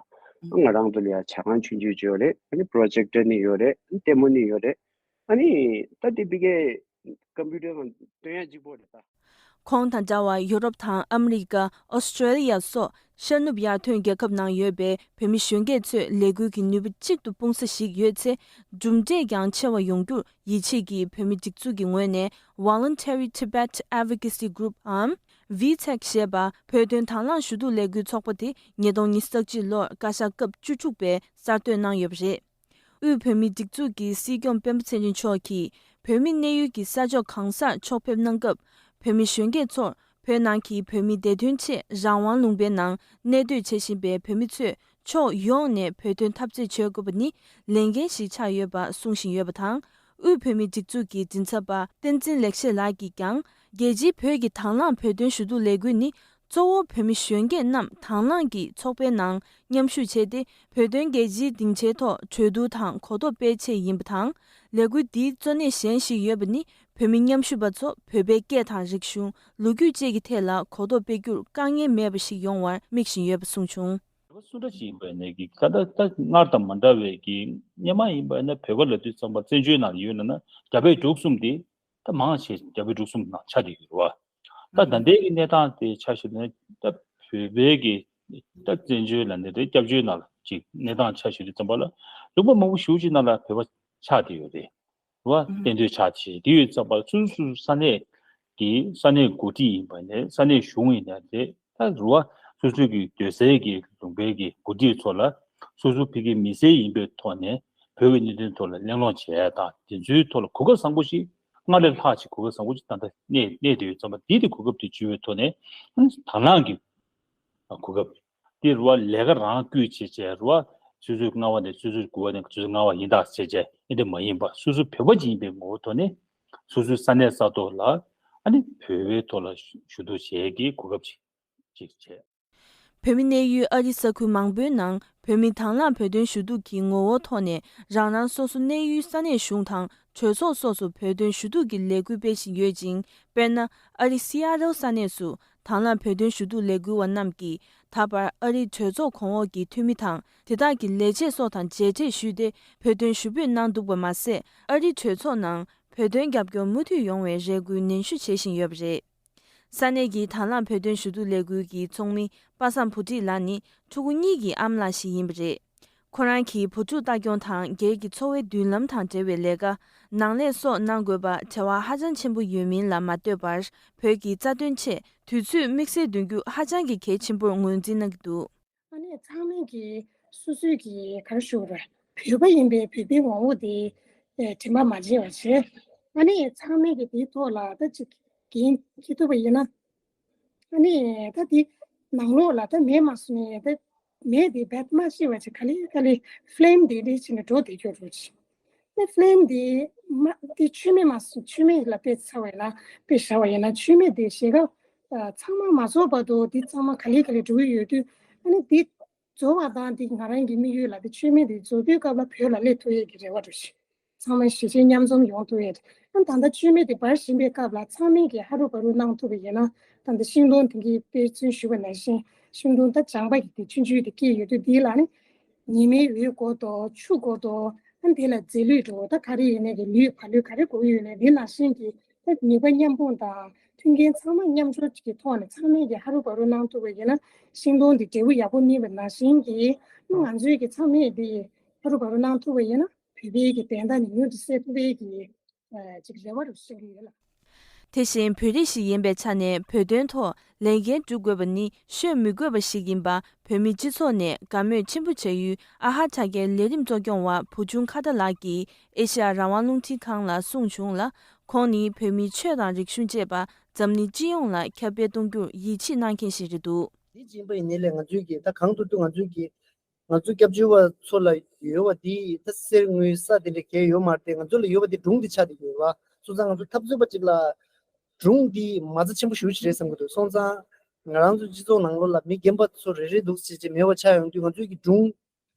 ང་རང་ཚོ་ལ་ཡ་ཇ་ཁང་ཆུང་ཆུང་ཅིག་ཡོད་རེད། ཨ་ནི་པྲོ་ཇེག་ཊར་ནི་ཡོད་རེད། ཨ་ནི་ལྟད་མོ་ནི་ཡོད་རེད། ཨ་ནི་ད་དེ་ཕ་གིའི་ཀམ་པུ་ཊར་ནང་སྟོན་ཡ་གཅིག་པོ་རེད་ད། ཁོང་དང་འདྲ་བར་ཡུ་རོབ་དང་ཨ་མི་རི་ཀ། ཨོ་སི་ཀྲེ་ལི་ཡ་སོགས་ཤར་ནུབ་ཡར་ཐོན་རྒྱལ་ཁབ་ནང་ཡོད་པའི་བོད་མི་གཞོན་སྐྱེས་ཚོས་ལས་འགུལ་གྱི་ནུས་པ་གཅིག་ཏུ་སྤུངས་ས་ཞིག་ཡོད་ཚེ། གྲུབ་འབྲས་ཀྱང་ཆེ་བ་ཡོང་རྒྱུར་ཡིད་ཆེས་ཀྱིས། བོད་མི་སྒྲིག་འཛུགས་ཀྱི་ངོས་ནས་Voluntary Tibet Advocacy Group འམ། ཝི་ཐེག་ཞེས་པ་བོད་དོན་དང་བླངས་ཞུ་གཏུག་ལས་འགུལ་ཚོགས་པ་དེ་ཉིས་སྟོང་ཉི་ཤུ་རྩ་གཅིག་ལོར་བཀའ་ཤག་སྐབས་བཅུ་དྲུག་པས་གསར་གཏོད་གནང་ཡོད་པ་རེད། དབུས་བོད་མིའི་སྒྲིག་འཛུགས་ཀྱི་སྲིད་སྐྱོང་སྤེན་པ་ཚེ་རིང་མཆོག་གིས། བོད་མི་གནས་ཡུལ་གྱི་ས་ཕྱོགས་གང་སར་ཕྱོགས་ཕེབས་གནང་སྐབས། བོད་མི་གཞོན་སྐྱེས་ཚོར་བོད་ནང་གི་བོད་མིའི་བདེ་དོན་ཆེད་རང་དབང་ལུང་པའི་ནང་གནས་སྡོད་བྱེད་བཞིན་པའི་བོད་མི་ཚོས་ཕྱོགས་ཡོངས་ནས་བོད་དོན་འཐབ་རྩོད་བྱེད་དགོས་པ་ནི་ལས་འགན་ཞིག་ཆགས་ཡོད་པ་གསུང་བཞིན་ཡོད་པ་དང་། དབུས་བོད་མིའི་སྒྲིག་འཛུགས་ཀྱི་མགྲིན་ཚབ་པ་བསྟན་འཛིན་ལེགས་བཤད་ལགས་ཀྱིས་ཀྱང་། རྒྱལ་སྤྱིའི་བོད་ཀྱི་དང་བླངས་བོད་དོན་ཞུ་གཏུག་ལས་འགུལ་ནི། གཙོ་བོ་བོད་མི་གཞོན་སྐྱེས་རྣམས་དང་བླངས་ཀྱིས་ཚོགས་པའི་ནང་མཉམ་ཞུགས་བྱས་ཏེ། བོད་དོན་རྒྱལ་སྤྱིའི་སྡིངས་ཆའི་ཐོག་གྲོས་བསྡུར་དང་གོ་རྟོགས་སྤེལ་ཆེད་ཡིན་པ་དང་། ལས་འགུལ་འདིའི་གཙོ་གནད་གཞན་ཞིག་ཡོད་པ་ནི། བོད་མི་མཉམ་ཞུགས་པ་ཚོ་བོད་པའི་སྐད་དང་རིག་གཞུང་། ལོ་རྒྱུས་བཅས་ཀྱི་ཐད་ལ་གོ་རྟོགས་སྤེལ་རྒྱུར་དཀའ་ངལ་མེད་པ་ཞིག་ཡོང་བར་དམིགས་བཞིན་ཡོད་པ་གསུངས་བྱུང་། བོད་པ་སུ་འདྲ་ཞིག་ཡིན་པ་ཡིན་ནའི་གི་ད་ལྟ་ད་སྔར་དང་མ་འདྲ་བའི་གི་སྔོན་མ་ཡིན་པ་ཡིན་ན་བོད་པ་ལབ་དུས་ཙམ་པ་བཙན་བྱོལ་ནང་ཡོད་ན་ན་རྒྱ་བལ་འབྲུག་གསུམ་དེ་ད་མང་ཆེ་རྒྱ་བལ་འབྲུག་གསུམ་ནང་ཆགས་བསྡད་ཡོད་རེད་བ། ད་ད་ལྟའི་གི་གནས་སྟངས་དེ་ཆ་བཞག་ན་ད་བོད་པའི་གི་ད་བཙན་བྱོལ་ལ་ནི་རེད། སྐྱབས་བཅོལ་ནང་ལ་ཅིག་གནས་སྟངས་ཆ་བཞག་དུས་ཙམ་པ་ལ་ལུང་པ་མང་པོ་ཞེ་པོ་ཅིག་ནང་ལ་བོད་པ་ཆགས་བསྡད་ཡོད་རེད། རེད་བ། གཏན་སྡོད་ཆགས་བྱས་དེ་ཡོད་ཙམ་པ་སོ་སོ་སོ་སོ་ས་གནས་ཀྱི་ས་གནས་འགོ་ཁྲིད་ཡིན་པ་ནས་ས་གནས་གཞུང་ཡིན་ན་རེད། ད་རུ་བ་སོ་སོའི་གི་སྡོད་སའི་གི་ལུང་པའི་གི་འགོ་ཁྲིད་ཚོ་ལ་སོ་སོ་ཕ་གི་མི་སེར་ཡིན་པའི་ཐོག་ནས་བོད་ཀྱི་གནད་དོན་ཐོག་ལ་གླེང་སློང་བྱས་དང་དེ་ཚོའི་ཐོག་ལ་གོ་སྐབས་བཟང་པོ་ཞིག་སྔར་ལས་ལྷག་ཅིག་གོ་སྐབས་བཟང་པོ་ཞིག་ད་ལྟ་གནས་གནས་བསྡད་ཡོད་ཙམ་པ་འདི་དེ་གོ་སྐབས་དེ་བྱུང་བའི་ཐོག་ནས་དང་བླངས་ཀྱི་གོ་སྐབས་དེ་རུ་བ་ལས་ཀ་རང་བསྐུལ་བྱས་བྱས་རུ་བ་སོ་སོའི་ལྔ་པ་ནས་སོ་སོའི་དགུ་པ་ནས་སོ་སོའི་ལྔ་པ་ཡིན་ད་བྱས་བྱས་ཨེ་འདྲ་མ་ཡིན་པ་སོ་སོ་བོད་པ་ཅིག་ཡིན་པའི་ངོ་བོ་ཐོག་ནས་སོ་སོའི་ས་གནས་ས་ཐོག་ལ་ཨ་ནི་བོད་པའི་ཐོག་ལ་ཞུ་གཏུག་བྱེད་ཀྱི་གོ་སྐབས་ཅིག་ཅིག་བྱས། བོད་མི་གནས་ཡུལ་ཨ་རི་ས་ཁུལ་མང་པོའི་ནང་བོད་མི་དང་བླངས་བོད་དོན་ཞུ་གཏུག་གི་ངོ་བོ་ཐོག་ནས་རང་རང་སོ་སོ་གནས་ཡུལ་ས་གནས་གཞུང་དང་གྲོས་ཚོགས་སོགས་སུ་བོད་དོན་ཞུ་གཏུག་གི་ལས་འགུལ་སྤེལ་བཞིན་ཡོད་ཅིང་། དཔེར་ན། ཨ་རི་སི་ཨ་ཊལ་ས་གནས་སུ་དང་བླངས་བོད་དོན་ཞུ་གཏུག་ལས་འགུལ་བ་རྣམས་ཀྱིས་ད་བར་ཨ་རིའི་གྲོས་ཚོགས་གོང་འོག་གི་འཐུས་མི་དང་དེ་དག་གི་ལས་བྱེད་སོགས་དང་མཇལ་འཕྲད་ཞུས་ཏེ་བོད་དོན་ཞུ་འབོད་གནང་འདུག་པ་མ་ཟད། ཨ་རིའི་གྲོས་ཚོགས་ནང་བོད་དོན་རྒྱབ་སྐྱོར་མུ་མཐུད་ཡོང་བའི་རེ་སྐུལ་ནན་ཞུ་བྱེད་བཞིན་ཡོད་པ་རེད། ས་གནས་ཀྱི་དང་བླངས་བོད་དོན་ཞུ་གཏུག་ལས་འགུལ་གྱི་ཚོགས་མི་པ་སངས་བུ་ཁྲིད་ལགས་ནི་ཕྲུ་གུ་གཉིས་ཀྱི་ཨ་མ་ལགས་ཤིག་ཡིན་པ་རེད། ཁོ་རང་གིས་བུ་ཕྲུག་ལྟ་སྐྱོང་དང་སྒེར་གྱི་འཚོ་བའི་མདུན་ལམ་དང་འབྲེལ་བའི་ལས་ཀ། ནང་ལས་སོགས་གནང་དགོས་པ་བྲེལ་བ་ཧ་ཅང་ཆེན་པོ་ཡོད་མིན་ལ་མ་ལྟོས་པར། བོད་ཀྱི་རྩ་དོན་ཆེད་དུས་ཚོད་དམིགས་བསལ་འདོན་རྒྱུ་ཧ་ཅང་གི་གལ་ཆེན་པོར་ངོས་འཛིན་གནང་གི་འདུག། ཨ་ནི་ཚང་མས་ཀྱིས་སོ་སོའི་གི་ག་རེ་ཞུ་དགོས་རེད། བོད་པ་ཡིན་པའི་བོད་པའི་ངོ་བོ་དེ་ཨེ་དྲན་པ་མ་བརྗེད་པ་བྱས། ཨ་ནི་ཚང་མས་ཀྱིས་དེའི་ཐོག་ལ་ད་ཅིག་འགན་འཁྱེར་ཐུབ་པ་ཡིན་ན། ཨ་ནི་ད་དེ་ནང་ལོགས་ལ་ད་མེ་མ་སོང་ནས་ད་མེ་དེ་རྦད་མ་ཤི་བ་ཅིག་ག་ལེ་ག་ལེ་ཕི་ལེམ་དེ་འདྲ་བྱས་ནས་འགྲོ་བསྡད་རྒྱུ་རེད་ཅིག། ཨ་ནི་ཕི་ལེམ་དེ་མ་དེ་མཆོད་མེ་མ་སོང་མཆོད་མེ་ལ་དཔེ་ཚ་བ་ཡིན་ན་དཔེ་བཞག་པ་ཡིན་ན་མཆོད་མེ་དེ་ཞེ་དྲག་ཚང་མ་མ་རྫོགས་བར་དུ་འདི་ཚང་མ་ག་ལེ་ག་ལེ་འགྲོ་གི་ཡོད་དུས། ཨ་ནི་འདི་རྫོགས་པ་དང་འདི་ང་རང་གི་དམིགས་ཡུལ་ལ་འདི་མཆོད་མེ་འདི་རྫོགས་དུས་སྐབས་ལ་བོད་ལ་སླེབས་ཐུབ་ཡས་ཀྱི་རེ་བ་འདྲ་ཞིག་ཚང་མ་གཞིས་བྱེས་མཉམ་འཛོམས་ཡོང་ཐུབ་ཡས་རེད། ཨ་ད་ལྟ་མཆོད་མེ་དེ་འབར་བཞིན་པའི་སྐབས་ལ་ཚང་མས་ཀྱིས་ཧ་རུ་བ་རུ་གནང་ཐུབ་པ་ཡིན་ན། ད་ལྟ་ཤིང་སྡོང་དེ་གའི་དཔེར་མཚོན་ཞུས་པ་ནང་བཞིན་ཤིང་སྡོང་ད་ལྗང་པ་ཡི་དེ་ཆུང་ཆུང་དེ་སྐྱེས་ཡོད་དུས། འདི་ལ་ནི་ཉི་མའི་འོད་དགོས་དོ། ཆུ་དགོས་དོ། ཨ་འདི་ལ་རྫས་ལུད་འགྲོ་ད་ག་རེ་ཡིན་ནའི་གི་ལུད་བག་ལུད་ག་རེ་དགོས་ཀྱི་ཡོད་ནའི་འདི་ནང་བཞིན་གྱི་ད་ནུས་པ་མཉམ་སྤུངས་དང་མཐུན་རྐྱེན་ཚང་མ་མཉམ་སྦྱོར་གྱི་ཐོག་ནས་ཚང་མས་ཀྱིས་ཧ་རུ་བ་རུ་གནང་ཐུབ་པ་ཡིན་ན། ཤིང་སྡོང་འདི་འབྲས་བུ་ཡག་པོ་སྨིན་པ་ནང་བཞིན་གྱི་ང་ཚོས་ཀྱིས་ཚང་མས་འདི་ཧ་རུ་བ་རུ་གནང་ཐུབ་པ་ཡིན་ན། བོད་པའི་གི་བདེན་མཐའ་ནི་མྱུར་དུ་གསལ་ཐུབ་པའི་གི་ཨ་ཅིག་རེ་བ་རུ་བྱེད་ཀྱི་ཡོད་ལ། དེ་བཞིན་བོད་རིགས་ཤིག་ཡིན་པའི་ཆ་ནས་བོད་དོན་ཐོག་ལས་འགན་སྒྲུབ་དགོས་པ་ནི་ཤོད་མི་དགོས་པ་ཞིག་ཡིན་པ་བོད་མི་སྤྱི་ཚོགས་ནས་དགའ་མོས་ཆེན་པོ་བྱ་ཡུལ་ཨ་ཧ་དྲ་རྒྱའི་ལས་རིམ་གཙོ་སྐྱོང་བ་བུ་ཆུང་ཁ་བརྡ་ལགས་ཀྱིས་ཨེ་ཤེ་ཡ་རང་དབང་རླུང་འཕྲིན་ཁང་ལ་གསུངས་བྱུང་ལ། ཁོང་ནི་བོད་མིའི་ཆོས་དང་རིག་གཞུང་བཅས་པ་འཛམ་གླིང་སྤྱི་ཡོངས་ལ་ཁྱབ་སྤེལ་གཏོང་རྒྱུར་ཡིད་ཆེས་གནང་མཁན་ཞིག་རེད་འདུག་དེ་ཅིན་པ་ཡིན་ནའི་ལས་ང་ཚོས་ཀྱིས་ད་གང་ཐུབ་ཐུབ་ང་ཚོས་ཀྱིས་ང་ཚོ་སྐྱབས་བཅོལ་བ་ཚོ་ལ་ཡོད་པ་དེ་ད་གསེར་དངུལ་ས་དེ་འདྲ་གས་ཡོད་མ་རེད་དེ། ང་ཚོ་ལ་ཡོད་པ་དེ་སྒྲུང་དེ་ཆགས་བསྡད་ཡོད་རེད་བ། སོང་ཙང་ང་ཚོ་འཐབ་རྩོད་པ་ཅིག་ལ་སྒྲུང་དེ་མ་རྩ་ཆེན་པོ་ཞེ་པོ་ཅིག་རེད་བསམ་གྱི་འདུག་སོང་ཙང་ང་རང་ཚོ་སྤྱི་ཚོགས་ནང་ལོགས་ལ་མི་རྒན་པ་ཚོ་རེ་རེ་འདུག་ཟེར་བྱས་མེད་པ་ཆགས་ཡོང་དུས་ང་ཚོའི་གི་སྒྲུང་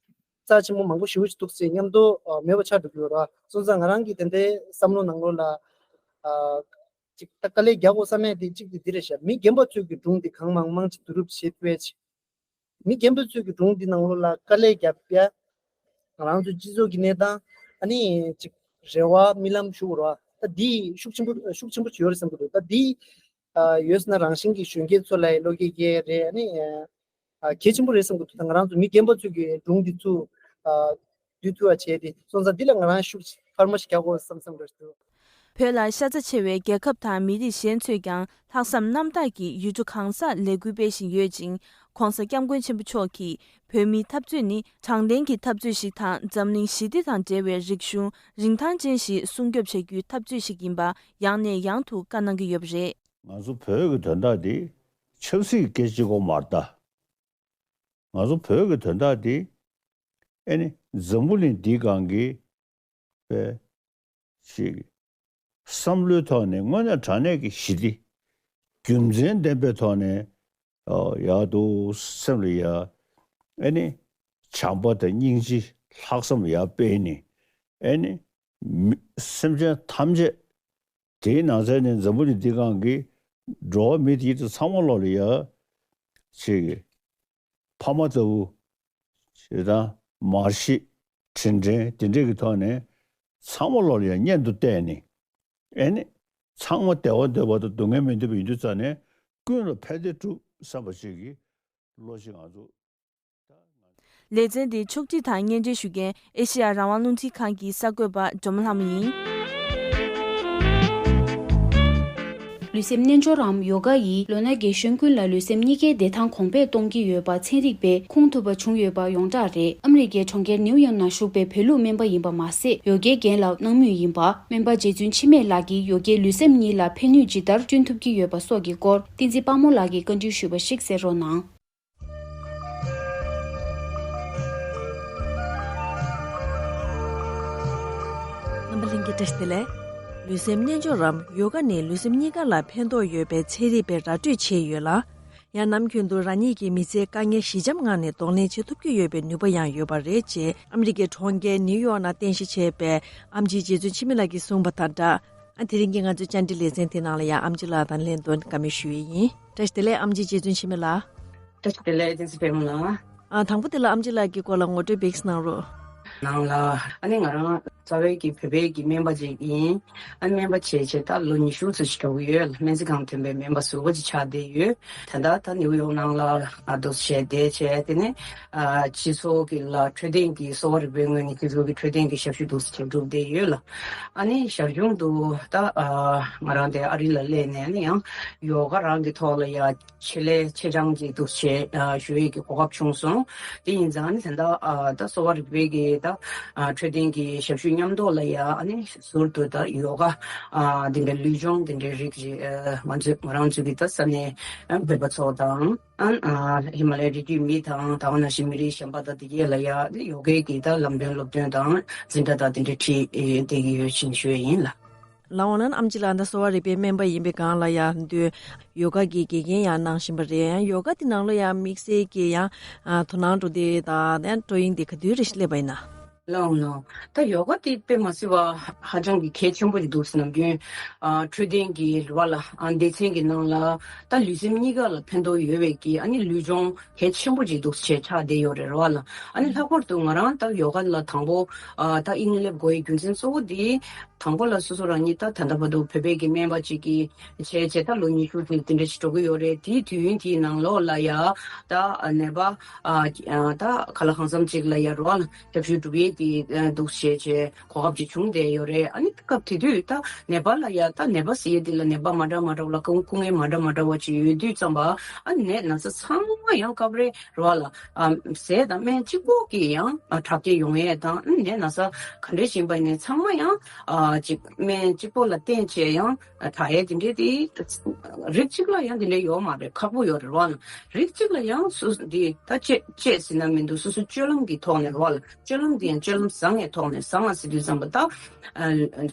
རྩ་ཆེན་པོ་མང་པོ་ཞེ་པོ་ཅིག་འདུག་ཟེར་མཉམ་དུ་ཨ་མེད་པ་ཆགས་འགྲོ་གི་ཡོད་རེད་བ། སོང་ཙང་ང་རང་གི་དེ་འདྲའི་བསམ་བློ་ནང་ལོགས་ལ་ཨ་ཅིག་ད་དཀའ་ལས་རྒྱག་དགོས་བསམ་ཡས་དེ་གཅིག་དེ་འདི་རེད་ཤག་མི་རྒན་པ་ཚོའི་གི་སྒྲུང་དེ་གང་མང་མང་ཅིག་བསྡུ་རུབ་བྱེད་ཐུབ་ཡས་ཅིག་མི་རྒན་པ་ཚོས་ཀྱི་སྒྲུང་འདི་ནང་ལོགས་ལ་དཀའ་ལས་བརྒྱབ་ཡ། ང་རང་ཚོ་སྤྱི་ཚོགས་ཀྱི་གནས་སྟངས་ཨ་ནི་ཅིག་རེ་བ་རྨི་ལམ་ཞུ་དགོས་རེད་བ། ད་འདི་ཤུགས་ཆེན་པོ་ཤུགས་ཆེན་པོ་ཡོད་རེད་བསམ་གྱི་འདུག་ད་འདི་ཨ་ཡོད་ཟེར་ན་རང་བཞིན་གྱི་གཞོན་སྐྱེས་ཚོ་ལ་བློ་སྐྱེད་སྐྱེ་རེད། ཨ་ནི་ཨ་གལ་ཆེན་པོ་རེད་བསམ་གྱི་འདུག་ད་ང་རང་ཚོ་མི་རྒན་པ་ཚོས་ཀྱི་སྒྲུང་འདི་ཚོ་ཨ་བསྡུ་ཐུབ་པ་བྱས་ཏེ་སོང་ཙང་འདི་ལ་ང་རང་ཤུགས་འཕར་མ་ཞིག་རྒྱག་དགོས་བསམ་བསམ་རེད་འདུག་བོད་ལ་ཤ་ཚ་ཆེ་བའི་རྒྱལ་ཁབ་དང་མི་རིགས་གཞན་ཚོས་ཀྱང་ལྷག་བསམ་རྣམ་དག་གིས་ཡུལ་གྲུ་གང་སར་ལས་འགུལ་སྤེལ་བཞིན་ཡོད་ཅིང་། ྋགོང་ས་ྋསྐྱབས་མགོན་ཆེན་པོ་མཆོག་གིས་བོད་མིའི་འཐབ་རྩོད་ནི་དྲང་བདེན་གྱི་འཐབ་རྩོད་ཞིག་དང་འཛམ་གླིང་ཞི་བདེ་དང་འབྲེལ་བའི་རིག་གཞུང་རིན་ཐང་ཅན་ཞིག་སྲུང་སྐྱོབ་བྱ་རྒྱུའི་འཐབ་རྩོད་ཞིག་ཡིན་པ་ཡང་ནས་ཡང་དུ་བཀའ་གནང་གི་ཡོད་པ་རེད། ང་ཚོ་བོད་ཀྱི་དོན་དག་འདི་ཆབ་སྲིད་སྐད་ཆ་གཅིག་པོ་མ་རེད་ད། ང་ཚོ་བོད་ཀྱི་དོན་དག་འདི་ཨེ་ནི་འཛམ་བུ་གླིང་འདིའི་སྒང་གི་པའི་ཞིག་བསམ་བློའི་ཐོག་ནས་དངོས་གནས་དྲང་གནས་ཀྱི་ཞི་བདེ་རྒྱུ་མཚན་ལྡན་པའི་ཐོག་ནས་ཡག་འདུག་སེམས་ལ་ཡ་ཨེ་ནི་བྱམས་པ་དང་སྙིང་རྗེ་ལྷག་བསམ་ཡར་སྤེལ་ནས་ཨེ་ནི་མི་སེམས་ཅན་ཐམས་ཅད་དེའི་ནང་ཚན་ནས་འཛམ་བུ་གླིང་འདི་སྒང་གི་འགྲོ་བ་མི་དེ་ཚོ་ཚང་མ་ལོག་ལ་ཡ་ཅིག་ཕ་མ་ལྟ་བུ་ཞེ་སྡང་མར་ཤེས་དྲིན་དྲན་དེ་འདྲས་ཀྱི་ཐོག་ནས་ཚང་མ་ལོག་ལ་ཡ་གཉེན་དུ་བལྟས་ནས་ཨེ་ནི་ཚང་མ་བདེ་བ་འདོད་པ་དང་སྡུག་བསྔལ་མི་འདོད་པ་ཡིན་དུས་ཙང་ནས་ཀུན་ལ་ཕན་བདེ་སྒྲུབ་བསམ་པ་ཞིག་གི་བློ་ཞིག་ང་ཚོ། ལེ་ཚན་འདི་ཕྱོགས་སྒྲིག་དང་སྙན་སྒྲོན་ཞུ་མཁན་ཨེ་ཤེ་ཡ་རང་དབང་རླུང་འཕྲིན་ཁང་གི་གསར་འགོད་པ་སྒྲོལ་མ་ལྷ་མོ་ཡིན། ལུས་སེམས་རྣལ་འབྱོར་རམ་ཡོ་ག་ཡིས་ལོ་ན་རྒས་གཞོན་ཀུན་ལ་ལུས་སེམས་གཉིས་ཀའི་བདེ་ཐང་གོང་འཕེལ་གཏོང་གི་ཡོད་པ་ཚན་རིག་པས་ཁུངས་ཐུབ་པ་བྱུང་ཡོད་པ་ཡོངས་གྲགས་རེད། ཨ་མི་རི་ཀའི་གྲོང་ཁྱེར་ནིའུ་ཡོག་ནང་བཞུགས་པའི་བོད་ལུགས་སྨན་པ་ཡིན་པ་མ་ཟད། ཡོ་གའི་རྒན་ལགས་གནང་མུས་ཡིན་པ། སྨན་པ་རྗེ་བཙུན་འཆི་མེད་ལགས་ཀྱིས་ཡོ་གའི་ལུས་སེམས་གཉིས་ལ་ཕན་ནུས་ཇི་ལྟར་བསྐྲུན་ཐུབ་ཀྱི་ཡོད་པ་སོགས་ཀྱི་སྐོར་བསྟན་འཛིན་དཔལ་མོ་ལགས་ཀྱིས་བཀའ་འདྲི་ཞུས་པ་ཞིག་གསན་རོགས་གནང་། རྣམ་པ་ལྷན་རྒྱས་བཀྲ་ཤིས་བདེ་ལེགས། ལུས་སེམས་རྣལ་འབྱོར་རམ་ཡོ་ག་ནི་ལུས་སེམས་གཉིས་ཀ་ལ་ཕན་ཐོགས་ཡོད་པའི་ཚན་རིག་པས་ར་སྤྲོད་བྱས་ཡོད་ལ། ཡང་ནམ་རྒྱུན་དུ་རང་ཉིད་ཀྱི་མི་ཚེའི་དཀའ་ངལ་ཞི་འཇམ་ངང་ནས་གདོང་ལེན་བྱེད་ཐུབ་ཀྱི་ཡོད་པའི་ནུས་པ་ཡང་ཡོད་པ་རེད་ཅེས་ཨ་མི་རི་ཀའི་གྲོང་ཁྱེར་ནིའུ་ཡོག་ནང་རྟེན་གཞི་བྱས་པའི་ཨེམ་ཆི་རྗེ་བཙུན་འཆི་མེད་ལགས་ཀྱིས་གསུངས་པ་དང་སྦྲགས། ཨ་དེ་རིང་གི་ང་ཚོའི་བཅར་འདྲི་ལེ་ཚན་དེ་ནང་ལ་ཡང་ཨེམ་ཆི་ལགས་དང་ལྷན་དུ་བཀའ་མོལ་ཞུ་ཡས་ཡིན། བཀྲ་ཤིས་བདེ་ལེགས་ཨེམ་ཆི་རྗེ་བཙུན་འཆི་མེད་ལགས། བཀྲ་ཤིས་བདེ་ལེགས་བསྟན་འཛིན་དཔལ་མོ་ལགས། ཨ་དང་པོ་དེ་ལ་ཨེམ་ཆི་ལགས་ཀྱི་སྐོར་ལ་ངོ་སྤྲོད་བེགས་གནང་རོགས། ནང་ལ་ཨ་ནི་ང་རང་རྩ་བའི་གི་བོད་པའི་གི་སྨན་པ་ཅིག་ཡིན། ཨ་ནི་སྨན་པ་བྱས་བྱས་ད་ལོ་ཉི་ཤུ་ཙམ་ཞིག་འགྲོ་གི་ཡོད། སྨན་རྩིས་ཁང་ཐོན་པའི་སྨན་པ་ཟུར་པ་ཅིག་ཆགས་བསྡད་ཡོད། ད་ལྟ་ད་ནིའུ་ཡོག་ནང་ལ་ཨ་འདུག་བྱས་བསྡད་བྱས་དེ་ནས་ཨ་སྤྱི་ཚོགས་ཀྱི་ལ་འཕྲོད་བསྟེན་གྱི་གསོ་བ་རིག་པའི་ངོས་ནས་སྤྱི་ཚོགས་ཀྱི་འཕྲོད་བསྟེན་གྱི་ཞབས་ཞུ་འདུག་བྱས་སྒྲུབ་བསྡད་ཡོད་ལ། ཨ་ནི་ཞར་བྱུང་དུ་ད་ཨ་ང་རང་དེ་ཨ་རི་ལ་སླེབས་ནས་ཨ་ནི་ཡང་ཡོ་ག་རང་གི་ཐོག་ལ་ཡ་ཆེད་ལས་ཆེད་སྦྱོང་ཅིག་འདུག་བྱས་ཨ་ཞུ་ཡས་ཀྱི་གོ་སྐབས་བྱུང་སོང་། དེ་ཡིན་ཙང་ནི་ད་ལྟ་ཨ་ད་གསོ་བ་རིག་པའི་གི་ད་ཨ་འཕྲོད་བསྟེན་གྱི་ཞབས་ཞུ་མཉམ་དུ་ལ་ཡ་ཨ་ནི་ཟུར་དུ་ད་ཡོ་ག་ཨ་དེ་འདྲའི་ལུས་སྦྱོང་དེ་འདྲའི་རིགས་ཅིག་ཨ་ང་ཚོ་ང་རང་ཚོ་གི་ད་ས་གནས་ཨ་བོད་པ་ཚོ་དང་ཨ་ཨ་ཧི་མ་ལ་ཡའི་རི་རྒྱུད་མི་དང་ད་ག་ནང་བཞིན་མི་རིགས་གཞན་པ་དང་དེ་གས་ལ་ཡ་ཡོ་གའི་གི་ད་ལམ་སྟོན་སློབ་སྟོན་དང་འཛིན་གྲྭ་དང་དེ་འདྲའི་ཁྲིད་བསྡད་ཀྱི་ཡོད་ཅེས་ཞུ་ཡས་ཡིན་ལ། ལགས་འོ་ན་ཨམ་ཆི་ལགས་ད་གསོ་བ་རིག་པའི་སྨན་པ་ཡིན་པའི་སྒང་ལ་ཡང་འདུག་ཡོ་ག་གི་དགེ་རྒན་ཡང་གནང་བཞིན་པ་རེད། ཡང་ཡོ་ག་དེ་ནང་ལ་ཡང་དམིགས་བསལ་གྱི་ཡང་ཨ་དོ་སྣང་འགྲོ་དེ་དང་ཡང་སྤྲོ་ཡིན་དེ་ག་དུས་རེ་ཞིག་སླེབས་པ་ཡིན་ན། ལགས་འོ་ན། ད་ཡོ་ག་དེ་དཔེ་མ་སྲིད་པ་ཧ་ཅང་གི་གལ་ཆེན་པོ་ཞིག་འདུག་ཟེར། ནམ་རྒྱུན་ཨ་འཕྲོད་བསྟེན་གྱི་རེད་བ་ལ་ཨ་སྡེ་ཚན་གྱི་ནང་ལ་ད་ལུས་སེམས་གཉིས་ཀ་ལ་ཕན་ཐོགས་ཡོད་པའི་གི་ཨ་ནི་ལུས་སྦྱོང་གལ་ཆེན་པོ་ཅིག་འདུག་ཅེས་ཆགས་བསྡད་ཡོད་རེད་རེད་བ་ལ། ཨ་ནི་ལྷག་པར་དུ་ང་རང་ད་ཡོ་ག་ལ་དང་པོ་ཨ་ད་དབྱིངས་སླེབས་དགོས་ཡའི་རྒྱུ་མཚན་གཙོ་བོ་དེ་དང་པོ་ལ་སོ་སོ་རང་ཉིད་ད་ད་ལྟ་བར་དུ་བོད་པའི་གི་སྨན་པ་ཅིག་གི་བྱས་བྱས་ད་ལོ་ཉི་ཤུ་དེ་དེ་འདྲ་ཞིག་འགྲོ་གི་ཡོད་རེད། དེའི་དུས་ཡུན་དེའི་ནང་ལོགས་ལ་ཡ་ད་ནད་པ་ཨ་ད་ག་ལ་གང་འཚམ་ཅིག་ལ་ཡ་རེད་བ་ལ་ཞབས་ཞུ་སྒྲུབ་ཡས་དེ་འདུག་བྱས་བྱས་གོ་སྐབས་ཅིག་བྱུང་བསྡད་ཡོད་རེད། ཨ་ནི་སྐབས་དེ་དུས་ད་ནད་པ་ལ་ཡ་ད་ནད་པ་ཟེར་ཡས་དེ་ལ་ནད་པ་མ་འདྲ་མ་འདྲ་བ་ལ་སྐུ་སྐུ་ངལ་མ་འདྲ་མ་འདྲ་བ་ཅིག་ཡོད་དུས་ཙམ་པ་ཨ་ནད་ན་ཚ་ཚང་མ་ཡང་སྐབས་རེ་རེད་བ་ལ་ཨ་ཟས་དང་སྨན་གཅིག་པོ་གིས་ཡང་ཨ་དྲག་སྐྱེད་ཡོང་ཡས་དང་ཨ་ནད་ན་ཚ་ག་འདྲས་ཡིན་པ་ཡིན་ནའི་ཚང་མ་ཡང་ཨ་ཅིག་སྨན་གཅིག་པོ་ལ་བརྟེན་བྱས་ཡང་དྲག་ཡས་དེ་འདྲས་དེ་རིགས་གཅིག་ལ་ཡང་དེ་འདྲས་ཡོད་མ་རེད། ཁག་པོ་ཡོད་རེད་བ་ལ། རིགས་གཅིག་ལ་ཡང་སུ་འདི་ད་བཅད་བཅད་ཟེར་ན་མི་འདུག་སོ་སོ་སྤྱོད་ལམ་གྱི་ཐོག་ནས་རེད་བ་ལ། སྤྱོད་ལམ་དེ་ཡང་སྤྱོད་ལམ་བཟང་ངའི་ཐོག་ནས་བཟང་ང་ཟེར་དུས་ཙམ་པ་ད་ཨ་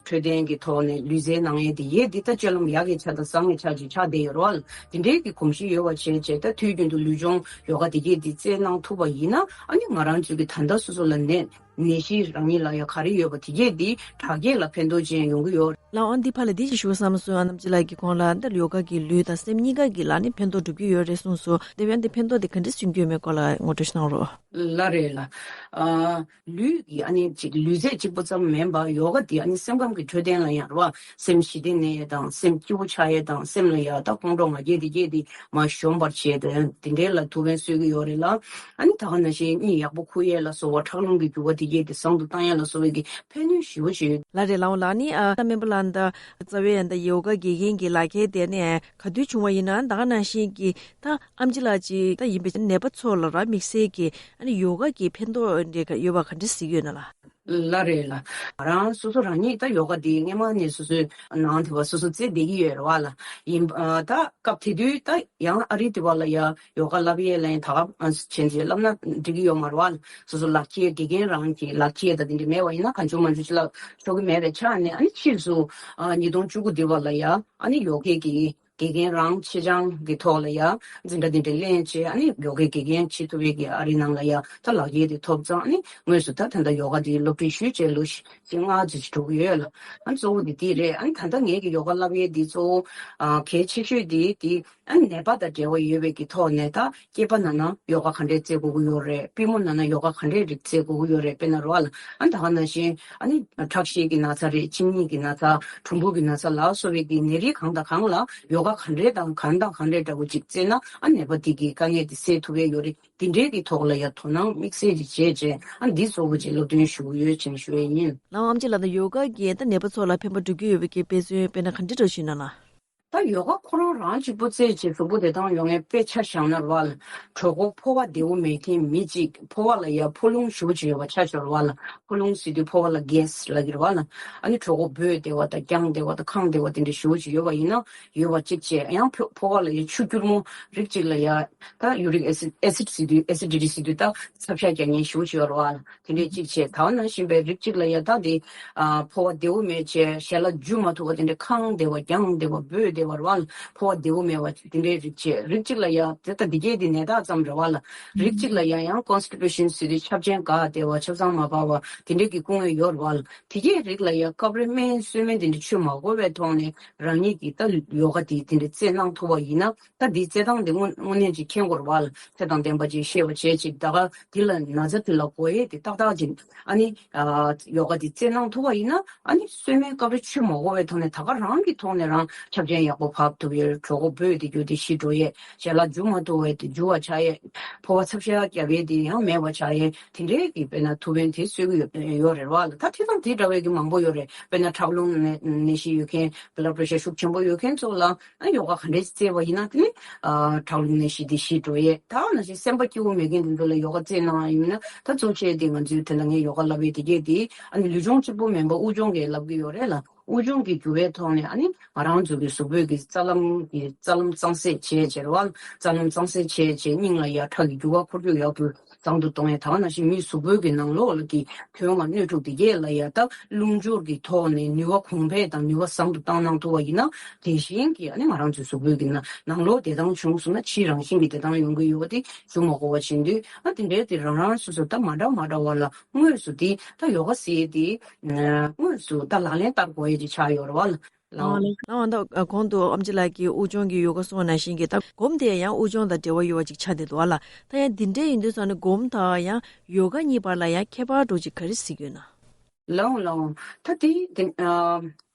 འཕྲོད་བསྟེན་གྱི་ཐོག་ནས་ལུས་རྩལ་གནང་ཡས་དེ་ཡས་འདི་ད་སྤྱོད་ལམ་ཡག་གི་ཆ་དང་བཟང་ངའི་ཆ་ཅིག་ཆགས་བསྡད་ཡོད་རེད་བ་ལ། དེ་འདྲའི་གི་གོམས་གཤིས་ཡོད་པ་བྱས་བྱས་ད་དུས་རྒྱུན་དུ་ལུས་སྦྱོང་ཡོ་ག་དེ་གས་འདི་རྩལ་གནང་ཐུབ་པ་ཡིན་ན་ཨ་ནི་ང་རང་ཚོའི་གི་ད་ལྟ་སོ་སོ་ལ་ནད་ནད་གཞི་རང་ཉིད་ལ་ཡང་ག་རེ་ཡོད་པ་དེ་གས་འདི་དྲག་སྐྱེད་ལ་ཕན་ཐོགས་ཅན་ཡོང་གི་ཡོད། ལགས་འོ་འདི་ཕར་ལ་འདི་ཞིག་ཞུ་བསམ་སོང་། ཨ་ནམ་ཅི་ལགས་ཀྱིས་གོང་ལ་འདི་ཡོ་ག་གིས་ལུས་དང་སེམས་གཉིས་ཀ་གི་ལ་ནི་ཕན་ཐོགས་སྒྲུབ་ཀྱི་ཡོད་རེད་གསུངས་སོང་། དེ་བས་འདི་ཕན་ཐོགས་དེ་ག་འདྲ་བྱུང་གི་ཡོད་མེད་སྐོར་ལ་ངོ་སྤྲོད་ཞིག་གནང་རོགས། ལགས་རེད་ལགས། ཨ་ལུས་ཀྱི་ཨ་ནི་ཅིག་ལུས་རྩལ་གཅིག་པུ་ཙམ་མིན་པ་ཡོ་ག་འདི་ཨ་ནི་སེམས་ཁམས་ཀྱི་འཕྲོད་བསྟེན་ལ་ཡང་རེད་བ། སེམས་ཞི་བདེ་གནས་ཡས་དང་སེམས་སྐྱིད་པོ་ཆགས་ཡས་དང་སེམས་ལ་ཡང་ད་ཁོང་ཁྲོ་ང་རྒྱལ་དེ་རྒྱལ་དེ་མ་ཞོམ་པར་བྱས་ཏེ་དེ་འདྲའི་ལ་ཐུགས་ཕན་གསོས་ཀྱི་ཡོད་རེད་ལ། ཨ་ནི་ད་ག་ནང་བཞིན་གཉིད་ཡག་པོ་ཁུག་ཡས་ལ་སོགས་པ་ཁྲག་རླུང་གི་རྒྱུ་བ་དེ་རྒྱས་ཏེ་བཟང་དུ་བཏང་ཡས་ལ་སོགས་པའི་གི་ཕན་ནུས་ཞེ་པོ་ཅིག་ཡོད། ལགས་རེད་ལགས་འོ་ལགས། ཨ་ནི་ཨ་སྨན་པ་ལགས་ད་རྩ་བའི་ད་ཡོ་ག་དགེ་རྒན་གྱི་ལག་ཁྱེར་དེ་ནས་ག་དུས་བྱུང་བ་ཡིན་ན་ད་ག་ནང་བཞིན་གྱི་ད་ཨམ་ཆི་ལགས་ཅིག་ད་ཡིན་པའི་ནད་པ་ཚོ་ལ་ར་དམིགས་བསལ་གྱི་ཨ་ནི་ཡོ་ག་གི་ཕན་ཐོགས་འདྲ་ཡོད་པ་ག་འདྲ་གཟིགས་ཡོད་ན་ལགས། ལགས་རེད་ལགས། ང་རང་སོ་སོ་རང་ཉིད་ད་ཡོ་ག་དེ་སྔས་མ་ནས་སོ་སོའི་ནང་དེ་བ་སོ་སོ་རྩེ་བསྡད་ཀྱི་ཡོད་རེད་བ་ལ། ཡིན་ཨ་ད་སྐབས་དེ་དུས་ད་ཡང་ཨ་རི་དེ་བ་ལ་ཡ་ཡོ་ག་བསླབ་ཡས་ལ་ཡང་ད་ག་ཨ་བྱས་ཚེ་བསླབ་ན་འགྲིག་གི་ཡོད་མ་རེད་བ་ལ། སོ་སོ་ལག་ཁྱེར་དགེ་རྒན་རང་གི་ལག་ཁྱེར་ད་དེ་འདྲ་མེད་པ་ཡིན་ན་གང་བྱུང་མང་བྱུང་ཅིག་ལ་ཤོག་གི་མེད་པའི་ཆ་ནས་ཨ་ནི་ཕྱིས་སུ་ཨ་ཉིས་སྟོང་བཅུ་དགུ་དེ་བ་ལ་ཡ་ཨ་ནི་ཡོ་གའི་གི་དགེ་རྒན་རང་ཆེད་སྦྱོང་གི་ཐོག་ལ་ཡ་འཛིན་གྲྭ་འདི་འདྲ་ལེན་བྱས་ཨ་ནི་ཡོ་གའི་དགེ་རྒན་བྱེད་ཐུབ་པའི་གི་ཨ་རི་ནང་ལ་ཡ་ད་ལག་ཁྱེར་དེ་ཐོབ་ཙང་ཨ་ནི་དངོས་སུ་ད་ད་ལྟ་ཡོ་ག་དེ་སློབ་ཁྲིད་ཞུས་བྱས་ལོ་བཞི་བཅུ་ལྔ་ཙམ་ཞིག་འགྲོ་གི་ཡོད་ལ། ཨ་ནི་གཙོ་བོ་དེ་དེ་རེད། ཨ་ནི་ད་ལྟ་ངེད་ཀྱི་ཡོ་ག་བསླབ་ཡས་དེ་གཙོ་བོ་ཨ་གལ་ཆེ་ཤོས་དེ་དེ་ཨ་ནི་ནད་པ་དང་འབྲེལ་བ་ཡོད་པའི་གི་ཐོག་ནས་ད་སྐྱེས་པ་ན་ན་ཡོ་ག་ག་འདྲས་རྩེ་དགོས་ཀྱི་ཡོད་རེད། པུས་མོ་ན་ན་ཡོ་ག་ག་འདྲས་རིགས་རྩེ་དགོས་ཀྱི་ཡོད་རེད། དཔེར་ན་རོ་ཨ་ལ་ཨ་ནི་ད་ག་ནང་བཞིན་ཨ་ནི་ཁྲག་ཤེད་ཀྱི་ན་ཚ་རེད། མཆིན་སྙིལ་གྱི་ན་ཚ། གྲུམ་བུ་གྱི་ན་ཚ་ལ་སོགས་པའི་གི་ནད་རིགས་གང་དང་གང་ལ་ཡོ་ག་ག་འདྲས་དང་གང་དང་གང་འདྲས་འདྲ་བོ་ཅིག་རྩེས་ན་ཨ་ནད་པ་དེ་གི་དཀའ་ངལ་དེ་སེལ་ཐུབ་ཡས་ཡོད་རེད། དེ་འདྲའི་གི་ཐོག་ལ་ཡ་དོ་སྣང་དམིགས་བསལ་ཅིག་བྱས་རྗེས་ཨ་འདི་གཙོ་བོ་ཅིག་སློབ་སྟོན་ཞུ་གི་ཡོད་ཅེས་ཞུ་ཡས་ཡིན། ལགས་འོ་ཨམ་ཆི་ལགས་ད་ཡོ་ག་གིས་ད་ནད་པ་ཚོ་ལ་ཕན་པ་སྒྲུབ་ཀྱི་ཡོད་པའི་གི་དཔེ་མཚོན་དཔེར་ན་ག་འདྲ་འདྲ་ཞུས་ན་ལགས། ད་ཡོ་ག་ཁོ་རང་རང་གཅིག་པུ་རྩེད་བྱེད་གཟུགས་པོ་བདེ་ཐང་ཡོང་ཡས་དཔེ་ཆ་བཞག་ན་ར་བ་ལ། གྲོད་ཁོག་ཕོ་བ་བདེ་བོ་མེད་མཁན་མི་གཅིག་ཕོ་བ་ལ་ཡ་ཕོ་རླུང་ཞེ་པོ་ཅིག་ཡོད་པ་ཆ་བཞག་ར་བ་ལ། ཕོ་རླུང་ཟེར་དུས་ཕོ་བ་ལ་གེ་སི་ལབ་ཀྱི་ར་བ་ལ། ཨ་ནི་གྲོད་ཁོག་སྦོས་བདེ་བ་དང་རྒྱང་བདེ་བ་དང་ཁང་བདེ་བ་དེ་འདྲ་ཞེ་པོ་ཅིག་ཡོད་པ་ཡིན་ན་ཡོད་པ་གཅིག་བྱས། ཡང་ཕོ་ཕོ་བ་ལ་ཡ་ཆུ་སྐྱུར་མོ་རིགས་གཅིག་ལ་ཡ་ད་ཡུ་རིག་ཨེ་སིད་ཨེ་སིད་ཟེར་དུས་ཨེ་སི་ཌི་ཊི་ཟེར་དུས་ད་ཚབ་ཤ་རྒྱག་མཁན་ཞེ་པོ་ཅིག་ཡོད་ར་བ་ལ། དེ་འདྲས་གཅིག་བྱས། ད་ག་ནང་བཞིན་པའི་རིགས་གཅིག་ལ་ཡ་ད་དེ་ཨ་ཕོ་བ་བདེ་བོ་མེད་བྱས་ཞལ་ལག་འཇུ་མ་ཐུབ་པ་དེ་འདྲས་ཁང་བདེ་བ་རྒྱང་བདེ་བ་སྦོས་བདེ་བ་ར་བ་ལ་ཕོ་བ་བདེ་བོ་མེད་པ་དེ་འདྲས་རིགས་བྱས། རིགས་གཅིག་ལ་ཡ་དེ་ད་འདི་གས་དེ་ནད་རྟགས་ཙམ་ར་བ་ལ། རིགས་གཅིག་ལ་ཡ་ཡང་ཀོན་སི་ཊི་པེ་ཤན་ཟེར་དུས་ཆབ་ཆེན་འགག་བདེ་བ་ཆབ་གསང་མ་འབར་བ་དེ་འདྲས་ཀྱི་སྐུ་ངལ་ཡོད་ར་བ་ལ། དེ་གས་རིགས་ལ་ཡ་སྐབས་རེ་སྨན་གསོལ་སྨན་དེ་འདྲས་མཆོད་མ་དགོས་པའི་ཐོག་ནས་རང་ཉིད་ཀྱིས་ད་ཡོ་ག་དེ་དེ་འདྲས་རྩེད་གནང་ཐུབ་པ་ཡིན་ན། ད་འདིའི་རྩེད་སྟངས་འདི་དངོས་དངོས་གནས་ཅིག་མཁྱེན་དགོས་རེད་བ་ལ། ཚད་དང་ལྡན་པ་ཅིག་ཤེས་པ་བྱས་ཅིག་ད་ག་འདི་ལ་ན་ཚ་འདི་ལ་འགོས་ཡས་དེ་ཏག་ཏག་ཅིག་ཨ་ནི་ཨ་ཡོ་ག་འདི་རྩེད་གནང་ཐུབ་པ་ཡིན་ན་ཨ་ནི་གསོལ་སྨན་སྐབས་རེ་མཆོད་མ་དགོས་པའི་ཐོག་ནས་ད་ག་རང་གི་ཐོག་ནས་རང་ཆབ་ཆེན་ཡག་པོ་བབས་ཐུབ་ཡས། གྲོད་ཁོག་སྦོས་ཏེ་རྒྱུ་དེ་ཞི་འགྲོ་ཡས། ཞལ་ལག་འཇུ་མ་ཐུབ་པ་དེ་འཇུ་བ་ཆགས་ཡས། ཕོ་བ་ཚབ་ཤ་རྒྱབ་ཡས་དེ་ཡང་མེད་པ་ཆགས་ཡས། དེ་འདྲའི་གི་དཔེར་ན་ཐུགས་ཕན་དེ་གསོས་ཀྱི་ཡོད་ཡོད་རེད་བ་ལ། ད་དེ་དང་དེ་འདྲ་བའི་གི་མང་པོ་ཡོད་རེད། དཔེར་ན་ཁྲག་རླུང་ནད་ནད་གཞི་ཡོད་མཁན་བྷི་ལཌ་པེ་རེ་ཤར་ཤུགས་ཆེན་པོ་ཡོད་མཁན་ཚོ་ལ། ཨ་ཡོ་ག་ག་འདྲས་རྩེས་པ་ཡིན་ན་དེ་ནི་ཨ་ཁྲག་རླུང་ནད་གཞི་དེ་ཞི་འགྲོ་ཡས། ད་ནང་བཞིན་སེམས་པ་སྐྱིད་པོ་མེད་མཁན་དེ་ཚོ་ལ་ཡོ་ག་རྩེས་གནང་བ་ཡིན་ན་ད་གཙོ་ཆེ་དེ་ང་ཚོའི་དེ་འདྲ་ངས་ཡོ་ག་བསླབ་པའི་དེ་གས་དེ་ཨ་ནི་ལུས་སྦྱོང་གཅིག་པུ་མིན་པ་དབུགས་སྦྱོང་གས་བསླབ་ཀྱི་ཡོད་རེད་ལ། དབུགས་སྦྱོང་གི་རྒྱུ་བའི་ཐོག་ནས་ཨ་ནི་ང་རང་ཚོ་གི་གཟུགས་པོའི་གི་རྩ་ལམ་གི་རྩ་ལམ་གཙང་སེལ་བྱས་བྱས་རེད་བ། རྩ་ལམ་གཙང་སེལ་བྱས་བྱས་སྙིང་ལ་ཡ་ཁྲག་གི་རྒྱུ་བ་འཁོར་རྒྱུག་ཡག་ཏུ་བཟང་དུ་གཏོང་ཡས། ད་ག་ནང་བཞིན་མིའི་གཟུགས་པོའི་གི་ནང་ལོགས་ལ་གི་དོན་ལྔ་སྣོད་དྲུག་དེ་གས་ལ་ཡ་ད་རླུང་སྦྱོར་གི་ཐོག་ནས་ནུས་པ་གོང་འཕེལ་དང་ནུས་པ་བཟང་དུ་བཏང་གནང་ཐུབ་པ་ཡིན་ན། དེ་བཞིན་གྱི་ཨ་ནི་ང་རང་ཚོའི་གཟུགས་པོའི་གི་ནང་ནང་ལོགས་བདེ་ཐང་བྱུང་སོང་ན་ཕྱིའི་རང་བཞིན་གྱི་བདེ་ཐང་ཡོང་གི་ཡོད་པ་དེ་ཞུ་མ་དགོས་པ་བྱེད་དུས། ཨ་དེ་འདྲའི་དེ་རང་རང་སོ་སོ་ད་མ་འདྲ་མ་འདྲ་བ་ལ་དངོས་སུ་དེ་ད་ཡོ་ག་ཟེར་དེ་དངོས་སུ་ད་ལག་ལེན་བསྟར་དགོས་ཡས་ཅིག་ཆགས་ཡོད་རེད་བ་ལ། ལའོ། ལའོ་ད་གོང་དུ་ཨམ་ཆི་ལགས་ཀྱིས་དབུགས་སྦྱོང་གི་ཡོ་ག་གསུངས་པ་ནང་བཞིན་གྱི་ད་སྒོམ་དེ་ཡང་དབུགས་སྦྱོང་དང་འབྲེལ་བ་ཡོད་པ་ཅིག་ཆགས་བསྡད་འདུག་བ་ལ། ད་ཡང་འདི་འདྲའི་ཡིན་དུས་ཙང་ནི་སྒོམ་དང་ཡང་ཡོ་ག་གཉིས་བར་ལ་ཡང་ཁྱད་པར་འདྲ་ཅིག་ག་རེ་གཟིགས་ཡོད་ན། ལའོ་ལའོ། ད་དེ་དེ་ཨ་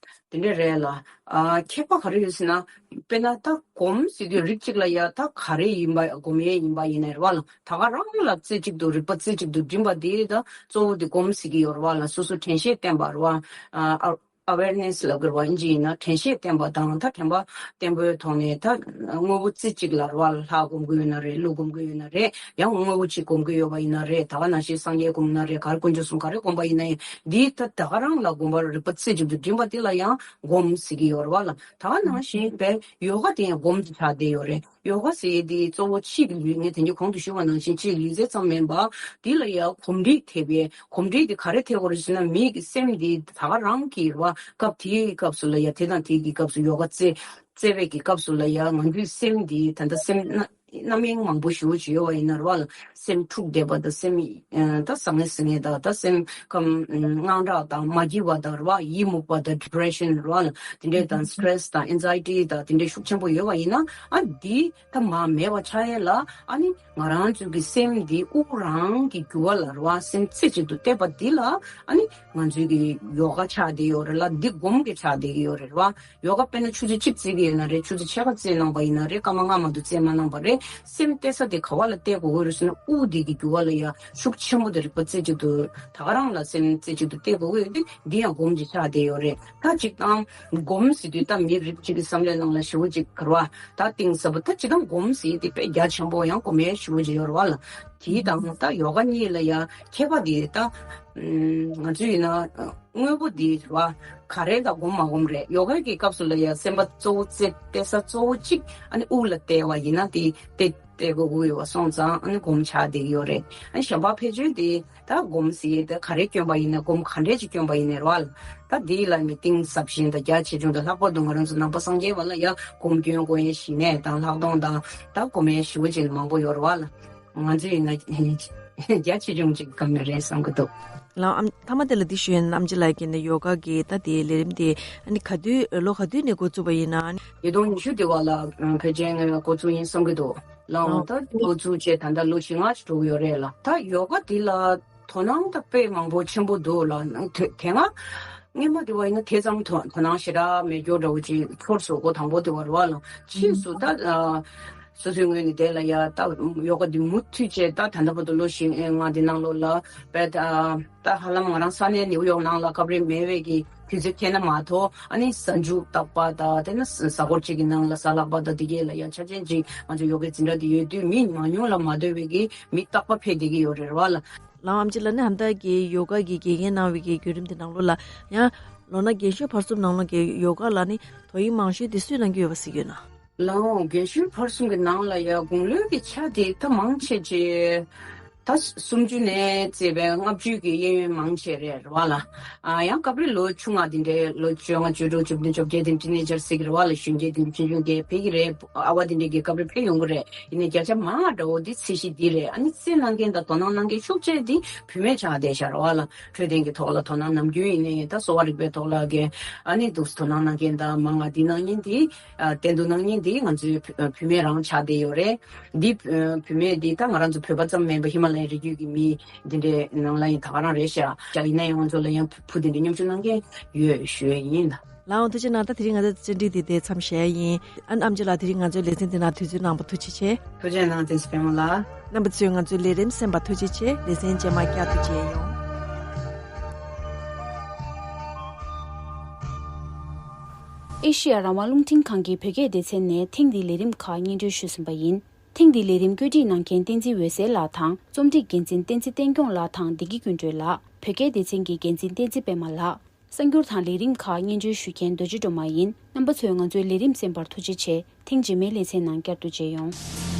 དེ་འདྲ་རེད་ལ། ཨ་ཁྱད་པར་ག་རེ་ཡོད་ཟེར་ན། དཔེར་ན་ད་སྒོམ་ཟེར་དུས་རིགས་གཅིག་ལ་ཡ་ད་ག་རེ་ཡིན་པ་སྒོམ་ཡས་ཡིན་པ་ཡིན་ནའི་རེད་བ་ལ། ད་ག་རང་ལ་རྩེ་གཅིག་ཏུ་རིག་པ་རྩེ་གཅིག་ཏུ་སྒྲིམ་པ་དེ་ད་གཙོ་བོ་དེ་སྒོམ་ཟེར་གྱི་ཡོད་རེད་བ་ལ། སོ་སོ་དྲན་ཤེས་བསྟེན་པ་རེད་བ། ཨ་awareness ལབ་དགོས་རེད་བ། ཨིན་ཇི་ཡིན་ན་དྲན་ཤེས་བསྟེན་པ་དང་ད་དྲན་པ་བརྟན་པོའི་ཐོག་ནས་ད་དངོས་པོ་རྩེ་གཅིག་ལ་རེད་བ་ལ། ལྷ་སྒོམ་གྱི་ཡོད་ན་རེད། ཀླུ་སྒོམ་གྱི་ཡོད་ན་རེད། ཡང་དངོས་པོ་གཅིག་སྒོམ་གྱི་ཡོད་པ་ཡིན་ན་རེད། ད་ག་ནང་བཞིན་སངས་རྒྱས་སྒོམ་ན་རེད། ག་རེ་དཀོན་མཆོག་གསུམ་ག་རེ་སྒོམ་པ་ཡིན་ན་ཡང་འདི་ད་ད་ག་རང་ལ་སྒོམ་པར་རིག་པ་རྩེ་གཅིག་ཏུ་སྒྲིམ་པ་དེ་ལ་ཡང་སྒོམ་ཟེར་གྱི་ཡོད་རེད་བ་ལ། ད་ག་ནང་བཞིན་པའི་ཡོ་ག་དེ་ཡང་སྒོམ་དུ་ཆགས་བསྡད་ཡོད་རེད། ཡོ་ག་ཟེར་ཡས་དེ་གཙོ་བོ་ཕྱིའི་ལུས། ངས་དེང་གི་གོང་དུ་ཞུས་པ་ནང་བཞིན་ཕྱིའི་ལུས་རྩལ་ཙམ་མིན་པ། དེ་ལ་ཡང་གོམས་འདྲིས་ཐེབས་པའི། གོམས་འདྲིས་དེ་ག་རེ་ཐེབས་དགོས་རེད་ཟེར་ན། མིའི་གི་སེམས་དེ་ད་ག་རང་གི་རེད་བ། སྐབས་དེའི་སྐབས་སུ་ལ་ཡང་དེ་དང་དེའི་གི་སྐབས་སུ་ཡོ་ག་རྩེ་རྩེ་བའི་གི་སྐབས་སུ་ལ་ཡང་ང་ཚོའི་སེམས་དེ་ད་ལྟ་སེམས་སྣ་སྣ་མིན་མང་པོ་ཞེ་པོ་ཅིག་ཡོད་པ་ཡིན་ན་རེད་བ་ལ། སེམས་འཁྲུགས་བསྡད་པ་དང་། སེམས་ཨ་ད་ཟང་ངེ་ཟིང་ངེ་དང་། ད་སེམས་ཁམས་དངངས་སྐྲག་དང་མ་སྐྱིད་པ་དང་རེད་བ། ཡིད་མུག་པ་དང་depression རེད་བ་ལ། དེ་འདྲས་དང་stress དང་anxiety དང་དེ་འདྲས་ཤུགས་ཆེན་པོ་ཡོད་པ་ཡིན་ན། ཨ་འདི་ད་མར་མེད་པ་ཆགས་ཡས་ལ། ཨ་ནི་ང་རང་ཚོའི་གི་སེམས་འདི་དབུགས་རང་གི་རྒྱུ་བ་ལ་རེད་བ། སེམས་རྩེ་གཅིག་ཏུ་གཏད་པ་འདི་ལ་ཨ་ནི་ང་ཚོའི་གི་ཡོ་ག་ཆགས་བསྡད་ཡོད་རེད་ལ། འདི་སྒོམ་གྱི་ཆགས་བསྡད་ཀྱི་ཡོད་རེད་བ། ཡོ་ག་དཔེར་ན་ཆུ་ཚོད་གཅིག་རྩེ་གི་ཡོད་ན་རེད། ཆུ་ཚོད་ཕྱེད་ཀ་རྩེ་གནང་པ་ཡིན་ན་རེད། སྐར་མ་ལྔ་མ་གཏོགས་རྩེ་མ་གནང་པ་རེད། སེམས་གཏད་ས་དེ་ག་བ་ལ་གཏད་དགོས་ཀྱི་རེད་ཟེར་ན། དབུགས་འདི་གི་རྒྱུ་བ་ལ་ཡ་ཤུགས་ཆེན་པོ་དེ་རིག་པ་རྩེ་གཅིག་ཏུ་ད་ག་རང་ལ་སེམས་རྩེ་གཅིག་ཏུ་གཏད་དགོས་ཀྱི་ཡོད་དུས། འདི་ཡང་སྒོམ་གྱི་ཆགས་བསྡད་ཡོད་རེད། ད་གཅིག་དང་སྒོམ་ཟེར་དུས་ད་མི་རིགས་གཅིག་གི་བསམ་བློའི་ནང་ལ་ཞེ་པོ་ཅིག་ག་རེ་བ། ད་གཏིང་ཟབ་པོ། ད་སྤྱིར་བཏང་སྒོམ་ཟེར་དེ་དཔེ་རྒྱ་ཆེན་པོ། ཡང་སྒོམ་ཡས་ཞེ་པོ་ཅིག་ཡོད་རེད་བ་ལ། དེའི་དང་ད་ཡོ་ག་གཉིས་ལ་ཡ་ཁྱད་པར་དེ་ད་ང་ཚོ་ཡིན་ན། དངོས་པོ་འདི་རེད་བ། ག་རེ་ལ་སྒོམ་མ་སྒོམ་རེད། ཡོ་ག་གི་སྐབས་སུ་ལ་ཡ་སེམས་པ་གཙོ་བོ་རྩེ་གཏད་ས་གཙོ་བོ་གཅིག་ཨ་ནི་དབུགས་ལ་གཏད་པ་ཡིན་ན། དེ་གཏད་གཏད་དགོས་ཀྱི་ཡོད་པ་སོང་ཙང་ཨ་ནི་སྒོམ་ཆགས་བསྡད་ཀྱི་ཡོད་རེད། ཨ་ནི་གཞན་པ་ཕལ་ཆེར་དེ་ད་སྒོམ་ཟེར་ཡས་དེ་ག་རེ་བསྐྱོན་པ་ཡིན་ན། སྒོམ་ག་འདྲས་ཅིག་བསྐྱོན་པ་ཡིན་ནའི་རེད་བ། ད་དེ་ལ་ནི་གཏིང་ཟབ་ཞིང་དང་རྒྱ་ཆེ་ཆུང་དང་། ལྷག་པར་དུ་ང་རང་ཚོ་ནང་པ་སངས་རྒྱས་པ་ལ་ཡ་སྒོམ་སྐྱོན་དགོས་ཡས་ཞི་གནས་དང་ལྷག་མཐོང་དང་། ད་སྒོམ་ཡས་ཞེ་པོ་ཅིག་མང་པོ་ཡོད་རེད་བ་ལ། ང་ཚོ་ཡིན་ན་རྒྱ་ཆེ་ཆུང་ཅིག་གམ་ནི་རེད་བསམ་གི་འདུག་ལགས། ཨམ་མཐའ་མ་དེ་ལ་འདི་ཞུ་ཡིན། ཨམ་ཆི་ལགས་ཀྱིས་ནི་ཡོ་ག་གི་ད་དེའི་ལས་རིམ་དེ་ཨ་ནི་ག་དུས་ལོ་ག་དུས་ནས་འགོ་བཙུགས་པ་ཡིན་ན། ཉིས་སྟོང་ཉི་ཤུ་དེ་བ་ལ་ཕལ་ཆེར་ངས་འགོ་བཙུགས་ཡིན་བསམ་གི་འདུག་ལགས། ད་འགོ་བཙུགས་བྱས་ད་ལྟ་ལོ་བཞི་ལྔ་ཅིག་འགྲོ་གི་ཡོད་རེད་ལ། ད་ཡོ་ག་དེ་ལ་དོ་སྣང་ད་དཔེ་མང་པོ་ཆེན་པོ་འདུག་ལ། དེ་དེ་སྔ་སྔོན་མ་དེ་བ་ཡིན་ན་དེ་ཙམ་དོ་དོ་སྣང་ཞེ་དྲག་མེད་རྒྱུ་འདྲ་བོ་ཅིག་ཚོར་སོང་། འགོ་དང་པོ་དེ་བ་རེད་བ་ལ། ཕྱིས་སུ་ད་ཨ་སོ་སོའི་ངོས་ནས་དེ་ལ་ཡ་ད་ཡོ་ག་འདི་མུ་མཐུད་བྱས། ད་ད་ལྟ་བར་དུ་ལོ་བཞི་ལྔ་འདི་ནང་ལོགས་ལ་བས། ད་ཧ་ལམ་ང་རང་ས་གནས་ནིའུ་ཡོག་ནང་ལ་སྐབས་རེ་མེད་པའི་གི་དུས་ཚོད་འཁེལ་ན་མ་གཏོགས། ཨ་ནི་གཟའ་མཇུག་རྟག་པ་དང་། དེ་ནས་གཟའ་འཁོར་གཅིག་གི་ནང་ལ་གཟའ་ལྷག་པ་དང་། དེ་གས་ལ་ཡ་ཆ་ཅན་ཅིག་ང་ཚོ་ཡོ་གའི་འཛིན་གྲྭ་འདི་ཡོད་དུས། མི་མང་ཉུང་ལ་མ་ལྟོས་པའི་གི་མི་རྟག་པ་ཕེབས་བསྡད་ཀྱི་ཡོད་རེད་བ་ལ། ལགས། ཨམ་ཆི་ལགས་ནི་ཧམ་ད་གི་ཡོ་ག་གི་དགེ་རྒན་གནང་བའི་གི་བརྒྱུད་རིམ་དེ་ནང་ལོགས་ལ་ཡང་ལོ་ན་རྒན་གཞོན་བར་གསུམ་ནང་ལོགས་ཀྱི་ཡོ་ག་ལ་ནི་དོ་དབྱིངས་མང་ཤོས་དེ་སུས་གནང་གི་ཡོད་པ་གཟིགས་ཡོད་ན། ལའོ། རྒན་གཞོན་བར་གསུམ་གྱི་ནང་ལ་ཡ་དགུང་ལོའི་གི་ཆ་དེ་ད་མང་ཆེ་ཆེ་ད་སུམ་ཅུ་ནས་བརྩིས་པའི་ལྔ་བཅུའི་གི་གཡས་གཡོན་མང་ཆེ་རེད་བ་ལ། ཨ་ཡང་སྐབས་རེ་ལོ་ཆུང་ང་དེ་འདྲའི་ལོ་བཅོ་ལྔ་བཅུ་དྲུག་བཅུ་བདུན་བཅོ་བརྒྱད་དེ་ཊི་ནེ་ཇར་ཟེར་གི་རེད་བ་ལ། གཞོན་སྐྱེས་དེ་ཆུང་ཆུང་གི་ཕེབས་ཀྱི་རེད། ཨ་བ་དེ་འདྲའི་གི་སྐབས་རེ་ཕེབས་ཡོང་གི་རེད། ཡིན་ནའི་བརྒྱ་ཆ་མང་བ་འདྲ་བོ་དེ་ཚད་གཞི་འདི་རེད། ཨ་ནི་རྩེད་གནང་མཁན་དང་དོ་སྣང་གནང་མཁན་ཤུགས་ཆེ་དེ་བུད་མེད་ཆགས་བསྡད་ཤག་རེད་བ་ལ། འཕྲོད་བསྟེན་གྱི་ཐོག་ལ་དོ་སྣང་ནམ་རྒྱུན་ཡིན་ནའི་ད་གསོ་བ་རིག་པའི་ཐོག་ལ་གི་ཨ་ནི་འདུག་དོ་སྣང་གནང་མཁན་དང་མང་ང་དེ་གནང་མཁན་དེ། ཨ་བསྟེན་གཏུག་གནང་མཁན་དེ་ང་ཚོའི་བུ་བུད་མེད་རང་ཆགས་བསྡད་ཡོད་རེད། འདི་བུད་མེད་འདི་ད་ང་རང་ཚོ་བོད་པ་ཙམ་མིན་པ་ཧི་མ་ལ་ཡའི་རི་རྒྱུད་ཀྱི་མི་འདི་འདྲའི་ནང་ལ་ཡིན་ད་ག་རང་རེད་ཤག་ཡིན་ན་ཡང་ང་ཚོ་ལ་ཡང་བུ་འདི་འདྲའི་མཉམ་ཞུགས་གནང་མཁན་ཡོད་ཞུ་ཡས་ཡིན་ད། ལའོ། ཐུགས་རྗེ་གནང་། ད་དེ་རིང་ང་ཚོ་བཅར་འདྲི་འདི་དེ་མཚམས་བཞག་ཡིན། ཨ་ཨམ་ཆི་ལགས་དེ་རིང་ང་ཚོའི་ལེ་ཚན་འདི་ནང་དུས་ཚོད་གནང་བ་ཐུགས་རྗེ་ཆེ། ཐུགས་རྗེ་གནང་། བསྟན་འཛིན་པད་མ་ལགས། རྣམ་པ་ཚོས་ང་ཚོའི་ལས་རིམ་གསན་པར་ཐུགས་རྗེ་ཆེ། ལེ་ཚན་རྗེས་མ་བསྐྱར་དུ་མཇལ་ཡོང་། ཨེ་ཤེ་ཡ་རང་དབང་རླུང་འཕྲིན་ཁང་གི་བོད་སྐད་སྡེ་ཚན་ནས་ཐེངས་འདིའི་ལས་རིམ་ཁག་སྙན་སྒྲོན་ཞུས་ཟིན་པ་ཡིན། ཐེངས་འདིའི་ལས་རིམ་བཀོད་སྒྲིག་གནང་མཁན་བསྟན་འཛིན་འོད་ཟེར་ལགས་དང་རྩོམ་སྒྲིག་འགན་འཛིན་བསྟན་འཛིན་བསྟན་སྐྱོང་ལགས་དང་བདེ་སྐྱིད་ཀུན་སྒྲོན་ལགས། བོད་སྐད་སྡེ་ཚན་གྱི་འགན་འཛིན་བསྟན་འཛིན་པད་མ་ལགས། གསར་འགྱུར་དང་ལས་རིམ་ཁག་སྙན་སྒྲོན་ཞུ་མཁན་རྡོ་རྗེ་སྒྲོལ་མ་ཡིན། རྣམ་པ་ཚོས་ང་ཚོའི་ལས་རིམ་གསན་པར་ཐུགས་རྗེ་ཆེ། ཐེངས་རྗེས་མའི་ལེ་ཚན་ནང་བསྐྱར་དུ་མཇལ་ཡོང་།